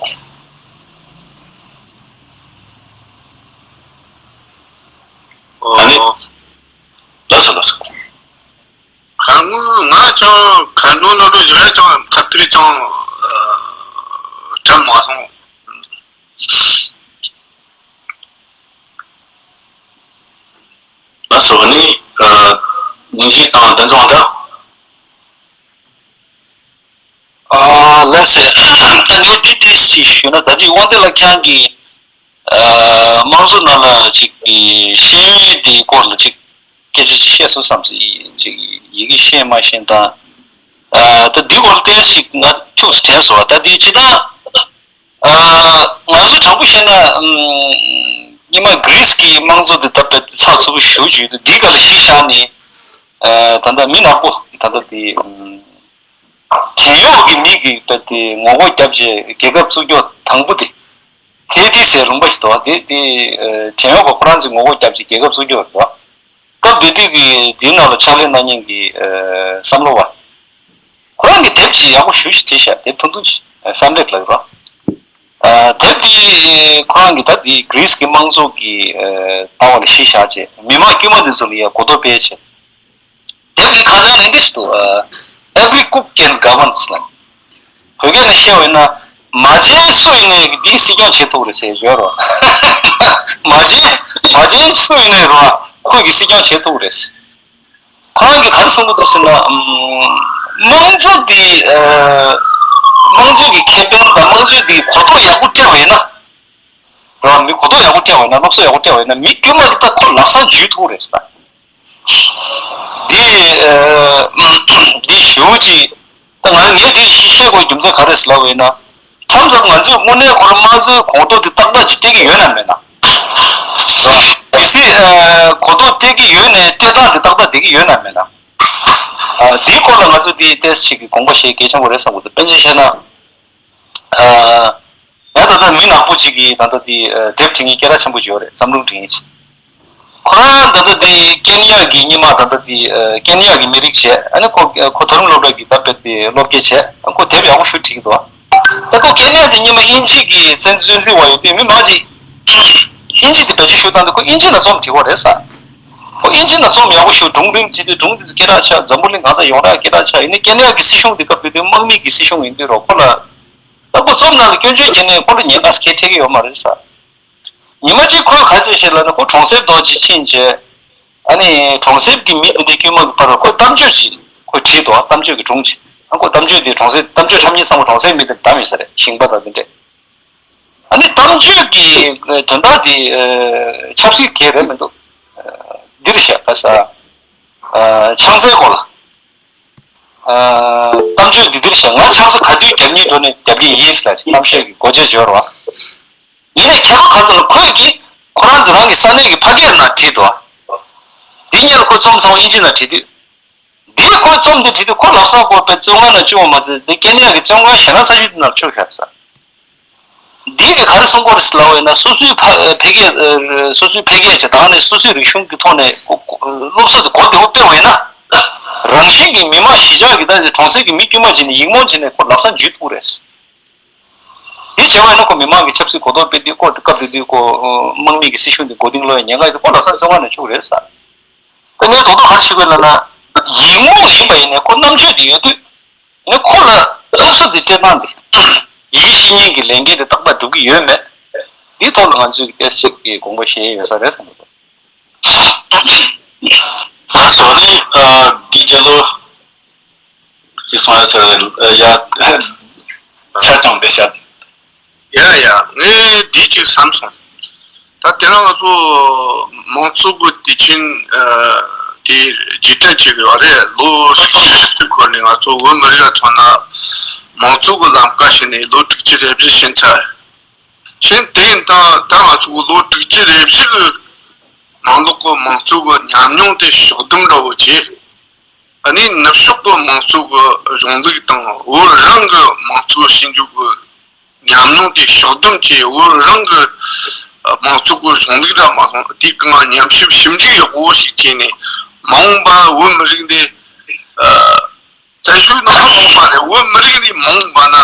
ཨ་ནི་ལགས་སོ་ལགས་སོ། ཁ་ངོ་ང་ཅང་ཁ་ནོ་ནོ་རུ་ཞིག་ཅང་ཁ་ཐུར་ཅང་དྲན་མ་སོང་། ལགས་སོ། ནི་ཉིན་ཤས་དང་བདུན་ཚོང་དང་། ཨ་ལགས་སེ། ད་ངས་འདི་འདྲ་ཞིག་ཞུས་ན་ད་ཅིག་དབང་འདུས་ལགས་ཁྱེད་རང་གིས་ཨ་དམངས་གཙོ་ནང་ལ་ཅིག་གི་ཤེས་ཡོན་དེའི་སྐོར་ལ་ཅིག་སྐད་ཆ་ཅིག་བཤད་སོང་བསམ་སོང་། ཅིག་ཡི་གེ་ཤེས་མ་ཤེས་དང་། ཨ་ད་འདི་སྐོར་ལ་ཏོག་ཙམ་ཞིག་ང་ཐུགས་སུ་དྲན་སོང་བ། ད་འདི་ཇི་ལྟར་ཨ་ང་ཚོ་དྲང་པོ་བཤད་ན་ཨམ་སྔོན་མ་གྷི་རིས་ཀྱི་དམངས་གཙོ་དེ་ད་ལྟ་ཚགས་ཚུད་པོ་ཞེ་པོ་ཅིག་ཡོད་དུས་འདིའི་སྐབས་ལ་གཞི་བཞག་ནས་ཨ་ད་ལྟ་མི་ནག་པོ་ད་ལྟ་དེ་ཨམ་བྲན་གཡོག་གི་མི་གིས་ད་ལྟ་ངོ་རྒོལ་བརྒྱབ་བྱས་རྒྱལ་ཁབ་བཙུགས་རྒྱུ་དང་པོ་དེ་ཧེ་ཏི་ཟེར་ལུང་པ་ཞིག་འདུག་དེ་དེ་ཨ་བྲན་གཡོག་པ་ཁོ་རང་ཚོས་ངོ་རྒོལ་བརྒྱབ་བྱས་རྒྱལ་ཁབ་བཙུགས་རྒྱུ་རེད་འདུག་སྐབས་དེ་དུས་ཀྱི་དེའི་ནང་ལ་ཕྱག་ལས་གནང་མཁན་གྱི་ཨ་བསམ་བློ་བ། ཁོ་རང་གིས་དེབ་ཅིག་ཡག་པོ་ཞེ་པོ་ཅིག་བྲིས་ཤག་དེབ་ཐུང་ཐུང་ཅིག་ཧྥེམ་ལེཊ་ལབ་རོ། ཨ་དེབ་དེ་ཁོ་རང་གིས་ད་དེ་གྷི་རིས་ཀྱི་དམངས་གཙོ་གི་ཨ་ལྟ་བ་ལ་གཞི་བཞག་བྱས་མི་དམངས་དཀྱུས་མ་འདི་ཚོ་ལ་ཡ་གོ་རྟོགས་སྤེལ་བྱས། དེབ་དེ་ཁ་སང་ལས་འདི་ཞིག་འདུག་ཨ་Every cook can govern ལབ། བོད་སྐད་ནང་བཤད་པ་ཡིན་ན་མ་བྱན་སུ་ཡིན་ནའི་འདི་སྲིད་སྐྱོང་བྱེད་ཐུབ་རེད་ཟེར་ཡོད་རོ། མ་བྱན་མ་བྱན་སུ་ཡིན་ནའི་རོ་ཁོ་གིས་སྲིད་སྐྱོང་བྱེད་ཐུབ་རེད། ཁོ་རང་གིས་ག་རེ་གསུངས་འདུག་ཟེར་ན། ཨམ་དམངས་གཙོ་འདི་ཨ་དམངས་གཙོ་གི་ཁེ་ཕན་དང་དམངས་གཙོ་འདི་གོ་རྟོགས་ཡག་པོ་སྤྲད་པ་ཡིན་ན། རང་མི་གོ་རྟོགས་ཡག་པོ་སྤྲད་པ་ཡིན་ན་སློབ་གསོ་ཡག་པོ་སྤྲད་པ་ཡིན་ན་མི་དཀྱུས་མ་འདི་ད་ཁོ་ལམ་སང་འཇུས་ཐུབ་རེད་ཟེར། འདི་ཨ་འདི་ཞེ་པོ་ཅིག་ད་ང་ངས་འདི་ཞིག་བཤད་དགོས་རྒྱུ་མཚན་ག་རེ་ཟེར་ལབ་པ་ཡིན་ན། མཚམས་མཚམས་ང་ཚོས་དངོས་གནས་ཁོ་རང་དམངས་གཙོའི་གོ་རྟོགས་འདི་ཏག་ཏག་ཅིག་སྤྲད་ཀྱི་ཡོད་ན་མེད་ན། གལ་སྲིད་ཨ་གོ་རྟོགས་སྤྲད་ཀྱི་ཡོད་ནའི་སྤྲད་སྟངས་དེ་ཏག་ཏག་བསྡད་ཀྱི་ཡོད་ན་མེད་ན། ཨ་དེའི་སྐོར་ལ་ང་ཚོ་དེ་ཏོག་ཙམ་ཅིག་གི་དགོངས་པ་བཞེས་གལ་ཆེན་པོ་རེད་བསམ་གྱི་འདུག་དཔེར་ན་ཆ་བཞག་ན། ཨ་ང་ད་ལྟ་མི་ནག་པོ་ཅིག་གིས་ད་ལྟ་དེ་ཨ་དེབ་བྲིས་མཁན་སྐད་གྲགས་ཆེན་པོ་ཅིག་ཡོད་རེད། བརྩམས་སྒྲུང་འབྲི་མཁན་ཅིག་ཁོ་རང་ད་ལྟ་དེ་ཀེན་ཡ་གི་སྔོན་མ་ད་ལྟ་དེ་ཨ་ཀེན་ཡ་གི་མི་རིགས་བྱས། ཨ་ནི་ཁོ་ཁོ་མཐོ་རིམ་སློབ་གྲྭ་གི་ད་དཔེ་དེ་སློབ་དགེ་བྱས། ཨ་ཁོ་དེབ་ཡག་པོ་ཞིག་བྲིས་ཀྱི་འདུག་ད་ཁོ་ཀེན་ཡ་དེ་སྔོན་མ་དབྱིན་ཇི་གི་བཙན་བཙན་འཛུལ་བ་ཡོད་དུས་མི་མང་ཅིག་དབྱིན་ཇི་དེ་བེད་སྤྱོད་ཞུ་སྟངས་དེ་ཁོ་དབྱིན་ཇི་ནང་རྩོམ་བྲིས་པ་རེད་ས། ཁོ་དབྱིན་ཇི་ནང་རྩོམ་ཡག་པོ་ཞིག་སྒྲུང་རིང་བྲིས་དུས་སྒྲུང་དེ་ཚོ་སྐད་གྲགས་ཆགས། འཛམ་བུ་གླིང་གང་སར་ཡོངས་གྲགས་སྐད་གྲགས་ཆགས། ཡིན་ནའི་ཀེན་ཡ་གི་སྲིད་གཞུང་དེ་སྐབས་དེ་དུས་དམག་མི་གི་སྲིད་གཞུང་ཡིན་དུས་རོ་ཁོ་ལ། ད་ཁོ་རྩོམ་ནང་ལ་སྐྱོན་བརྗོད་བྱས་ནས་ཁོ་ལ་ཉེན་ཁ་གང་ཡང་འཕྲད་ཀྱི་ཡོད་མ་རེད་ས། ཉི་མ་གཅིག་ཁོས་ག་རེ་བྱས་ལབ་ན་ཁོ་གྲོང་གསེབ་དུ་ཅིག་ཕྱིན་བྱས། ཨ་ནི་གྲོང་གསེབ་ཀྱི་མི་དེ་འདྲའི་དཀྱུས་མ་གི་བར་ལ་ཁོས་གཏམ་བརྗོད་ཅིག་ཁོས་བྲིས་འདུག་གཏམ་བརྗོད་ཀྱི་སྒྲུང་ཅིག་ཨ་ཁོ་གཏམ་བརྗོད་དེ་གྲོང་གསེབ་གཏམ་བརྗོད་འཁྲབ་མཁན་ཚང་མ་གྲོང་གསེབ་མི་དེ་བདམས་ཡོད་ས་རེད། ཞིང་པ་དང་དེ་འདྲས། ཨ་ནི་གཏམ་བརྗོད་ཀྱི་དོན་དག་དེ་ཆབ་སྲིད་གང་ཡང་རེད་མི་འདུག་འདིར་བཤད་པ་ས། ཆང་སའི་སྐོར་ལ། གཏམ་བརྗོད་འདི་འདིར་བཤད། ང་ཆང་ས་ག་དུས་རྒྱབ་སྙིང་འགྲོ་ནས་རྒྱབ་ཀྱི་ཡིན་ཟེར་ལ་གཏམ་བཤད་ཀྱི་སྒོ་འབྱེད་འབྱོར་བ། ཡིན་ནའི་ཁྱད་པར་ག་ཚོད་ལ་ཁོས་ཀྱིས་ ཁོ་རང་ཚོ་རང་གི་ས་གནས་ཀྱི་ཕ་སྐད་ནང་བྲིས་འདུག་དེ་སྔོན་ཁོ་རྩོམ་སོང་དབྱིན་ཇི་ནང་བྲིས་དུས། འདི་ཁོ་རྩོམ་འདི་བྲིས་དུས་ཁོ་ལམ་སང་ཁོ་དཔེ་བཙོན་ཁང་ནང་བཅུག་པ་མ་ཚད་དེ་ཀེ་ནི་ཡ་གི་བཙོན་ཁང་གཞན་དག་ས་ཆ་དེ་ནང་བཅུག་བཞག་ས། འདི་གི་ག་རེ་གསུང་གི་ཡོད་རེད་ཟེར་ལབ་པ་ཡིན་ན། སོ་སོའི་ཕ་སོ་སོའི་ཕ་སྐད་བྱས་དང་ནི་སོ་སོའི་རིག་གཞུང་གི་ཐོག་ནས་སློབ་གསོ་དེ་གོ་བདེ་པོ་སྤེལ་བ་ཡིན་ན། རང་བཞིན་གྱིས་མི་མང་གཞིས་ཆགས་ཀྱི་ད་གྲོང་གསེབ་ཀྱི་མི་དཀྱུས་མ་བྱས་ནས་ཡིག་རྨོངས་བྱས་ནས་ཁོ་ལམ་སང་འཇུས་ཐུབ་ཀྱི་རེད། དེ་བྱས་པ་ཡིན་ན་ཁོ་མི་མང་གི་ཆབ་སྲིད་གོ་རྟོགས་སྤེལ་དུས་ཁོ་སྐབས་དེ་དུས་ཁོ་དམག་མི་གི་སྲིད་གཞུང་དེ་མགོ་རྟིང་སློག་ཡ་ཉེན་ཁ་ཡོད་དུས་ཁོ་ལམ་སང་བཙོན་ཁང་ནས་ཆོག་རེད་ཟེར། ད་ངས་རྡོག་རྡོག་ག་རེ་ཞུ་དགོས་ལབ་ན། ཡིག་རྨོངས་ཡིན་པ་ཡིན་ནའི་ཁོ་རྣམ་དཔྱོད་དེ་ཡོད་དུས། ངས་ཁོ་ལ་སློབ་གསོ་དེ་སྤྲད་སྟངས་དེ། ཡིད་བཤེས་གཉེན་གྱི་ལས་འགན་དེ་ཏག་ཏག་སྒྲུབ་ཀྱི་ཡོད་མེད། འདིའི་ཐོག་ལ་ང་ཚོས་ཀྱི་ཏོག་ཙམ་གྱི་དགོངས་པ་བཞེས་ཡ་ཡོད་ས་རེད་བསམ་གྱི་འདུག་ལགས་སོ། ཨ་ནི་ཨ་དགེ་རྒྱལ་ལོ་ཅིག་གསུང་ཡ་ཟེར་ཡ། ཚར་དང་བེ་ཤ། ཡ་ཡ། ངས་འདི་ཅིག་བསམ་སོང་། ད་དེ་རིང་ང་ཚོ་མང་གཙོ་གི་དུས་ཆེན་ཨ་དེ་རྗེས་དྲན་བྱེད་དགོས་པ་རེད། ལོ་དྲུག་ཅུ་རེ་བཞི་འཁོར་ནས་ང་ཚོ་བོད་མི་རིགས་ལ་མཚོན་ན་མང་གཙོ་གི་ལམ་ཁ་ཕྱིན་ནས་ལོ་དྲུག་ཅུ་རེ་བཞི་ཕྱིན་ཚར། ཕྱིན་དེ་ཡིན་ད་ད་ང་ཚོ་གི་ལོ་དྲུག་ཅུ་རེ་བཞི་གི་ནང་ལོགས་གི་མང་གཙོ་གི་ཉམས་མྱོང་དེ་ཕྱོགས་བསྡོམས་འདྲ་བོ་བྱས། ཨ་ནི་ནུབ་ཕྱོགས་ཀྱི་མང་གཙོ་གི་གཞུང་ལུགས་དང་བོད་རང་གི་མང་གཙོ་ཕྱིན་རྒྱུ་གི་ཉམས་མྱོང་དེ་ཕྱོགས་བསྡོམས་བྱས། བོད་རང་གི་མང་གཙོ་གི་གཞུང་ལུགས་ར་མ་སོང་དེ་གང་ཉམས་ཞིབ་ཞིབ་འཇུག་ཡག་པོ་ཞིག་བྱས་ནས། མ་འོངས་པ་བོད་མི་རིགས་འདི་ཨ་བཙན་བྱོལ་ནང་ལ་མ་རེད། བོད་མི་རིགས་འདི་མ་འོངས་པ་ན་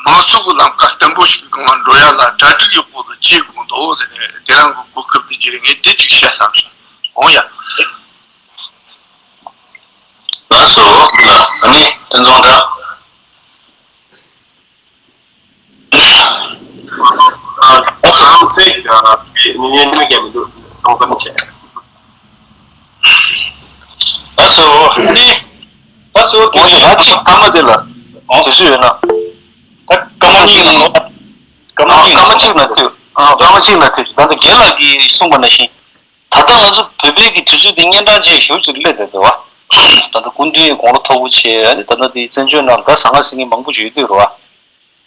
མང་གཙོ་གི་ལམ་ཁ་བརྟན་པོ་ཞིག་གི་སྒང་ལ་འགྲོ་ཡ་ལ་གྲ་སྒྲིག་ཡག་པོ་ལ་བྱེད་དགོས་འདུག་ཟེར་ནས་དེ་རིང་གི་གོ་སྐབས་འདི་བརྒྱུད་ནས་ངས་འདི་གཅིག་བཤད་བསམ་སོང་། འོང་ཡ། ལགས་སོ། ལགས་ཨ་ནི་ཕུན་ཚོགས་འདྲ། ཨ་ཚང་སེ་ཉིན་ཉིན་མི་རྒན་མི་འདུག་ཚང་ཀུན་བྱས། ལགས་སོ་ནི། ལགས་སོ། ཨོ་ཡ། ད་ཅིག་ཐ་མ་དེ་ལ། ཨོ། དུས་ཚོད་ཡོད་ན། ད་སྐར་མ་གཉིས་ལ་ལོ། སྐར་མ་གཉིས་ལ། སྐར་མ་གཅིག་ལ་ཐུག་ཨ་སྐར་མ་གཅིག་ལ་ཐུག་ད་ལྟ་རྒན་ལགས་ཀྱིས་གསུངས་པ་ནང་བཞིན། ད་ལྟ་ང་ཚོ་བོད་པའི་གི་དུས་ཚོད་འདི་གཉན་འཕྲང་ཅན་ཞེ་པོ་ཅིག་སླེབས་བསྡད་འདུག་བ། ད་ལྟ་སྐུ་མདུན་དགུང་ལོ་མཐོ་པོ་བྱས། ཨ་ནི་ད་ལྟ་འདི་བཙན་བྱོལ་ནང་ད་ཟ་ཁང་ཟིན་མཁན་མང་པོ་ཞིག་ཡོད་དུས་རེད་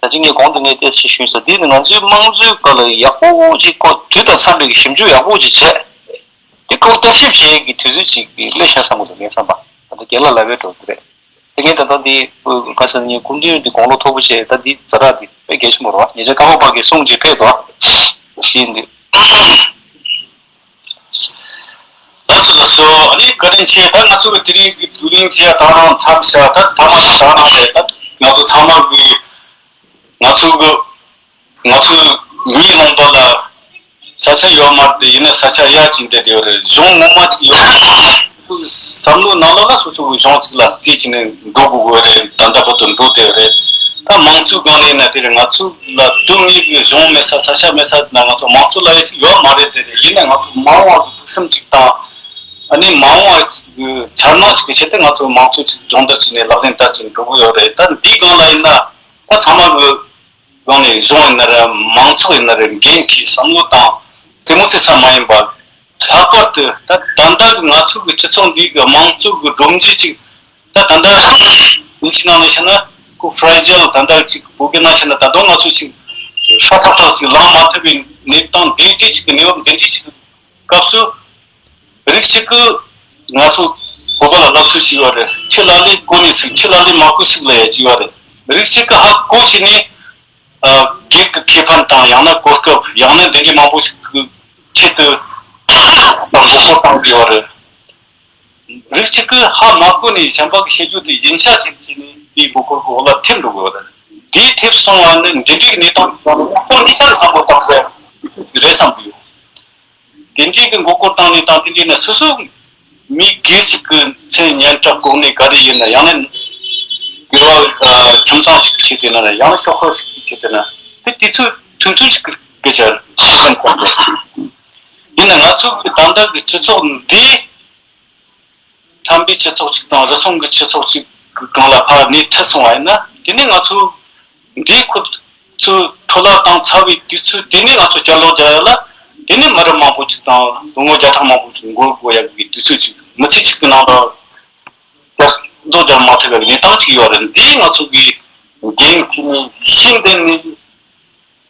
བ། ད་ཅི་ངས་གོང་དུ་ངས་ཏོག་ཙམ་ཞུས་སོང་། འདི་ནི་ང་ཚོའི་དམངས་གཙོའི་སྐོར་ལ་ཡག་པོ་ཅིག་ཁོ་དུས་དང་འཚམས་པའི་གི་ཞིབ་འཇུག་ཡག་པོ་ཅིག་བྱས། འདི་ཁོ་བརྟག་ཞིབ་བྱེད་ཀྱི་དུས་ཚོད་ཅིག་གི་སླེབས་ཤག་བསམ་གི་འདུག་ངས་བསམ་པ། ད་ལྟ་རྒན་ལགས་ལབ་པའི་འགྲོ་གི་རེད། དེ་ངས་ད་ལྟ་འདི་ཁ་སང་ངས་སྐུ་མདུན་འདི་དགུང་ལོ་མཐོ་པོ་བྱས། ད་འདི་ཛ་དྲག་འདི་དཔེ་གལ་ཆེན་པོ་རེད་བ། ཉེ་ཆར་ཀརྨ་པ་གིས་གསུངས་རྗེས་ཕེབས་འདུག་བ། ཞེས་འདི། ལགས་སོ་ལགས་སོ། ཨ་ནི་བཀའ་དྲིན་ཆེ། ད་ང་ཚོ་གི་དེ་རིང་གི་བགྲོ་གླེང་བྱས་ད་རང་མཚམས་བཞག་ད་ཐ་མ་ཞིག་ད་རང་རེད། ད་ང་ཚོ་ཚང་མ་གི་ང་ཚོ་གི་ང་ཚོ་མིའི་ལུང་པ་ལ་ས་ཆ་ཡོད་མ་རེད། ཡིན་ན་ས་ཆ་གཡར་བྱས་བསྡད་ཡོད་རེད། གཞུང་ངོ་མ་ཅིག་ཡོད་རེད། སོ་སོའི་བསམ་བློ་ནང་ལོགས་ལ་སོ་སོ་གི་གཞུང་ཅིག་ལ་རྩིས་བྱས་ནས་འགྲོ་དགོས་ཀྱི་རེད། ད་ལྟ་བར་དུ་འགྲོ་བསྡད་ཡོད་རེད། ད་མང་གཙོའི་སྒང་ལ་ཡིན་ན་དེ་རེད། ང་ཚོ་ལ་དོན་མེད་ཀྱི་གཞུང་མེད་ས་ས་ཆ་མེད་ས་ཅིག་ན་ང་ཚོ་མང་གཙོ་ལབ་ཡ་ཅིག་ཡོད་མ་རེད། དེ་རེད། ཡིན་ན་ང་ཚོ་མ་འོངས་པ་གི་ཕུགས་བསམ་ཅིག་དང་། ཨ་ནི་མ་འོངས་པ་ཅིག་གི་འཆར་སྣང་ཅིག་གི་ཆེད་དུ་ང་ཚོ་མང་གཙོ་ཅིག་སྦྱོང་བརྡར་བྱས་ནས་ལག་ལེན་བསྟར་བྱས་འགྲོ་གི་ཡོད་རེད། ད་འདིའི་སྒང་ལ་ཡིན་ན་ད་ཚང་མ་གི་སྒང་ནས་གཞུང་ཡིན་ན་རེད། མང་ཚོགས་ཡིན་ན་རེད། འགན་འཁྱེར་བསམ་བློ་བཏང་། རྩེད་མོ་རྩེ་ས་མ་ཡིན་པ། ལྷག་པར་དུ་ད་ད་ལྟ་གི་ང་ཚོ་གི་སྤྱི་ཚོགས་འདི་གི་མང་གཙོ་གི་སྒྲོམ་གཞི་ཅིག་ད་ད་ལྟ་དབྱིན་ཇི་ནང་ནས་བཤད་ན་ཁོ་fragile། ད་ལྟ་ཅིག་བོད་སྐད་ནང་བཤད་ན་ད་དུང་ང་ཚོ་ཅིག་ཧྲ་ཐག་ཐག་ཅིག་ལངས་མ་ཐུབ་པའི་གནས་སྟངས་དེ་འདྲ་ཅིག་གི་གནས་བབ་འདི་འདྲ་ཅིག་གི་སྐབས་སུ། རིགས་གཅིག་གིས་ང་ཚོ་བོད་པ་ལ་ལབ་སྲོལ་ཞིག་ཡོད་རེད། ཁྱི་ལ་ལས་གོ་ནས་ཟིག་ཁྱི་ལ་ལས་མ་གོ་ཞིག་ལབ་ཡ་ཞིག་ཡོད་རེད། རིགས་གཅིག་གིས་ཧ་གོ་བྱས་ནས་ཨ་སྒེར་གྱི་ཁེ་ཕན་དང་། ཡང་ན་གོ་སྐབས། ཡང་ན་འདི་འདྲའི་མང་པོ་ཞིག་གི་ཆེད་དུ་མགོ་སྐོར་བཏང་གི་ཡོད་རེད། རིགས་གཅིག་གིས་ཧ་མ་གོ་ནས་གཞན་པ་གི་བཤད་རྒྱུ་དེ་ཡིན་ཤག་བྱས་བྱས་ནས་དེའི་མགོ་སྐོར་གི་འོག་ལ་ཐིམ་འགྲོ་གི་ཡོད་རེད། དེའི་ཐེབས་སོང་བ་ནི་འདི་འདྲའི་གནས་སྟངས་ཀྱི་སྐོར་ནས་ཆ་ལ་བསམ་བློ་བཏང་ས་རེད་བསམ་གི་ཡོད། དེ་འདྲའི་གི་མགོ་སྐོར་བཏང་ནས་དང་དེ་འདྲའི་ནས་སོ་སོ་མི་སྒེར་ཞིག་གི་མཚན་སྙན་གྲགས་གོ་གནས་ག་རེ་ཡིན་ན། ཡང་ན་དགེ་བ་ཁྱིམ་ཚང་ཞིག་གི་ཆེད་དུ་ཡིན་ན། ཡང་ན་ཤོག་ཁག་ཞིག་གི་ཆེད་དུ་ཡིན་ན། དེ་དུས་ཚོད་ཐུང་ཐུང་ཞིག་གི་སྐད་ཆ་རེད། ཡིན་ན་ང་ཚོ་གི་ད་ལྟ་གི་སྤྱི་ཚོགས་འདི་ཁྲམ་པའི་སྤྱི་ཚོགས་ཤིག་དང་རུལ་སུངས་ཀྱི་སྤྱི་ཚོགས་ཤིག་གི་སྒང་ལ་ཕར་སྣེ་ཁྲིད་སོང་བ་ཡིན་ན། དེ་ནི་ང་ཚོ་འདིའི་ཁོ་ཚོའི་འཕྲོ་བརླག་བཏང་ཚར་བའི་དུས་ཚོད་དེ་ནི་ང་ཚོ་བསྐྱར་ལོག་རྒྱག་ཡ་ལ་དེ་ནི་མི་རབས་མང་པོ་ཅིག་དང་ལོ་ངོ་བརྒྱ་ཕྲག་མང་པོ་ཅིག་འགོར་དགོས་ཡ་གི་དུས་ཚོད་ཅིག་མི་ཚེ་གཅིག་གི་ནང་ལ་བསྐྱར་ལོག་རྒྱག་མ་ཐུབ་པའི་གནས་སྟངས་ཅིག་ཡོད་རེད། འདིས་ང་ཚོ་གི་འགན་འཁྱེར་ནས་ཤེས་ལྡན་ནི་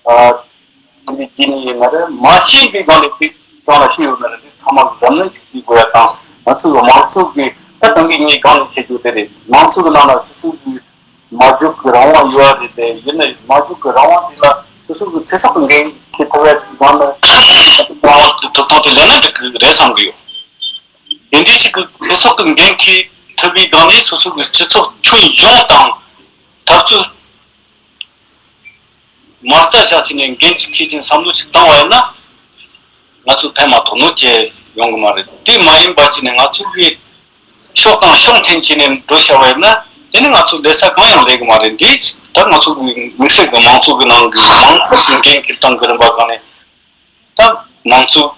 ཨ། ཡིན་པའི་རྗེས་ནས་ཡིན་ན་རེད། མ་ཤེས་པའི་སྒང་ནས་དེ་གང་ལ་ཤེས་ཡོད་ན་རེད། དེ་ཚང་མ་གཟབ་ནན་ཅིག་བྱེད་དགོས་ཡ་དང་། ང་ཚོ་གི་མང་ཚོགས་ཀྱི་ད་ད་གིན་ངས་སྒང་ནས་བཤད་རྒྱུ་དེ་རེད། མང་ཚོགས་ཀྱི་ནང་ལ་སོ་སོ་གི་མ་འཇོག་གི་རང་དབང་ཡོད་རེད་དེ། ཡིན་ན་མ་འཇོག་གི་རང་དབང་དེ་ལ་སོ་སོ་གི་ཚེ་སྲོག་གི་འགན་འཁྱེར་ཐུབ་ཡ་ཅིག་སྒང་ནས་རང་དབང་དེ་ཐོབ་ཐང་དེ་ལེན་ན་འགྲིག་གི་རེད་བསམ་གི་ཡོད། དེ་འདྲའི་ཞིག་གི་ཚེ་སྲོག་གི་འགན་འཁྱེར་ཐུབ་པའི་སྒང་ནས་སོ་སོ་གི་སྤྱི་ཚོགས་ཁྱོན་ཡོངས་དང་འཐབ་རྩོད་མ་རྩ་བཞག་ཟིན་ནས་འགན་ཅིག་འཁྱེར་ཅིང་བསམ་བློ་ཅིག་བཏང་བ་ཡིན་ན། ང་ཚོ་ཕན་མ་ཐོགས་ནོར་སྐྱེ་ཡོང་གི་མ་རེད། དེ་མ་ཡིན་པ་ཅིག་ནས་ང་ཚོ་གི་ཕྱོགས་དང་ཕྱོགས་འཐེན་བྱས་ནས་འགྲོ་བྱ་བ་ཡིན་ན། དེ་ནི་ང་ཚོ་ལས་ས་གང་ཡང་ལས་གི་མ་རེད། འདི་ད་ང་ཚོ་གི་དམིགས་བསལ་གི་མང་ཚོགས་ཀྱི་ནང་གི་མང་ཚོགས་ཀྱི་འགན་འཁྱེར་སྟངས་ཀྱི་རིམ་པ་སྒང་ནས། ད་མང་ཚོགས་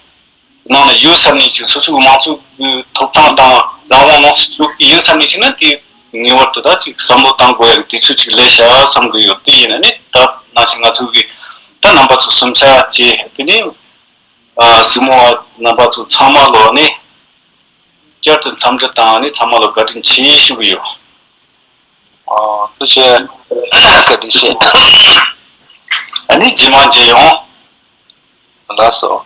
ནང་ལ་ཡོད་ས་ནས་ཅིག་སོ་སོའི་མང་ཚོགས་ཀྱི་ཐོབ་ཐང་དང་རང་དབང་ལོངས་སུ་སྤྱོད་ཀྱི་ཡིན་ས་ནས་ཅིག་ན། དེ་ངེས་པར་དུ་ད་ཅིག་བསམ་བློ་བཏང་དགོས་ཡ་གི་དུས་ཚོད་ཅིག་སླེབས་ཤག་བསམ་གི་ཡོད། དེ་ཡིན་ན་ནི་ད་ནང་བཞིན་ང་ཚོ་གི་ད་རྣམ་པ་ཚོ་གསུམ་ཆ་བཅས། དེ་ནས་ཨ་གཟིགས་མོ་བ་རྣམ་པ་ཚོ་ཚང་མ་ལོ་ནི་བསྐྱར་དུ་འཚམས་འདྲི་དང་ནི་ཚང་མ་ལོ་བཀའ་དྲིན་ཆེ་ཞུ་གི་ཡོད། ཨ་ཐུགས་རྗེ་ཆེ། བཀའ་དྲིན་ཆེ། ཨ་ནི་རྗེས་མ་མཇལ་ཡོང་། ལགས་སོ།